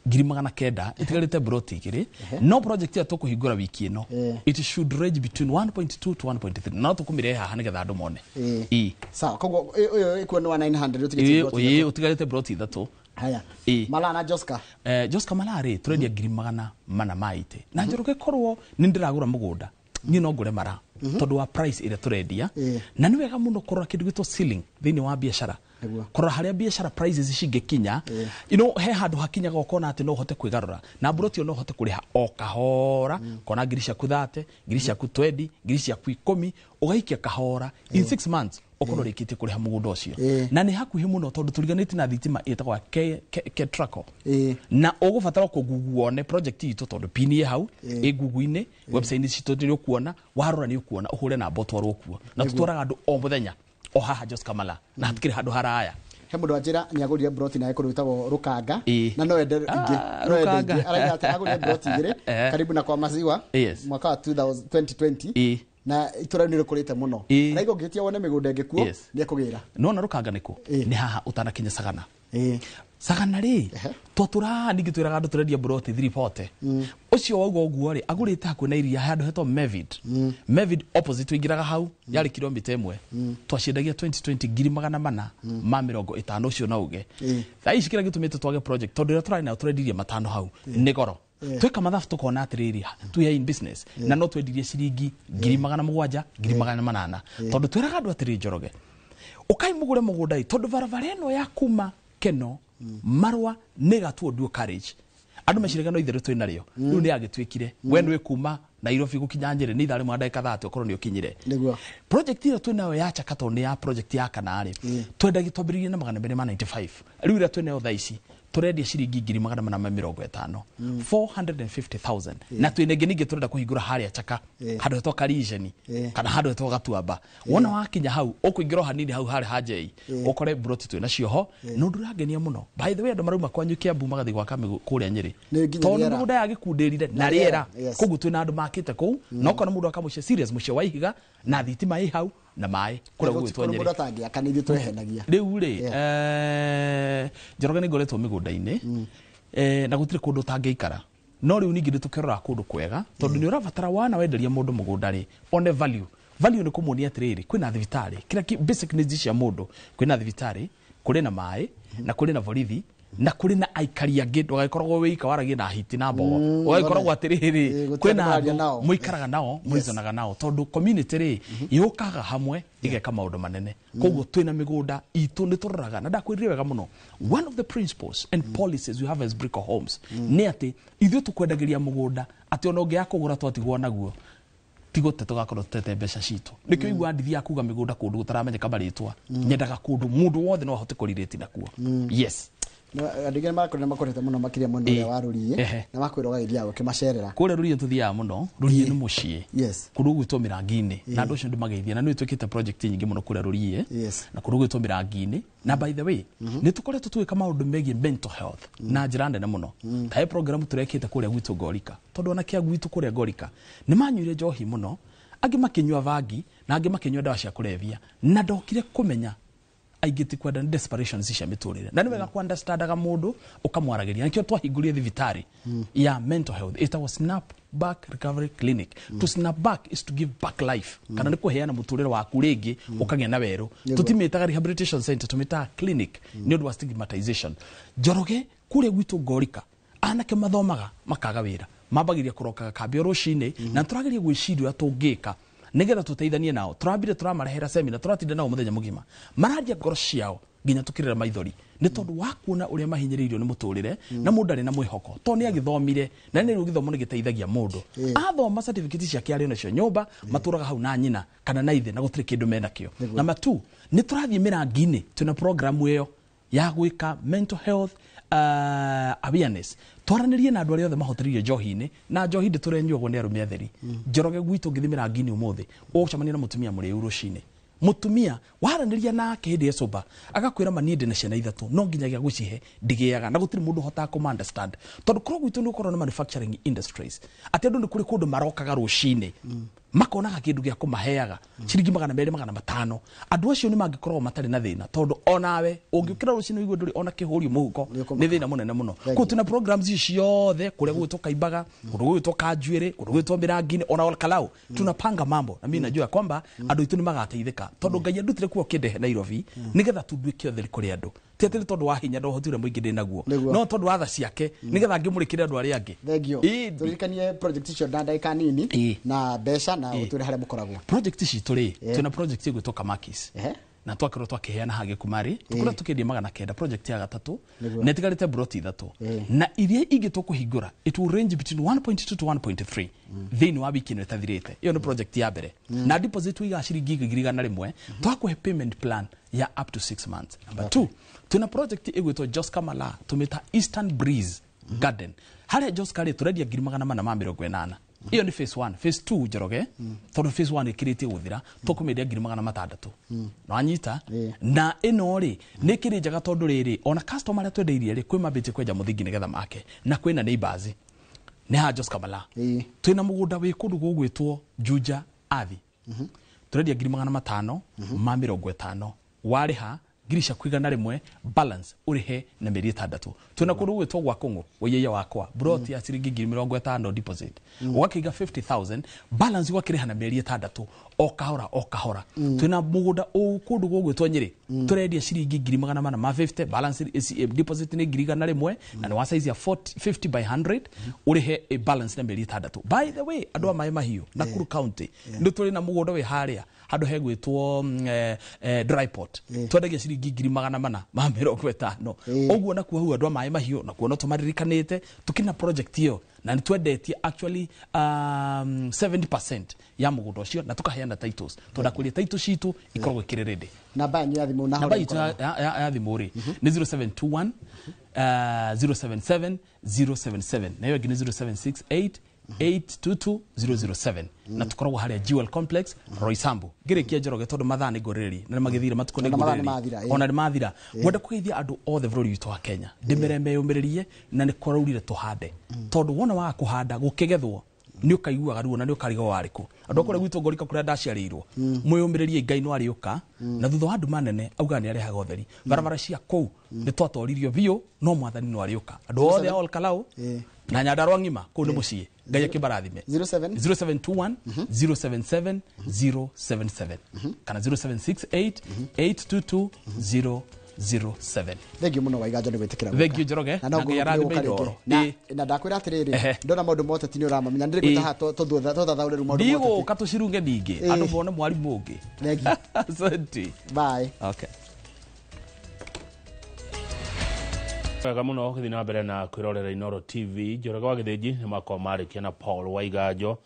900,000, itigarĩte broti igĩrĩ, no project ĩyo tũkũhingũra wiki ĩno, it should range between 1.2 to 1.3, no tũkũmĩrehe haha nĩgetha andũ mone. Ĩĩ. Sawa, koguo ũyũ ĩkuo nĩ wa 900 ũtigĩtie broti Ĩĩ, ithatũ. ũtigarĩte broti ithatũ. Haya. Ĩĩ. Mala na Joska. Joska Mala rĩ, tũrendia 480,000, na Njoroge korwo nĩ ndĩragũra mũgũnda niĩ no ngũre mara tondũ wa price ĩrĩa tũrendia. Na nĩ wega mũno kũrora kĩndũ gĩtwo ceiling thĩinĩ wa biacara, kũrora harĩa biacara prices cingĩkinya. He handũ hakinyaga ũkona atĩ no ũhote kwĩgarũra na mburoti ĩyo, no ũhote kũrĩha o kahora, kona ngiri ciaku 30, ngiri ciaku 20, ngiri ciaku 10, ũgaikia kahora, in 6 months ũkorwo ũrĩkĩtie kũrĩha mũgũnda ũcio. Na nĩ hakuhĩ mũno tondũ tũriganĩtie na thitima ĩtagwo ya Ketraco, na ũgũbatara kũgugu wone project itũ tondũ pin ĩ hau ĩ Google-inĩ, website citũ nĩ ũkuona, warora nĩ ũkuona, ũhũre namba ũtwarwo kuo, na tũtwaraga andũ o mũthenya o haha Joska Mala, na hatikĩrĩ handũ haraya. He mũndũ wanjĩra nĩ agũrire broti naye kũndũ gwĩtagwo Rũkanga na no ende ingĩ. Ah, No ende Rũkanga. ingĩ. Arauga atĩ agũrire broti igĩrĩ karibu na kwa maziwa mwaka wa 2020. Na itũra nĩ rĩkũrĩte mũno. Araiga ũngĩtia wone mĩgũnda ĩngĩ kuo nĩ ekũgĩra. Nona rũkanga nĩkũ? Nĩ haha ũtanakinya Sagana. Sagana rĩ, twatũra ningĩ twĩraga andũ tũrendia mburoti 340. Ũcio wauga ũguo rĩ, agũrĩte hakuhĩ na iria handũ hetwo Mevid. Mevid opposite ũingĩraga hau, yarĩ kilomita 1. Twaciendagia 2020 450,000 ũcio no uge. Thaa ici kĩrĩa gĩtũmĩte twage project, tondũ ĩrĩa tũrarĩ nayo tũrendirie 5 hau, nĩ goro. Tweka mathabu tukona atiriri, we are in business na no twendirie ciringi 700,000 800,000 tondu twiraga andu atiri Njoroge ukai mugure mugunda i tondu barabara ino ya kuma Keno Marwa ni gatuo duo carriage andu meciraga no itherũ twĩ narĩo rĩu nĩ agĩtuĩkire we nĩ kuma Nairobi gũkinya Nyĩrĩ nĩ ithaa rĩmwe na ndagĩka 30 okorwo nĩ ũkinyire. Project ĩyo twĩ nayo ya Chakato nĩ ya project ya kana rĩ twendagia twambĩrĩirie na 295 rĩu ĩrĩa twĩ nayo thaa ici turendia ciringi 450,000 450,000 na twĩ ningĩ ningĩ turenda kũhingũra harĩa Chaka handũ hetwo Karijeni kana handũ hetwo Gatuamba. Wona wakinya hau ũkũingĩra o hanini hau harĩ Hanjei ũkore broti twĩ nacio ho na ũndũ ũrangenia mũno. By the way andũ marauma kwanyu Kiambu magathiĩ gwaka kũrĩa Nyĩrĩ tondũ mĩgũnda ya gĩkundĩrire na rĩera koguo twĩ na andũ makĩte kũu na ũkona mũndũ akamũciĩ serious mũciĩ wa ihiga na thitima ĩ hau na maĩ kũrĩa gũgwĩtwo Nyĩrĩ. Mũndũ atangĩaka nĩ ithuĩ twehenagia. Rĩu rĩ Njoroge nĩ ngoretwo mĩgũnda-inĩ na gũtirĩ kũndũ ũtangĩikara no rĩu ningĩ nĩ tũkĩrora kũndũ kwega tondũ nĩ ũrabatara wana wenderia mũndũ mũgũnda rĩ one value. Value nĩ kũmuonia atĩrĩrĩ kwĩna thibitarĩ kĩrĩa basic needs cia mũndũ kwĩna thibitarĩ kũrĩ na maĩ na kũrĩ na borithi na kũrĩ na aikari angĩ ndũgagĩkoragwo wĩ ika waragie na hiti na mbogo ũgagĩkoragwo atĩrĩrĩ kwĩna andũ mũikaraga nao mũizonaga nao tondũ community rĩ yũkaga hamwe ĩgeka maũndũ manene koguo twĩna mĩgũnda itũ nĩ tũroraga na ndakwĩrire wega mũno one of the principles and policies we have as Brico Homes nĩ atĩ ithuĩ tũkwendagĩria mũgũnda atĩ ona ũngĩaga kũgũra twatigwo naguo tigote tugakorwo tutete mbeca citũ nikio igua ndithi ya kuga mĩgũnda kũndũ gũtaramenyeka marĩtwa nyendaga kũndũ mũndũ wothe no ahote kũrirĩti nakuo. Yes. Andũ aingĩ nĩmakorire makorete mũno makĩria mwena ũrĩa wa Rũriĩ na makwĩra ũgagĩthiaga ũkĩmacerera kũrĩa Rũriĩ tũthiaga mũno. Rũriĩ nĩ mũciĩ kũndũ gũgwĩtwo Mĩrangi-inĩ na andũ acio ndĩmageithia na nĩ twĩkĩte project nyingĩ mũno kũrĩa Rũriĩ na kũndũ gũgwĩtwo Mĩrangi-inĩ na by the way nĩ tũkoretwo tũgĩka maũndũ megiĩ mental health na njĩra nene mũno ta he program tũrekĩte kũrĩa gwitũ Ngorika tondũ ona kĩa gwitũ kũrĩa Ngorika nĩ manyuire njohi mũno angĩ makĩnyua bangi na angĩ makĩnyua ndawa cia kũrebia na ndokire kũmenya aingĩ ti kwenda nĩ desperation cia mĩtũrĩre na nĩ wega ku understandaga mũndũ ũkamwaragĩria nĩkĩo twahingũrire thibitarĩ ya mental health ĩtagwo Snap Back Recovery Clinic. To snap back is to give back life kana nĩ kũheana mũtũrĩre waku rĩngĩ ũkagĩa na werũ. Tũtimĩtaga rehabilitation center tũmĩtaga clinic nĩ ũndũ wa stigmatization. Njoroge kũrĩa gwitũ Ngorika anake mathomaga makaga wĩra mambagĩria kũrokaga kambĩ o rũcinĩ na tũrageria gwĩciria ũrĩa tũngĩka nigetha tuteithanie nao turambire turamarehera semina turatinda nao muthenya mugima mararia ngoro ciao nginya tukirira maithori ni tondu wa kuona uria mahinyiriirio ni muturire na mundu ari na mwihoko to ni agithomire na ni riu githomo ni giteithagia mundu athoma certificate ciake ari nacio nyumba maturaga hau na nyina kana na ithe na gutiri kindu menakio. Number 2 ni turathie mirangi-ini twina program iyo ya gwika mental health awareness twaranirie na andu aria othe mahoteririe njohi-inĩ na njohi ndĩtũrenyuagwo nĩ arũme atheri. Njoroge gwitũ ngĩthiĩ mĩrangi-inĩ ũmũthĩ ũgũcemania na mũtumia mũrĩu rũcinĩ mũtumia waranĩria nake hĩndĩ ya sober agakwĩra ma niĩ ndĩna ciana ithatũ no nginyagia gũcihe ndigĩaga na gũtirĩ mũndũ ũhotaga kũma understand tondũ korwo gwitũ nĩ gũkorwo na manufacturing industries atĩ andũ nĩ kũrĩ kũndũ marokaga rũcinĩ makonaga kĩndũ gĩa kũmaheaga ciringi 200 500 andũ acio nĩ mangĩkorwo matarĩ na thĩna tondũ onawe ũngĩũkĩra rũcinĩ ũigue ndũrĩ ona kĩhũrio mũhuko nĩ thĩna mũnene mũno. Koguo twĩna programs ici ciothe kũrĩa gũgwĩtwo Kaimbaga kũndũ gũgwĩtwo Kanjuĩrĩ kũndũ gũgwĩtwo Mĩrangi-inĩ ona Olkalau tunapanga mambo na mimi najua kwamba andũ aitũ nĩ magateithĩka tondũ Ngai andutire kuo kĩndehe Nairobi nĩgetha tunduĩke ũtheri kũrĩ andũ ti atĩ nĩ tondũ wa hinya na ũhoti ũrĩa mũingĩ ndĩ naguo no tondũ wa tha ciake nĩgetha ngĩmũrĩkĩre andũ arĩa angĩ. Thank you. Tũririkanie project icio na ndagĩka nini na mbeca na ũtwĩre harĩa mũkoragwo. Project citũ rĩ twĩna project ĩgwĩtwo Kamakis na twakorwo twakiheana hage kumari tukorwo tukendia 900 project ya gatatu na itigarite broti 3 na iria ingi tukuhingura it will range between 1.2 to 1.3 thiini wa wiki ino itathirite. Iyo ni project ya mbere na deposit wiga ciringi 100,000 twakuhe payment plan ya up to 6 months. Number 2 tuna project igwitwo Joska Mala tumita Eastern Breeze Garden haria Joska ri turendia 480. Iyo ni phase 1. Phase 2 Njoroge tondu phase 1 ikiritie guthira tukumendia 600,000 no anyita na ino ri ni kiri njega tondu riri ona customer aria twendeirie ri kwi mambĩtie kwenja muthingi nigetha make na kwina neighbors ni ha Joska Mala twina mugunda wi kundu gugwitwo Juja Athi Tũrendia ngiri magana matano ma mĩrongo ĩtano, warĩha ngiri ciaku 100, balance ũrĩhe na mĩeri 6. Twĩna kũndũ gwĩtwo gwa Kũng'ũ, waiyaia wakwa, broti ya ciringi ngiri mĩrongo ĩtano deposit, ũgakĩiga 50,000, balance ũgakĩrĩha na mĩeri 6, o kahora o kahora. Twĩna mũgũnda kũndũ gũgwĩtwo Nyĩrĩ, tũrendia ciringi ngiri magana mana ma 50, balance deposit nĩ ngiri 100, na nĩ wa size ya 40, 50 by 100, ũrĩhe balance na mĩeri 6. By the way, andũ a Maĩ Mahiũ, Nakuru County, nĩ tũrĩ na mũgũnda wĩ harĩa handũ hegwĩtwo Dryport, twendagia ciringi ngiri magana mana ma mĩrongo ĩtano. Ũguo nakuo hau andũ a Maĩ Mahiũ nakuo no tũmaririkanĩte tũkĩrĩ na project ĩyo, na nĩ twendetie actually 70% ya mũgũnda ũcio, na tũkaheana titles, tondũ ndakwĩria title citũ ikoragwo ikĩrĩ ready. Namba yanyu ya thimũ na namba itũ ya thimũ rĩ nĩ 0721 077 077, na ĩyo ĩngĩ nĩ 0768 822 007, na tukoragwo haria Jewel Complex, Roysambu. Ngĩrĩkia Njoroge, tondũ mathaa nĩ ngũrĩrĩria na nĩ magĩthire matukũ nĩ Ona mathaa nĩ ngũrĩrĩria. mathira, Ona nĩ mathira. Ngwenda kũgeithia andũ othe bũrũri witũ wa Kenya, ndĩmere meyũmĩrĩrie, na nĩ kũraurire tũhande, tondũ wona waga kũhanda gũkĩgethwo nĩ ũkaiguaga ruo na nĩ ũkarigwo warĩ kũ. Andũ a kũrĩa gwitũ Ngorika kũrĩa ndaciarĩirwo, mwĩyũmĩrĩrie, Ngai no arĩũka, na thutha wa nduma nene augaga nĩ arehaga ũtheri. Barabara cia kũu nĩ twatoririo biũ, no mwathani no arĩũka. Andũ othe a Olkalau na Nyandarua ng'ima, kũu nĩ mũciĩ, Ngai akĩmarathime. 07 0721 077 077 kana 0768 822 007. Thank you muno, Waiganjo, nĩ gwĩtĩkĩra gũka. Thank you, Njoroge. Na no Na Ngai arathime ngũgũka rĩngĩ. Inooro. Na ndakwĩra atĩrĩrĩ, ndona maũndũ ma ũteti nĩ ũramamenya, nĩ ndĩrĩgwĩta haha tũthathaũre rĩu maũndũ ma ũteti. Ndigũka tũcirunge ningĩ, andũ mone mwarimũ ũngĩ. Thank you. Asante. Bye. Okay. Wega muno gũthiĩ na mbere na kwĩrorera Inooro TV. Njoroge wa Gĩthĩnji nĩ makorwo marĩkia na Paul Waiganjo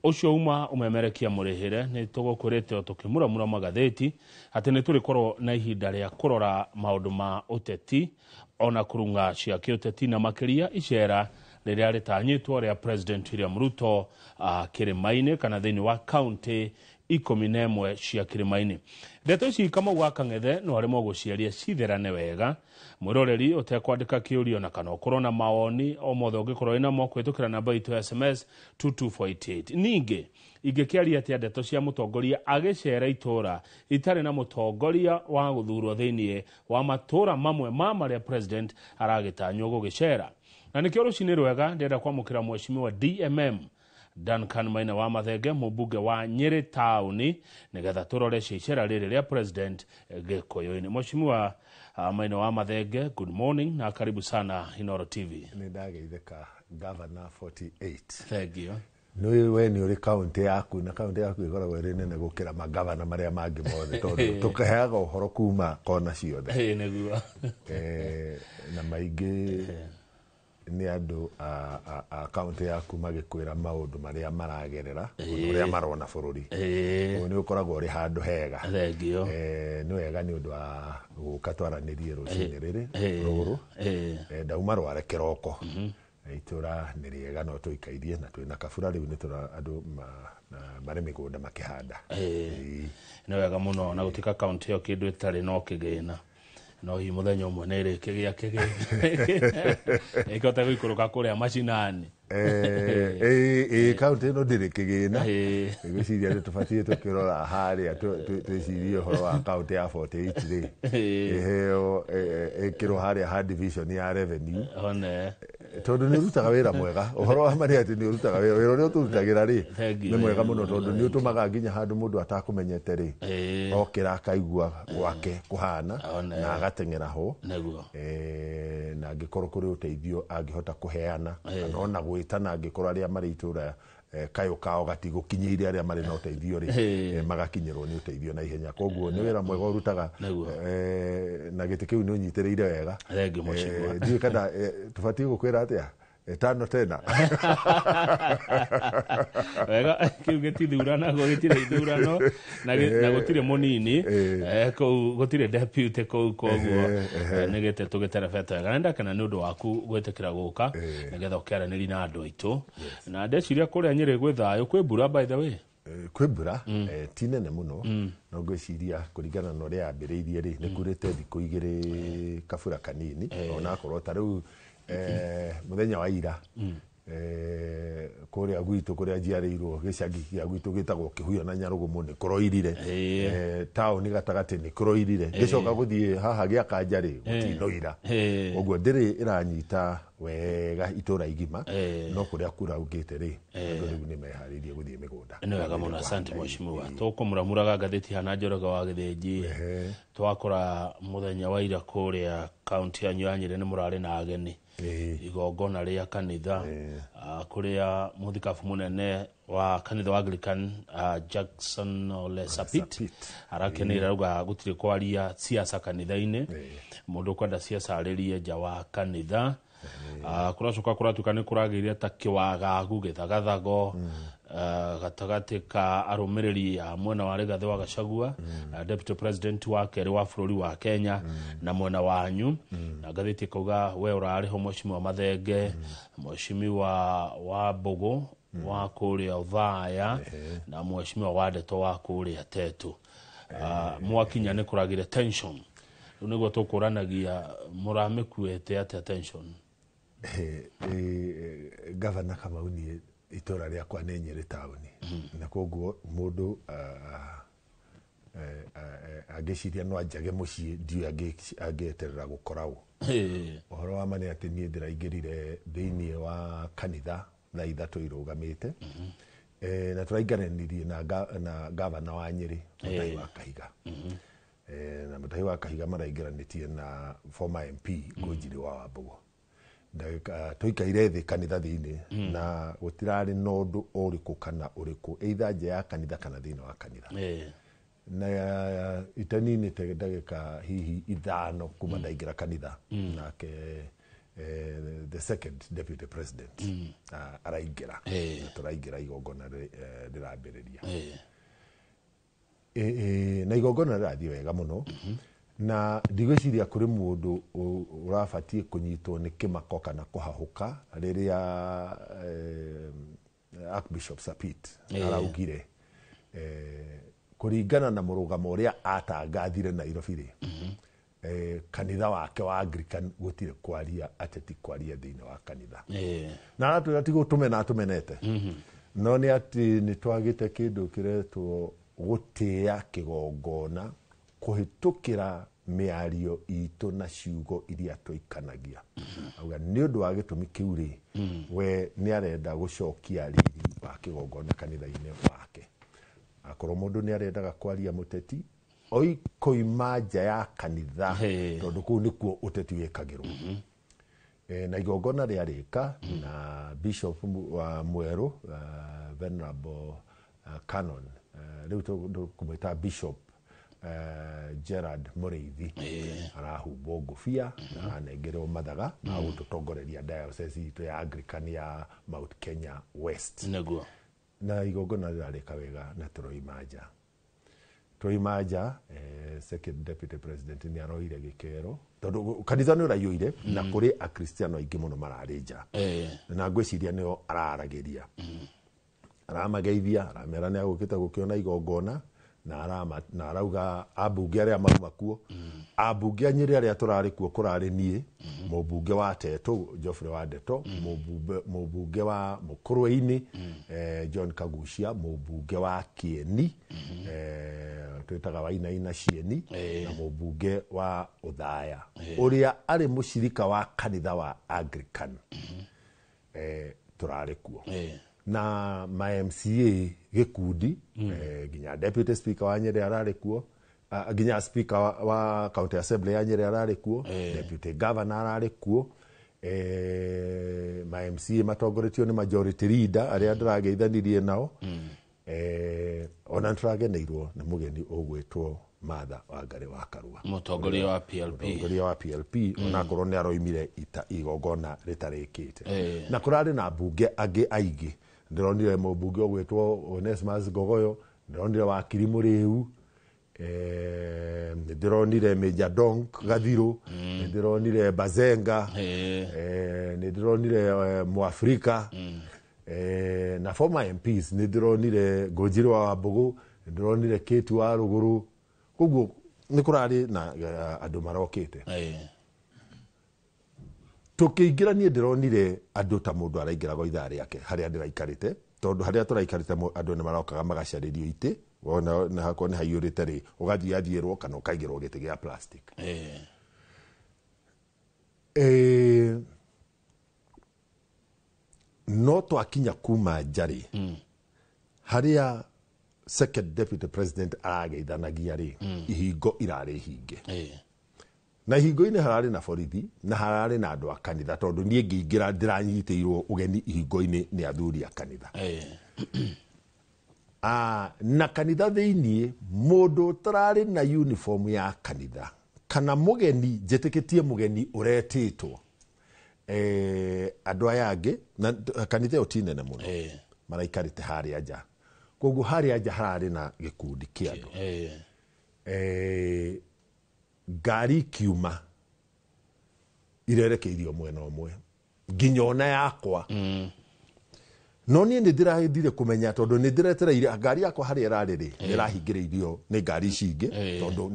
ũcio uma ũmemerekia mũrĩhĩre. Nĩ tũgũkwĩrĩte o tũkĩmuramura magathĩti atĩ nĩ tũrĩkorwo na ihinda rĩa kũrora maũndũ ma ũteti ona kũrung'a cia kĩũteti, na makĩria icera rĩrĩa rĩtanyĩtwo rĩa President William Ruto kĩrĩma-inĩ kana thĩinĩ wa kaunti 11 cia kĩrĩma-inĩ. Ndeto ici Kamau wa Kang'ethe no aremwo gũciaria citherane wega. Mwĩroreri, ũtekwandĩka kĩũrio na kana ũkorwo na mawoni o mothe ũngĩkorwo wĩnamo kũhĩtũkĩra namba itũ ya SMS 22488. Ningĩ ingĩkĩaria atĩa ndeto cia mũtongoria agĩcera itũra itarĩ na mũtongoria wa gũthurwo thĩinĩ wa matũra mamwe ma marĩa president aragĩtanywo gũgĩcera? Na nĩkĩo rũcinĩ rwega ndĩrenda kwamũkĩra mheshimiwa DMM Duncan Maina wa Mathenge, mũmbunge wa Nyĩrĩ taũni, nĩgetha tũrore cia icera rĩrĩ rĩa president Gĩkũyũ-inĩ. Mheshimiwa Maina wa Mathenge, good morning na karibu sana Inooro TV. Nĩ ndageithĩka, Governor 48. Thank you. Nĩ we nĩ ũrĩ kaunti yaku, na kaunti yaku ĩkoragwo ĩrĩ nene gũkĩra magavana marĩa mangĩ mothe, tondũ tũkaheaga ũhoro kuma kona ciothe. Ĩĩ, nĩguo. Na maingĩ nĩ andũ a kaunti yaku magĩkwĩra maũndũ marĩa maragerera ona ũrĩa marona bũrũri. Ũyũ nĩ ũkoragwo ũrĩ handũ hega. Thank you. Nĩ wega nĩ ũndũ wa gũka twaranĩrie rũcinĩ rĩrĩ rũrũ. Ndauma rware kĩroko. Itũra nĩ rĩega, no tũikairie na twĩna kabura rĩu, nĩ tũra andũ marĩ mĩgũnda makĩhanda. Nĩ wega mũno, na gũtuĩka kaunti ĩyo kĩndũ ĩtarĩ no kĩgĩna, no hihi mũthenya ũmwe nĩ ĩrĩkĩgĩa kĩgĩna ĩkĩhota gũikũrũka kũrĩa macinani? Ĩ kaunti ĩno ndĩrĩ kĩgĩna. Ngwĩciria nĩ tũbatiĩ tũkĩrora harĩa twĩcirie ũhoro wa kaunti ya 48 rĩ, ĩheo ĩkĩrwo harĩa ha division ya revenue, one tondũ nĩ ũrutaga wĩra mwega. Ũhoro wa ma nĩ atĩ nĩ ũrutaga wĩra, wĩra ũrĩa ũtũrutagĩra rĩ Thank you. nĩ mwega mũno, tondũ nĩ ũtũmaga nginya handũ mũndũ atakũmenyete rĩ, okĩra akaigua gwake kũhana One. na agateng'era ho. Nĩguo. Na angĩkorwo kũrĩ ũteithio angĩhota kũheana kana ona gwĩtana, angĩkorwo arĩa marĩ itũra kayũ kao gatigũkinyĩire arĩa marĩ na ũteithio rĩ, magakinyĩrwo nĩ ũteithio na ihenya. Koguo nĩ wĩra mwega ũrutaga. Nĩguo. Na gĩtĩ kĩu nĩ ũnyitĩrĩire wega. Thank you, mheshimiwa. Ndiũĩ kana tũbatiĩ gũkwĩra atĩa, tano tena. Wega, kĩu gĩtithuranagwo, gĩtirĩ ithurano na gũtirĩ mũnini kũu, gũtirĩ deputy kũu, koguo nĩ gĩtĩ tũgĩterebete wega. Na ndakena nĩ ũndũ waku gwĩtĩkĩra gũka nĩgetha ũkĩaranĩri na andũ aitũ, na ndeciria kũrĩa Nyĩrĩ gwĩ thayũ, kwĩ mbura by the way. Kwĩ mbura, ti nene mũno, no ngwĩciria kũringana na ũrĩa yambĩrĩirie rĩ, nĩ kurĩte thikũ 2 kabura kanini, onakorwo ta rĩu mũthenya wa ira. Kũrĩa gwitũ kũrĩa njiarĩirwo gĩcagi kĩa gwitũ gĩtagwo Kĩhuyo na Nyarũgũmũ nĩ kũroirire. Taũni gatagatĩ nĩ kũroirire. Gĩcoka gũthiĩ haha gĩa Kanja rĩ gũtinoira. Ũguo ndĩrĩ ĩranyita wega itũra igima, no kũrĩa kuraugĩte rĩ andũ rĩu nĩ meharĩirie gũthiĩ mĩgũnda. Nĩ wega mũno, asante mheshimiwa. Tũkũmũramuraga ngathĩti hana Njoroge wa Gĩthĩnji. Twakora mũthenya wa ira kũrĩa kaunti yanyu ya Nyĩrĩ nĩ mũrarĩ na ageni igongona rĩa kanitha, kũrĩa mũthikabu mũnene wa kanitha wa Anglican, Jackson Ole Sapit, arakenĩire, arauga gũtirĩ kwaria siasa kanitha-inĩ, mũndũ ũkwenda siasa arĩrie nja wa kanitha. Kũracoka kũratuĩka nĩ kũragĩire ta kĩwagagu gĩthagathago gatagatĩ ka arũmĩrĩri a mwena wa Rigathĩ wa Gachagua, deputy president wa kerĩ wa bũrũri wa Kenya, na mwena wanyu. Na ngathĩti ĩkauga we ũrarĩ ho mheshimiwa Mathenge, mheshimiwa wa Mbũgũ wa kũrĩa Othaya, na mheshimiwa wa Ndeto wa kũrĩa Tetu. Mwakinya nĩ kũragĩire tension. Rĩu nĩguo tũkũranagia mũramĩkuĩte atĩa tension? Gavana Kamau, niĩ itũra rĩakwa nĩ Nyĩrĩ taũni, na koguo mũndũ angĩciria no anjage mũciĩ, ndiũĩ angĩeterera gũkoragwo. Ũhoro wa ma nĩ atĩ niĩ ndĩraingĩrire thĩiniĩ wa kanitha thaa 3 irũgamĩte. Na tũrainganĩririe na gavana wa Nyĩrĩ, Mutahi wa Kahiga. Na Mutahi wa Kahiga maraingĩranĩtie na former MP Ngũnjiri wa Wambũgũ. Ndagĩka tũikaire thĩ kanitha thĩinĩ, na gũtirarĩ na ũndũ ũrĩkũ kana ũrĩkũ, either nja ya kanitha kana thĩinĩ wa kanitha. Na itaninĩte ndagĩka hihi 5 kuma ndaingĩra kanitha, nake the second deputy president araingĩra, na tũraingĩra igongona rĩrambĩrĩria. Na igongona rĩrathiĩ wega mũno, na ndigwĩciria kũrĩ mũndũ ũrabatiĩ kũnyitwo nĩ kĩmako kana kũhahũka rĩrĩa Archbishop Sapit araugire, kũringana na mũrũgamo ũrĩa atangathire Nairobi rĩ, kanitha wake wa Anglican gũtirĩ kwaria ateti, kwaria thĩinĩ wa kanitha. Na aratwĩra ti gũtũmena atũmenete, no nĩ atĩ nĩ twagĩte kĩndũ kĩretwo gũtĩĩa kĩgongona kũhĩtũkĩra mĩario itũ na ciugo iria tũikanagia. Auga nĩ ũndũ wa gĩtũmi kĩu rĩ, we nĩ arenda gũcokia riri wa kĩgongona kanitha-inĩ wake. Akorwo mũndũ nĩ arendaga kwaria mũteti, oi koima nja ya kanitha, tondũ kũu nĩkuo ũteti wĩkagĩrwo. Na igongona rĩarĩka, na bishop wa Mwerũ, venerable canon, rĩu tũkũmwĩta Bishop Gerard Mũrĩithi, arahumbwo ngũbia na aranengerwo mathaga ma gũtũtongoreria diocese itũ ya Anglican ya Mount Kenya West. Na igongona rĩrarĩka wega, na tũroima nja. Twaima nja, second deputy president nĩ aroire gĩkero, tondũ kanitha nĩ ũraiyũire na kũrĩ akristiano aingĩ mũno mararĩ nja, na ngwĩciria nĩo araragĩria, aramageithia, aramera nĩ agũkĩte gũkĩona igongona, na arama, na arauga ambunge arĩa mauma kuo, ambunge a Nyĩrĩ arĩa tũrarĩ kuo, kũrarĩ niĩ, mũmbunge wa Tetũ Geoffrey wa Ndeto, mũmbunge wa Mũkũrwe-inĩ John Kagucia, mũmbunge wa Kĩeni twĩtaga Wainaina Cieni, na mũmbunge wa Ũthaya ũrĩa arĩ mũcirika wa kanitha wa Anglican, tũrarĩ kuo na ma MCA gĩkundi, nginya deputy speaker wa Nyĩrĩ ararĩ kuo, nginya speaker wa county assembly ya Nyĩrĩ ararĩ kuo, deputy governor ararĩ kuo, ma MCA matongoretio nĩ majority leader arĩa ndĩrageithanirie nao. Ona nĩtũrageneirwo nĩ mũgeni ũgwĩtwo Martha Wangari wa Karua, mũtongoria wa PLP. Mũtongoria wa PLP, onakorwo nĩ aroimire ita igongona rĩtarĩkĩte. Na kũrarĩ na mbunge angĩ aingĩ. Ndĩronire mũmbunge ũgwĩtwo Onesmus Gogoyo, ndĩronire wakiri Mũrĩu, nĩndĩronire Major Donk Gathirũ, nĩndĩronire Bazenga, nĩndĩronire Mwafrika, na former MPs, nĩndĩronire Ngũnjiri wa Wambũgũ, nĩndĩronire Kate wa Rũgũrũ. Koguo nĩ kũrarĩ na andũ marokĩte. Tũkĩingĩra niĩ ndĩronire andũ ta mũndũ araingĩraga ithaa rĩake harĩa ndĩraikarĩte, tondũ harĩa tũraikarĩte andũ nĩ marokaga magacarĩrio itĩ, wona na hakorwo nĩ haiyũrĩte rĩ, ũgathiĩ athiĩrwo kana ũkaigĩrwo gĩtĩ gĩa plastic. No twakinya kuma nja rĩ, harĩa second deputy president arageithanagia rĩ, ihingo irarĩ hinge. Na ihingo-inĩ hararĩ na borithi na hararĩ na andũ a kanitha, tondũ niĩ ngĩingĩra ndĩranyitĩirwo ũgeni ihingo-inĩ nĩ athuri a kanitha. Na kanitha thĩiniĩ mũndũ ũtararĩ na uniform ya kanitha kana mũgeni, njĩtĩkĩtie mũgeni ũretĩtwo, andũ aya angĩ na kanitha ĩyo ti nene mũno, maraikarĩte harĩa nja. Koguo harĩa nja hararĩ na gĩkundi kĩa andũ. Ngari ikiuma irerekeirio mwena ũmwe nginya ona yakwa. No niĩ nĩ ndĩrathire kũmenya tondũ nĩ ndĩretereire ngari yakwa harĩa ĩrarĩ rĩ, nĩ ĩrahingĩrĩirio nĩ ngari ici ingĩ, tondũ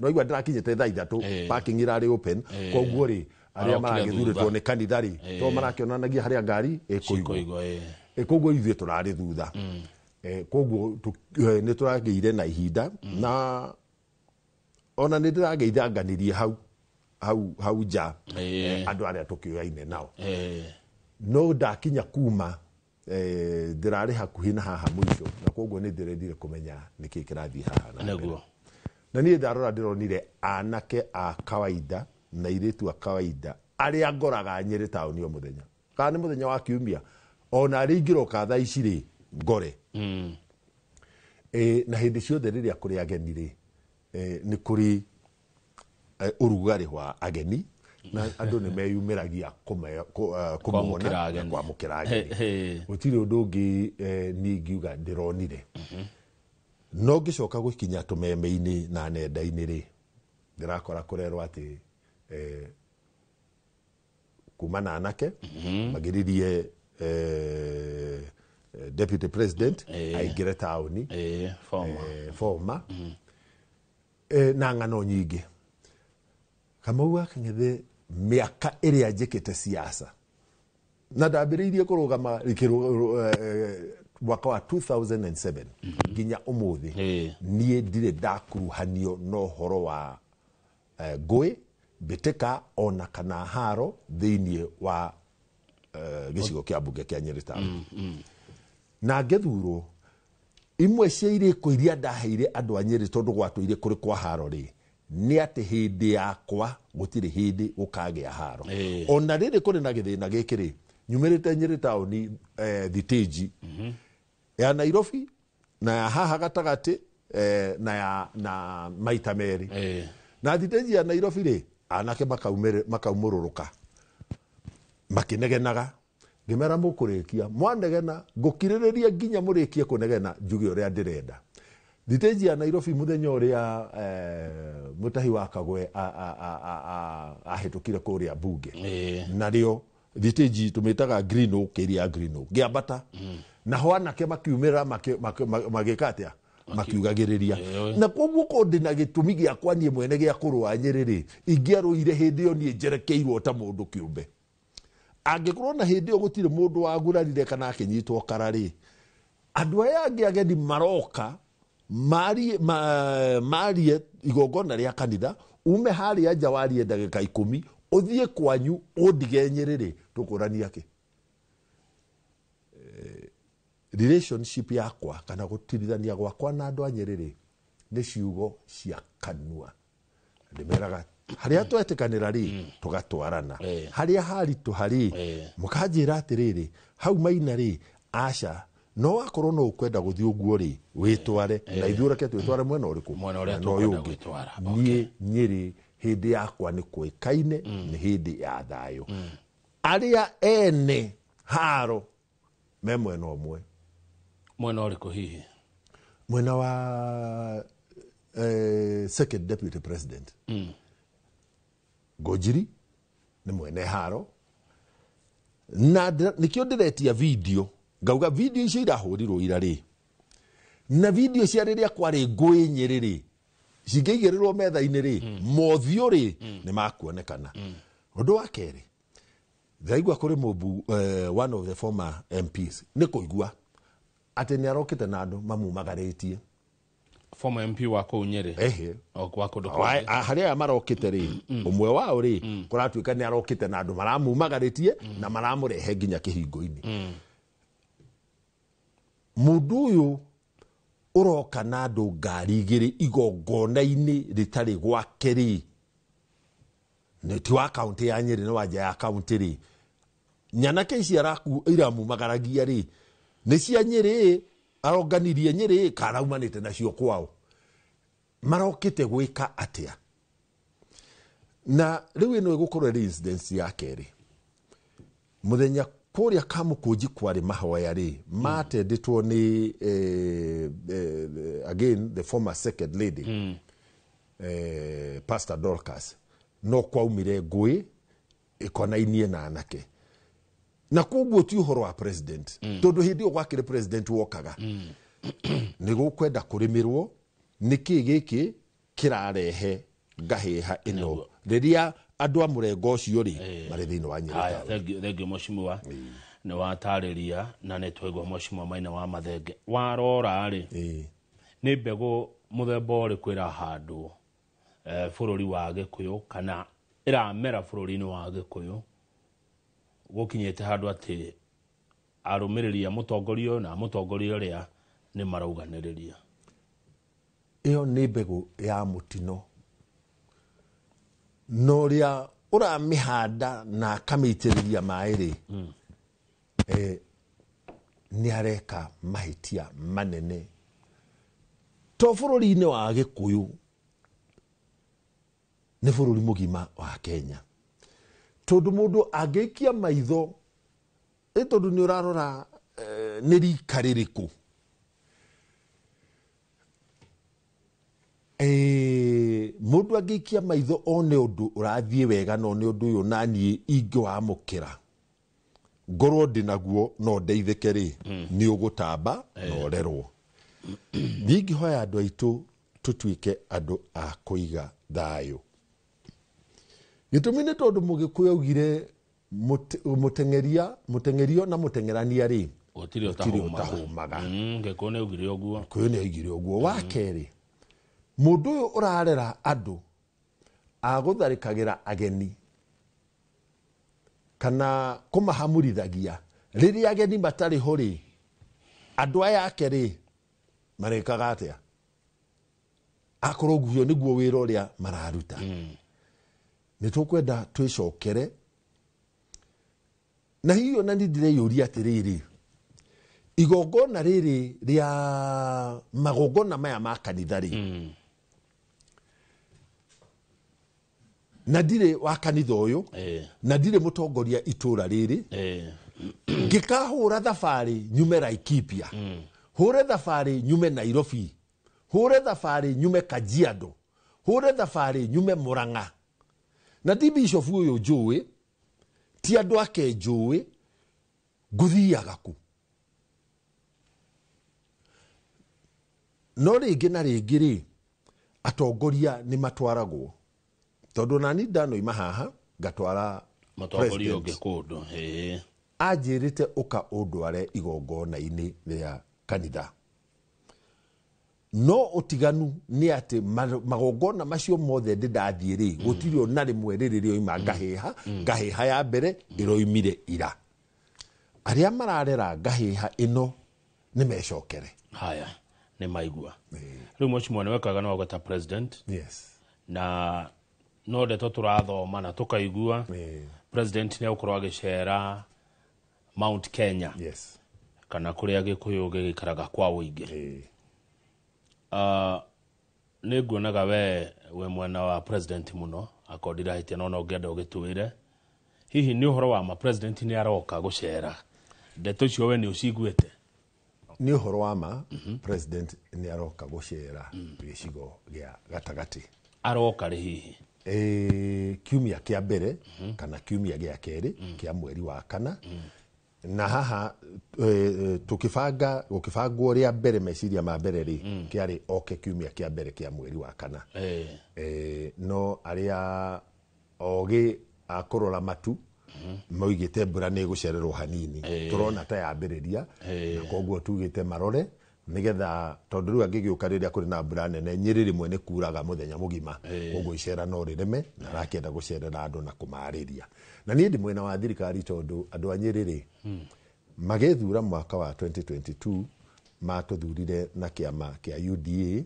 noigua ndĩrakinyĩte thaa 3, parking ĩrarĩ open. Koguo rĩ, arĩa maragĩthurĩtwo nĩ kanitha rĩ, to marakĩonanagia harĩa ngari ĩkũigwo. Koguo ithuĩ tũrarĩ thutha. Koguo nĩ tũragĩire na ihinda, na ona nĩ ndĩrageithanganirie hau nja andũ arĩa tũkĩoyaine nao. No ndakinya kuma ndĩrarĩ hakuhĩ na haha mũico, na koguo nĩ ndĩrendire kũmenya nĩkĩ kĩrathiĩ haha na mbere. Na niĩ ndarora ndĩronire anake a kawaida na airĩtu a kawaida arĩa ngoraga Nyĩrĩ taũni o mũthenya, kana nĩ mũthenya wa kiumia, ona arĩa ingĩroka thaa ici rĩ ngore. Na hĩndĩ ciothe rĩrĩa kũrĩ ageni rĩ, nĩ kũrĩ ũrugarĩ wa ageni, na andũ nĩ meyumĩragia kũmona na kwamũkĩra ageni. Gũtirĩ ũndũ ũngĩ niĩ ingiuga ndĩronire. No ngĩcoka gũkinya tũmeme-inĩ na nenda-inĩ rĩ, ndĩrakora kũrerwo atĩ kuma na anake magiririe deputy president aingĩre taũni, former na ng'ano nyingĩ. Kamau wa Kang'ethe mĩaka ĩrĩa njĩkĩte siasa, na ndambĩrĩirie kũrũgama mwaka wa 2007 nginya ũmũthĩ, niĩ ndirĩ ndakuruhanio na ũhoro wa ngũĩ, mbĩtĩka ona kana haro thĩiniĩ wa gĩcigo kĩa mbunge kĩa Nyĩrĩ taũni. Na ngĩthurwo, imwe cia irĩko iria ndaheire andũ a Nyĩrĩ tondũ gwatũire kũrĩ kwa haro rĩ, nĩ atĩ hĩndĩ yakwa gũtirĩ hĩndĩ gũkagĩa haro. Ona rĩrĩ kũrĩ na gĩthĩna gĩkĩ rĩ, nyumĩrĩte Nyĩrĩ taũni thitĩnji ya Nairobi na ya haha gatagatĩ, na na maita merĩ. Na thitĩnji ya Nairobi rĩ, anake makaumũrũrũka makĩnegenaga, ngĩmera mũkũrĩkia mwanegena, ngũkirĩrĩria nginya mũrĩkie kũnegena njuge ũrĩa ndĩrenda. Thitĩnji ya Nairobi mũthenya ũrĩa mũtahi wa Kagwe ahĩtũkire kũrĩa mbunge, narĩo thitĩnji tũmĩtaga Green Oak, ĩrĩa ya Green Oak ngĩambata, naho anake makiumĩra magĩka atĩa, makiugagĩrĩria. Na koguo ko ndĩna gĩtũmi gĩakwa niĩ mwene gĩa kũrũa Nyĩrĩ rĩ, ingĩarũire hĩndĩ ĩyo niĩ njerekeirwo ta mũndũ kĩũmbe. Angĩkorwo na hĩndĩ ĩyo gũtirĩ mũndũ wagurarire kana akĩnyitwo kara rĩ, andũ aya angĩ ageni maroka marie igongona rĩa kanitha, ume harĩa nja warie ndagĩka 10, ũthiĩ kwanyu ũndige Nyĩrĩ rĩ, tũkũrania kĩ? Relationship yakwa kana gũtirithania gwakwa na andũ a Nyĩrĩ rĩ, nĩ ciugo cia kanua. Ndĩmeraga harĩa twetĩkanĩra rĩ, tũgatwarana. Harĩa haritũha rĩ, mũkanjĩra atĩrĩrĩ, hau maina rĩ, aca, no wakorwo no ũkwenda gũthiĩ ũguo rĩ, wĩtware, na ithuĩ reke twĩtware mwena ũrĩkũ? Mwena ũrĩa tũkwenda gwĩtwara. Niĩ Nyĩrĩ hĩndĩ yakwa nĩ kũĩkaine, nĩ hĩndĩ ya thayũ. Arĩa ene haro me mwena ũmwe. Mwena ũrĩkũ hihi? Mwena wa second deputy president. Ngũnjiri nĩ mwene haro, na nĩkĩo ndĩretia video, ngauga video icio irahũrirwo ira rĩ, na video cia rĩrĩa kwarĩ ngũĩ Nyĩrĩ rĩ, cingĩigĩrĩrwo metha-inĩ rĩ, mothiũ rĩ, nĩ makuonekana. Ũndũ wa kerĩ, Ndaigua kũrĩ mũmbu one of the former MPs nĩ kũigua atĩ nĩ arokĩte na andũ mamumagarĩtie. Former MP wa kũu Nyĩrĩ. Ehe. O kwa kũndũ kũngĩ. Harĩa aya marokĩte rĩ, ũmwe wao rĩ, kũratuĩka nĩ arokĩte na andũ maramumagarĩtie na maramũrehe nginya kĩhingo-inĩ. Mũndũ ũyũ ũroka na andũ ngari igĩrĩ igongona-inĩ rĩtarĩ gwake rĩ, nĩ ti wa kaũntĩ ya Nyĩrĩ, nĩ wa nja ya kaũntĩ rĩ, nyanake ici iramumagaragia rĩ, nĩ cia Nyĩrĩ, aronganirie Nyĩrĩ karaumanĩte nacio kwao, marokĩte gwĩka atĩa? Na rĩu ĩno ĩgũkorwo ĩrĩ incidence ya kerĩ. Mũthenya kũrĩa Kamũkũnji kwarĩ mahoya rĩ, matendetwo nĩ again the former second lady, Pastor Dorcas, no kwaumire ngũĩ ĩkonainie na anake. Na koguo ti ũhoro wa president, tondũ hĩndĩ ĩyo gwakĩrĩ president wokaga, nĩ gũkwenda kũrĩmĩrwo nĩkĩ gĩkĩ kĩrarehe ngahĩha ĩno rĩrĩa andũ a mũrengo ũcio rĩ marĩ thĩinĩ wa Nyĩrĩ Haya, town. Thank you mheshimiwa. Nĩ watarĩria na nĩ twaigua mheshimiwa Maina wa Mathenge. Warora rĩ, nĩ mbegũ mũthemba ũrĩkũ ĩrahandwo bũrũri wa Gĩkũyũ kana ĩramera bũrũri-inĩ wa Gĩkũyũ gũkinyĩte handũ atĩ arũmĩrĩri a mũtongoria ũyũ na mũtongoria ũrĩa nĩ marauganĩrĩria? Ĩyo nĩ mbegũ ya mũtino, na ũrĩa ũramĩhanda na akamĩitĩrĩria maĩ rĩ, nĩ areka mahĩtia manene. To bũrũri-inĩ wa Gĩkũyũ, nĩ bũrũri mũgima wa Kenya, tondũ mũndũ angĩikia maitho ĩ, tondũ nĩ ũrarora nĩ rika rĩrĩkũ, mũndũ angĩikia maitho one ũndũ ũrathiĩ wega na one ũndũ ũyũ naniĩ ingĩwamũkĩra ngorwo ndĩ naguo no ndeithĩke rĩ, nĩ ũgũtamba na ũrerwo. Niĩ ingĩhoya andũ aitũ tũtuĩke andũ a kũiga thayũ. Gĩtũmi nĩ tondũ Mũgĩkũyũ augire mũteng'erio na mũteng'erania rĩ, gũtirĩ gũtirĩ ũtahũmaga. Gĩkũyũ nĩ augire ũguo. Gĩkũyũ nĩ augire ũguo. Wa kerĩ, mũndũ ũyũ ũrarera andũ agũtharĩkagĩra ageni kana kũmahamurithagia rĩrĩa ageni matarĩ ho rĩ, andũ aya ake rĩ marekaga atĩa? Akorwo ũguo nĩguo wĩra ũrĩa mararuta. Nĩ tũkwenda twĩcokere, na hihi ona nĩ ndĩreyũria atĩrĩrĩ, igongona rĩrĩ rĩa magongona maya ma kanitha rĩ, na ndirĩ wa kanitha ũyũ, na ndirĩ mũtongoria itũra rĩrĩ, ngĩkahũra thabarĩ nyume Laikipia, hũre thabarĩ nyume Nairobi, hũre thabarĩ nyume Kajiado, hũre thabarĩ nyume Murang'a, na ti bishop ũyũ njũĩ, ti andũ ake njũĩ, ngũthiaga kũ? No rĩngĩ na rĩngĩ rĩ, atongoria nĩ matwaragwo, tondũ nani ndanoima haha ngatwara mũtongoria president. Ũngĩ kũndũ. Anjĩrĩte ũka ũndware igongona-inĩ rĩa kanitha, no ũtiganu nĩ atĩ magongona macio mothe ndĩ ndathiĩ rĩ, gũtirĩ ona rĩmwe rĩrĩ rĩoima ngahĩha. Ngahĩha ya mbere ĩroimire ira. Arĩa mararera ngahĩha ĩno nĩ mecokere. Haya, nĩ maigua. Rĩu mheshimiwa nĩ wekaga no gweta president. Yes. Na no ndeto tũrathoma na tũkaigua president nĩ egũkorwo agĩcera Mount Kenya. Yes. Kana kũrĩa Gĩkũyũ gĩgĩikaraga kwa ũingĩ. Nĩ nguonaga we mwena wa president mũno, akorwo ndirahĩtia no ũngĩenda ũgĩtwĩre. Hihi nĩ ũhoro wa ma president nĩ aroka gũcera? Ndeto icio we nĩ ũciguĩte? Nĩ ũhoro wa ma, president nĩ aroka gũcera gĩcigo gĩa gatagatĩ. Aroka rĩ hihi? Kiumia kĩa mbere kana kiumia gĩa kerĩ kĩa mweri wa kana. Na haha tukibanga gukibangwo ria mbere meciria ma mbere ri kiari oke kiumia kia mbere kia mweri wa kana. No aria ogi akurora matu Maugĩte mbura nĩ ĩgũcererwo hanini, tũrona ta yambĩrĩria, na koguo tugĩte marore nigetha tondũ rĩu angĩgĩũka rĩrĩa kũrĩ na mbura nene, Nyĩrĩ rĩmwe nĩ kuraga mũthenya mũgima, koguo icera no rĩreme, na arakĩenda gũcerera andũ na kũmarĩria. Na niĩ ndĩ mwena wa thirikari tondũ andũ a Nyĩrĩ rĩ, magĩthura mwaka wa 2022 matũthurire na kĩama kĩa UDA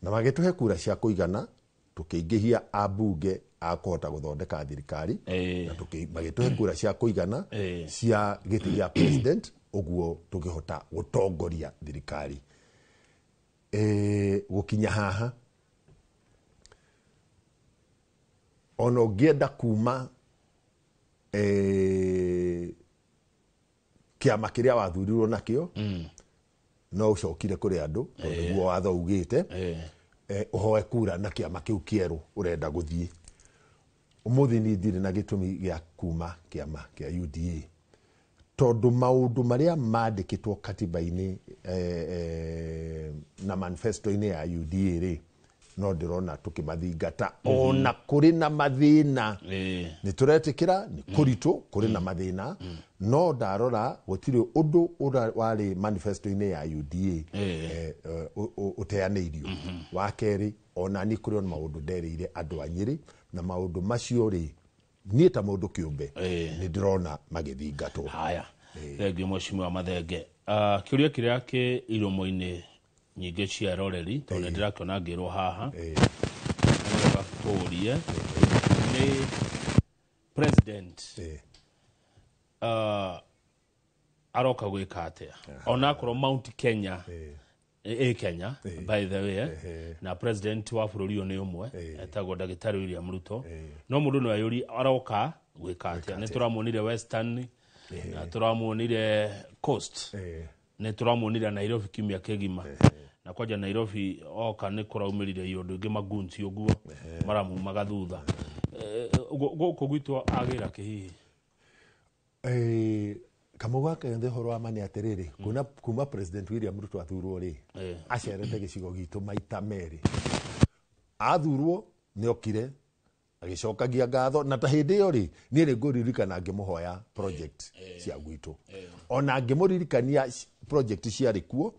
na magĩtũhe kura cia kũigana, tũkĩingĩhia ambunge a kũhota gũthondeka thirikari, na magĩtũhe kura cia kũigana cia gĩtĩ gĩa president, ũguo tũkĩhota gũtongoria thirikari. Gũkinya haha ona ũngĩenda kuma kĩama kĩrĩa wathurirwo nakĩo, no ũcokire kũrĩ andũ tondũ nĩguo watho ugĩte, ũhoe kura na kĩama kĩu kĩerũ ũrenda gũthiĩ. Ũmũthĩ niĩ ndirĩ na gĩtũmi gĩa kuma kĩama kĩa UDA tondũ maũndũ marĩa mandĩkĩtwo katiba-inĩ na manifesto-inĩ ya UDA rĩ, no ndĩrona tũkĩmathingata ona kũrĩ na mathĩna. Nĩ tũretĩkĩra nĩ kũritũ, kũrĩ na mathĩna, no ndarora gũtirĩ ũndũ ũrĩa warĩ manifesto-inĩ ya UDA ũteanĩirio. Wa kerĩ, ona niĩ kũrĩ ona maũndũ nderĩire andũ a Nyĩrĩ, na maũndũ macio rĩ, niĩ ta mũndũ kĩũmbe nĩ ndĩrona magĩthingatwo. Haya, thengiũ mheshimiwa Mathenge. Kĩũria kĩrĩa kĩ iromo-inĩ nyingĩ cia eroreri, tondũ nĩ ndĩrakĩona ngĩrwo haha nĩwega tũrie nĩ president aroka gwĩka atĩa, onakorwo Mount Kenya ĩ Kenya, by the way, na president wa bũrũri ũyũ nĩ ũmwe etagwo ndagĩtarĩ William Ruto, no mũndũ no eyũrie aroka gwĩka atĩa. Nĩ tũramuonire Western, na tũramuonire Coast, nĩ tũramuonire Nairobi kiumia kĩgima, na kwanja Nairobi oka nĩ kũraumĩrire iũndũ ingĩ magunci ũguo maramumaga thutha. Gũkũ gwitũ agĩra kĩhihi? Kamau gakethe ũhoro wa ma nĩ atĩrĩrĩ, kuma President William Ruto athurwo rĩ, acerete gĩcigo gitũ maita merĩ. Athurwo nĩ okire agĩcokagia ngatho, na ta hĩndĩ ĩyo rĩ, niĩ nĩ ngũririkana ngĩmũhoya project cia gwitũ, ona ngĩmũririkania project ciarĩ kuo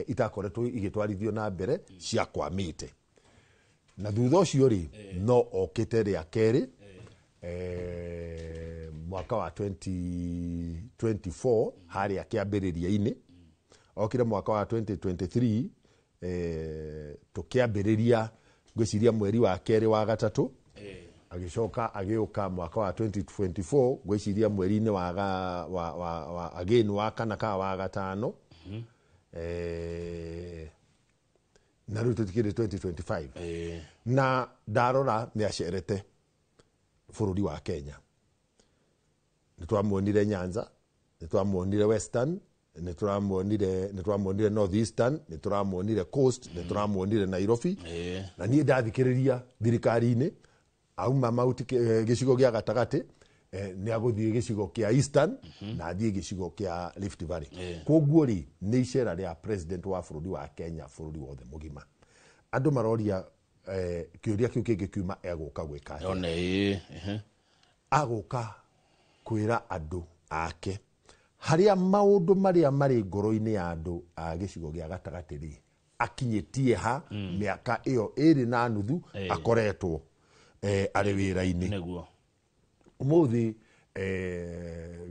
itakoretwo igĩtwarithio na mbere ciakwamĩte. Na thutha ũcio rĩ, no okĩte rĩa kerĩ mwaka wa 2024 harĩa kĩambĩrĩria-inĩ, okire mwaka wa 2023 tũkĩambĩrĩria ngwĩciria mweri wa kerĩ wa gatatũ, agĩcoka agĩũka mwaka wa 2024 ngwĩciria mweri-inĩ wa again wa kana ka wa gatano, na rĩu tũtikĩrĩ 2025. Na ndarora nĩ acerete bũrũri wa Kenya, nĩ twamuonire Nyanza, nĩ twamuonire Western, nĩ tũramuonire North Eastern, nĩ tũramuonire Coast, nĩ tũramuonire Nairobi. Na niĩ ndathikĩrĩria thirikari-inĩ auma Mount gĩcigo gĩa gatagatĩ, nĩ agũthiĩ gĩcigo kĩa Eastern na athiĩ gĩcigo kĩa Rift Valley. Koguo rĩ, nĩ icera rĩa president wa bũrũri wa Kenya bũrũri wothe mũgima. Andũ maroria kĩũria kĩu kĩngĩ kiuma egũka gwĩka atĩa? Agũka kwĩra andũ ake harĩa maũndũ marĩa marĩ ngoro-inĩ ya andũ a gĩcigo gĩa gatagatĩ rĩ, akinyĩtie ha mĩaka ĩyo 2.5 akoretwo arĩ wĩra-inĩ. Ũmũthĩ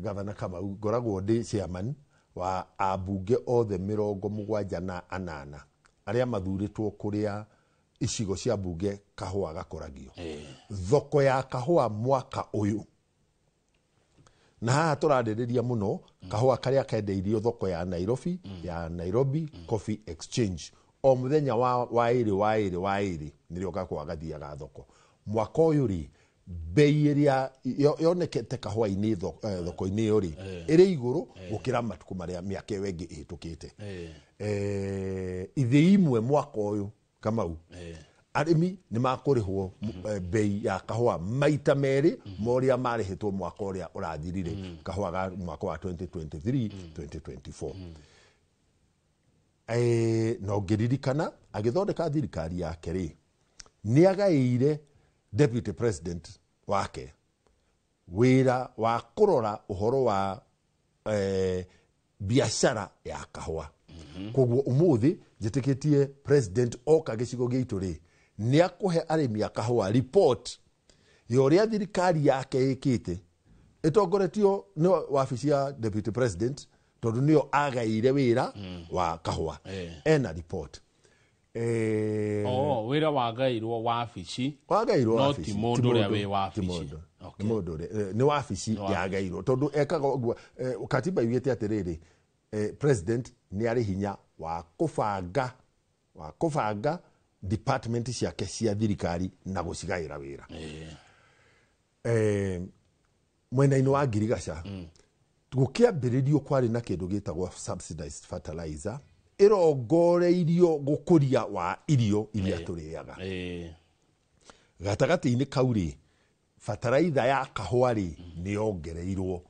Gavana Kamau ngoragwo ndĩ chairman wa ambunge othe 78 arĩa mathurĩtwo kũrĩa icigo cia mbunge kahũa gakũragio. Thoko ya kahũa mwaka ũyũ, na haha tũrarĩrĩria mũno kahũa karĩa kendeirio thoko ya Nairobi, ya Nairobi Coffee Exchange, o mũthenya wa ĩrĩ nĩrĩo kahũa gathiaga thoko. Mwaka ũyũ rĩ, bei ĩrĩa yonekete kahũa-inĩ thoko-inĩ ĩyo rĩ, ĩrĩ igũrũ gũkĩra matukũ marĩa mĩaka ĩyo ĩngĩ ĩhĩtũkĩte. Ithĩi imwe mwaka ũyũ Kamau, arĩmi nĩ makũrĩhwo bei ya kahũa maita merĩ ma ũrĩa marĩhĩtwo mwaka ũrĩa ũrathirire, kahũa ga mwaka wa 2023 2024. Na ũngĩririkana agĩthondeka thirikari yake rĩ, nĩ agaĩire deputy president wake Wĩra wa kũrora ũhoro wa biacara ya kahũa. Koguo ũmũthĩ njĩtĩkĩtie president oka gĩcigo gĩitũ rĩ, nĩ akũhe arĩmi a kahũa report ya ũrĩa thirikari yake ĩkĩte ĩtongoretio nĩ wabici ya deputy president, tondũ nĩyo agaĩire wĩra wa kahũa. Ena report. Wĩra wagairwo wabici, wagairwo no wabici, ti mũndũ ũrĩa wĩ wabici. Nĩ wabici yagairwo tondũ ekaga ũguo. Katiba yugĩte atĩrĩrĩ, president nĩ arĩ hinya wa kũbanga department ciake cia thirikari na gũcigaĩra wĩra. Mwena-inĩ wa ngirigaca gũkĩambĩrĩrio kwarĩ na kĩndũ gĩtagwo subsidized fertilizer ĩrongoreirio gũkũria wa irio iria tũrĩaga. Gatagatĩ-inĩ kau rĩ, bataraitha ya kahũa rĩ nĩ yongereirwo.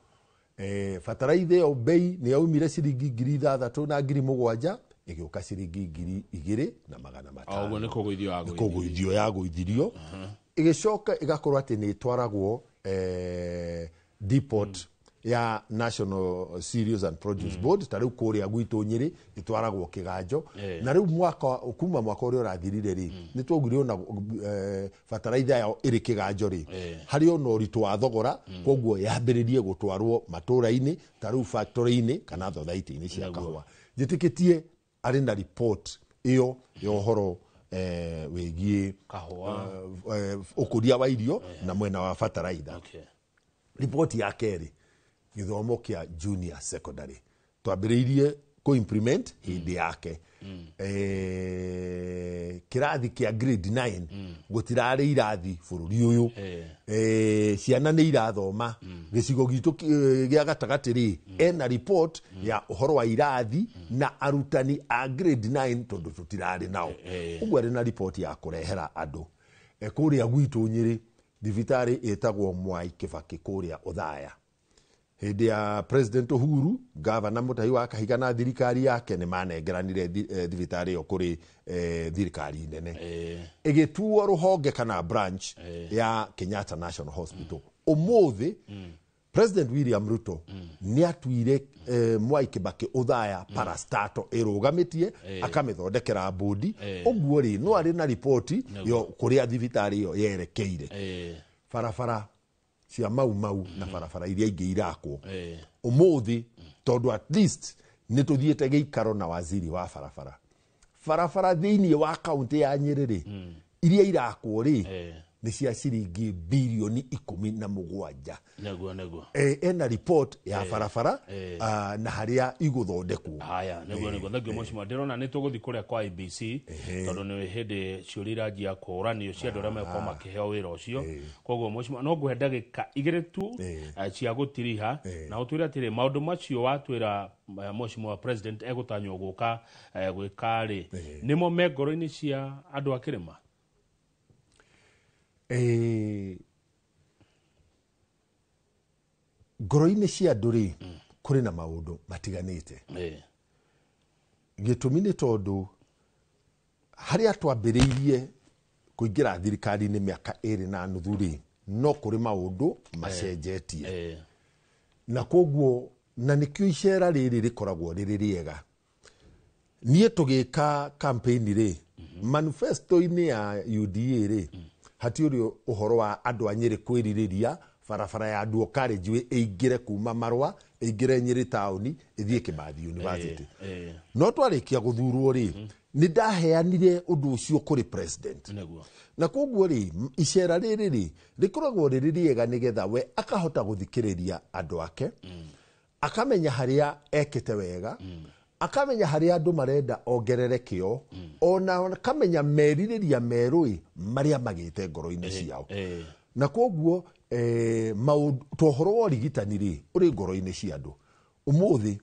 Bataraitha ĩyo bei nĩ yaumire ciringi 6,000 na 7,000 ĩgĩũka ciringi 2,500. Ũguo nĩ kũgũithio yagũithio. Kũgũithio yagũithirio. Ĩgĩcoka ĩgakorwo atĩ nĩ ĩtwaragwo depot ya National Cereals and Produce Board, ta rĩu kũrĩa gwitũ Nyĩrĩ ĩtwaragwo Kĩganjo. Na rĩu kuma mwaka ũrĩa ũrathirire rĩ, nĩ twaugire ona bataraitha yao ĩrĩ Kĩganjo rĩ, harĩ ona ũritũ wa thogora, koguo yambĩrĩrie gũtwarwo matũra-inĩ ta rĩu factory-inĩ kana thothaitĩ-inĩ cia kahũa. Njĩtĩkĩtie arĩ na report ĩyo ya ũhoro wĩgiĩ kahũa, ũkũria wa irio na mwena wa bataraitha. Ripoti ya kerĩ, gĩthomo kĩa junior secondary twambĩrĩirie kũ implement hĩndĩ yake. Kĩrathi kĩa grade 9 gũtirarĩ irathi bũrũri ũyũ. Ciana nĩ irathoma gĩcigo gitũ gĩa gatagatĩ rĩ, ena report ya ũhoro wa irathi na arutani a grade 9 tondũ tũtirarĩ nao. Ũguo arĩ na report ya kũrehera andũ. Kũrĩa gwitũ Nyĩrĩ thibitarĩ ĩtagwo Mwai Kĩbakĩ kũrĩa Othaya. Hĩndĩ ya President Uhuru, Gavana Mutahi wa Kahiga na thirikari yake nĩ manengeranire thibitarĩ ĩyo kũrĩ thirikari nene. Ĩgĩtuo rũhonge kana branch ya Kenyatta National Hospital. Ũmũthĩ President William Ruto nĩ atuire Mwai Kĩbakĩ Othaya parastato ĩrũgamĩtie, akamĩthondekera bodi. Ũguo rĩ, no arĩ na ripoti yo kũrĩa thibitarĩ ĩyo yerekeire. Barabara cia Mau Mau na barabara iria ingĩ irakwo ũmũthĩ, tondũ at least nĩ tũthiĩte gĩikaro na waziri wa barabara. Barabara thĩinĩ wa kaũntĩ ya Nyĩrĩ rĩ, iria irakwo rĩ, nĩ cia ciringi bilioni 17. Nĩguo. Ena report ya barabara na harĩa igũthondekwo. Haya, nĩguo. Thank you mheshimiwa. Ndĩrona nĩ tũgũthiĩ kũrĩa kwa IBC tondũ nĩ hĩndĩ ciũria iranjia kũũranio cia andũ arĩa megũkorwo makĩheo wĩra ũcio. Koguo mheshimiwa, no ngũhe ndagĩka 2 tu cia gũtiriha na ũtwĩre atĩrĩ, maũndũ macio watwĩra mheshimiwa president egũtanywo gũka gwĩka rĩ, nĩmo me ngoro-inĩ cia andũ a kĩrĩma? Ngoro-inĩ cia andũ rĩ, kũrĩ na maũndũ matiganĩte. Gĩtũmi nĩ tondũ harĩa twambĩrĩirie kũingĩra thirikari-inĩ mĩaka 2.5 rĩ, no kũrĩ maũndũ macenjetie. Na koguo na nĩkĩo icera rĩrĩ rĩkoragwo rĩrĩ rĩega. Niĩ tũgĩka campaign rĩ, manifesto-inĩ ya UDA rĩ, hatiũrĩ ũhoro wa andũ a Nyĩrĩ kwĩrirĩria barabara ya Dual Carriageway ĩingĩre kuma Marũa, ĩingĩre Nyĩrĩ taũni, ĩthiĩ Kimathi University. No twarĩkia gũthurwo rĩ, nĩ ndaheanire ũndũ ũcio kũrĩ president. Na koguo rĩ, icera rĩrĩ rĩ, rĩkoragwo rĩrĩ rĩega nĩgetha we akahota gũthikĩrĩria andũ ake, akamenya harĩa ekĩte wega, akamenya harĩa andũ marenda ongerere kĩo, ona akamenya merirĩria merũ marĩa magĩte ngoro-inĩ ciao. Na koguo to ũhoro wa ũrigitani rĩ, ũrĩ ngoro-inĩ cia andũ. Ũmũthĩ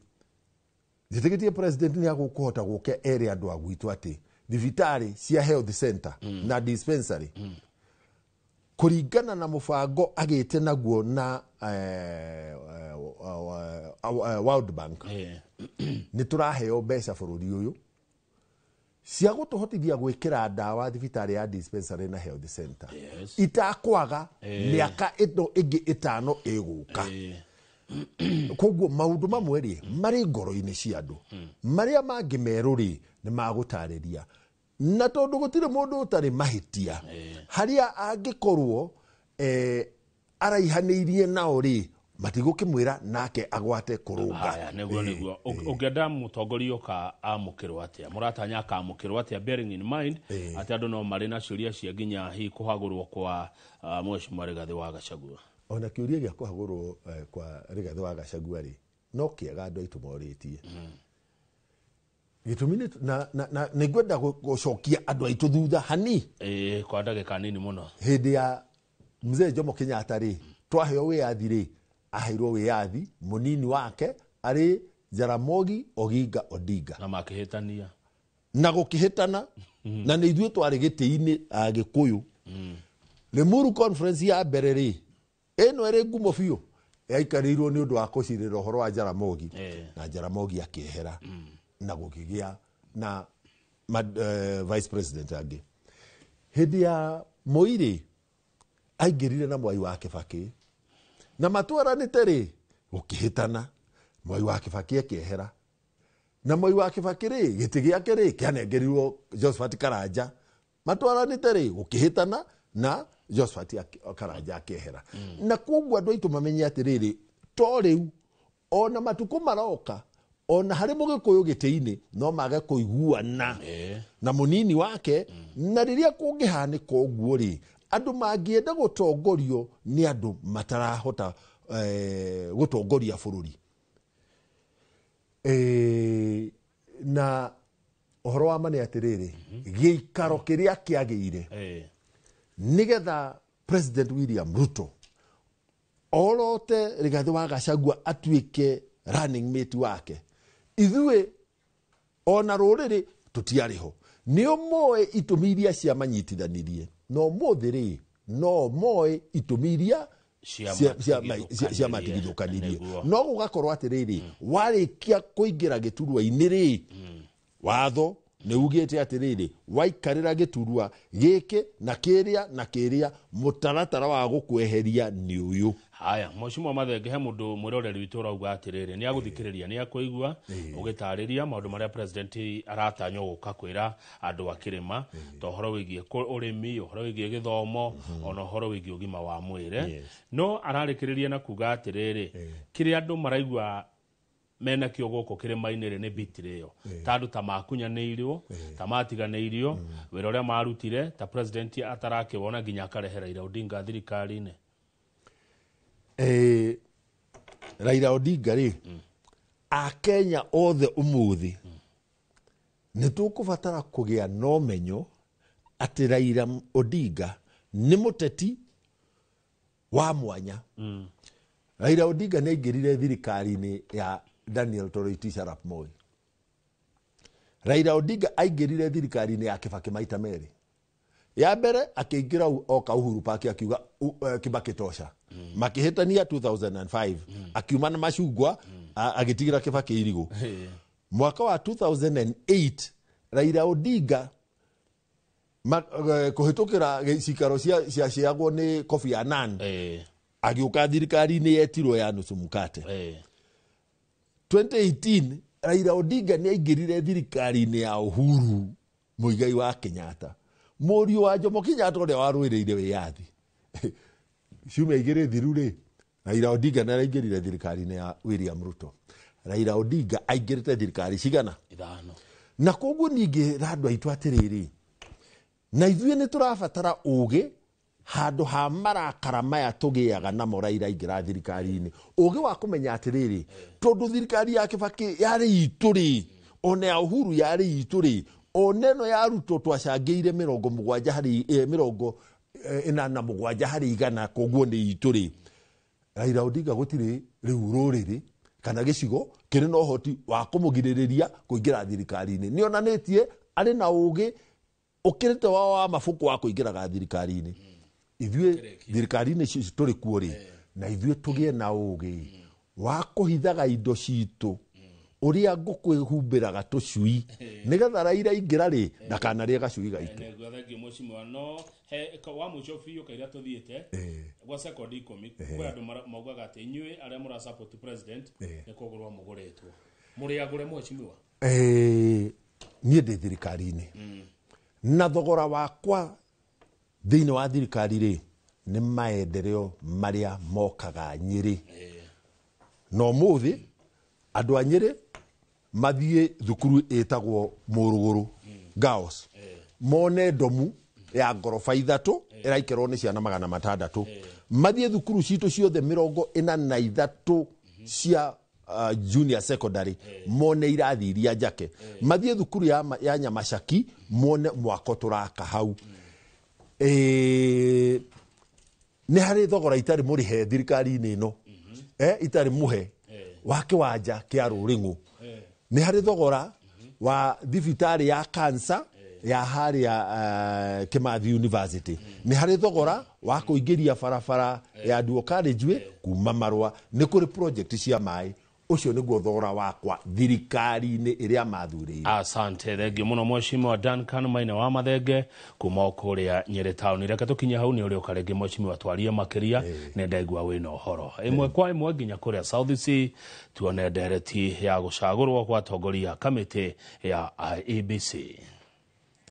njĩtĩkĩtie president nĩ agũkũhota gũke ere andũ a gwitũ atĩ thibitarĩ cia health center na dispensary kũringana na mũbango agĩte naguo na World Bank, nĩ tũraheo mbeca bũrũri ũyũ Cia gũtũhotithia gwĩkĩra ndawa thibitarĩ ya dispensary na health center. Yes. Itakwaga Eh. mĩaka ĩno ĩngĩ 5 ĩgũka. Koguo maũndũ mamwe rĩ marĩ ngoro-inĩ cia andũ, marĩa mangĩ merũ rĩ nĩ magũtarĩria, na tondũ gũtirĩ mũndũ ũtarĩ mahĩtia harĩa angĩkorwo araihanĩirie nao rĩ matigũkĩmwĩra nake agwate kũrũnga. Haya, nĩguo nĩguo ũngĩenda mũtongoria ũka amũkĩrwo atĩa, mũratanya akamũkĩrwo atĩa, bearing in mind atĩ andũ no marĩ na ciũria cia nginya hihi kũhagũrwo kwa Mheshimiwa Rigathĩ wa Gachagua? Ona kĩũria gĩa kũhagũrwo kwa Rigathĩ wa Gachagua rĩ no kĩega andũ aitũ morĩtie. Gĩtũmi nĩ na nĩngwenda gũcokia andũ aitũ thutha hani. Kwa ndagĩka nini mũno. Hĩndĩ ya Mzee Jomo Kenyatta rĩ twaheo wĩyathi rĩ aheirwo wĩyathi mũnini wake arĩ Jaramogi Oginga Odinga. Na makĩhĩtania. Na gũkĩhĩtana na nĩ ithuĩ twarĩ gĩtĩ-inĩ Agĩkũyũ. Limuru conference ya mbere rĩ ĩno ĩrĩ ngumo biũ yaikarĩirwo nĩ ũndũ wa kũcirĩra ũhoro wa Jaramogi na Jaramogi akĩehera na gũkĩgĩa na vice president angĩ. Hĩndĩ ya Moi rĩ aingĩrire na Mwai wa Kibaki na matwaranĩte rĩ gũkĩhĩtana, Mwai wa Kibaki akĩehera na Mwai wa Kibaki rĩ gĩtĩ gĩake rĩ kĩanengerirwo Josephat Karanja, matwaranĩte rĩ gũkĩhĩtana na Josephat Karanja akĩehera. Na koguo andũ aitũ mamenye atĩrĩrĩ to rĩu ona matukũ maroka ona harĩ mũgĩkũyũ gĩtĩ-inĩ no mage kũiguana na mũnini wake, na rĩrĩa kũngĩhanĩka ũguo rĩ andũ mangĩenda gũtongorio nĩ andũ matarahota gũtongoria bũrũri. Na ũhoro wa ma nĩ atĩrĩrĩ gĩikaro kĩrĩa kĩagĩire nĩgetha President William Ruto orote Rigathĩ wa Gachagua atuĩke running mate wake, ithuĩ ona rũrĩrĩ tũtiarĩ ho. Nĩ ũmoĩ itũmi iria ciamanyitithanirie, no ũmũthĩ rĩ no moĩ itũmi iria ciamatigithũkanirie. No gũgakorwo atĩrĩrĩ warĩkia kũingĩra gĩturwa-inĩ rĩ watho nĩ ugĩte atĩrĩrĩ waikarĩra gĩturwa gĩkĩ na kĩrĩa na kĩrĩa mũtaratara wa gũkweheria nĩ ũyũ. Haya, Mheshimiwa Mathenge, he mũndũ mwĩroreri witũ ũrauga atĩrĩrĩ nĩ agũthikĩrĩria nĩ akũigua ũgĩtarĩria maũndũ marĩa president aratanywo gũka kwĩra andũ a kĩrĩma ta ũhoro wĩgiĩ ũrĩmi, ũhoro wĩgiĩ gĩthomo, ona ũhoro wĩgiĩ ũgima wa mwĩrĩ. No ararĩkĩrĩria na kuga atĩrĩrĩ kĩrĩa andũ maraigua mena kĩo gũkũ kĩrĩma-inĩ rĩ nĩ betrayal, ta andũ ta makunyanĩirio, ta matiganĩirio wĩra ũrĩa marutire, ta president atarakĩwona nginya akarehe Raila Odinga thirikari-inĩ. Raila Odinga rĩ Akenya othe ũmũthĩ nĩ tũkũbatara kũgĩa na ũmenyo atĩ Raila Odinga nĩ mũteti wa mwanya. Raila Odinga nĩ aingĩrire thirikari-inĩ ya Daniel Toroitich arap Moi. Raila Odinga aingĩrire thirikari-inĩ ya Kibaki maita merĩ. Ya mbere akĩingĩra oka Uhuru Park akiuga Kibaki tosha. Makĩhĩtania 2005 akiuma na macungwa agĩtigĩra Kibaki irigũ. Mwaka wa 2008 Raila Odinga kũhĩtũkĩra cikaro ciaciagwo nĩ Kofi Annan agĩũka thirikari-inĩ yetirwo ya nusu mkate. 2018 Raila Odinga nĩ aingĩrire thirikari-inĩ ya Uhuru Muigai wa Kenyatta, mũriũ wa Jomo Kenyatta ũrĩa warũĩrĩire wĩyathi. Ciumia igĩrĩ thiru rĩ Raila Odinga nĩ araingĩrire thirikari-inĩ ya William Ruto. Raila Odinga aingĩrĩte thirikari cigana? 5. Na koguo ningĩ ra andũ aitũ atĩrĩrĩ na ithuĩ nĩ tũrabatara ũgĩ handũ ha marakara maya tũgĩaga namo Raila aingĩra thirikari-inĩ, ũgĩ wa kũmenya atĩrĩrĩ tondũ thirikari ya Kibaki yarĩ itũ rĩ ona ya Uhuru yarĩ itũ rĩ ona ĩno ya Ruto twacangĩire 70 harĩ 87 harĩ igana, koguo nĩ itũ rĩ Raila Odinga gũtirĩ rĩu rũrĩrĩ kana gĩcigo kĩrĩ na ũhoti wa kũmũgirĩrĩria kũingĩra thirikari-inĩ. Nĩ onanĩtie arĩ na ũgĩ ũkĩrĩte wao wa mabuku wa kũingĩraga thirikari-inĩ. Ithuĩ thirikari-inĩ tũrĩ kuo rĩ na ithuĩ tũgĩe na ũgĩ wa kũhithaga indo citũ Ũrĩa ngũkũ ĩhumbĩraga tũcui nĩgetha Raila ingĩra rĩ, ndakanarĩe gacui gaitũ. Nĩguo, thengiũ mheshimiwa. No he wa mũico biũ kaira tũthiĩte gwa sekondi 10, kwĩ andũ maugaga atĩ inyuĩ arĩa mũra support president nĩ kũgũrwo mũgũrĩtwo. Mũrĩ agũre, mheshimiwa? Niĩ ndĩ thirikari-inĩ na thogora wakwa thĩinĩ wa thirikari rĩ, nĩ maendereo marĩa mokaga Nyĩrĩ. Na ũmũthĩ andũ a Nyĩrĩ mathiĩ thukuru ĩtagwo Mũrũgũrũ Girls, mone ndomu ya ngoroba 3 ĩraikerwo nĩ ciana 600. Mathiĩ thukuru citũ ciothe 43 cia junior secondary, mone irathi iria njake. Mathiĩ thukuru ya Nyamacaki, mone mwako tũraka hau. Nĩ harĩ thogora itarĩ mũrĩhe thirikari-inĩ ĩno, itarĩ mũhe wa kĩwanja kĩa Rũrĩng'ũ. Nĩ harĩ thogora wa thibitarĩ ya cancer ya harĩa Kimathi University. Nĩ harĩ thogora wa kũingĩria barabara ya dual carriageway kuma Marũa. Nĩ kũrĩ project cia maĩ. Ũcio nĩguo thogora wakwa thirikari-inĩ ĩrĩa mathurĩire. Asante, thengiũ mũno mheshimiwa Duncan Maina wa Mathenge kuma o kũrĩa Nyĩrĩ town. Reke tũkinye hau, nĩ ũrĩa ũka rĩngĩ mheshimiwa twarie makĩria. Nĩ ndaigua wĩna ũhoro ĩmwe kwa ĩmwe nginya kũrĩa South C, tuone ndereti ya gũcagũrwo kwa atongoria a kamĩtĩ ya IEBC.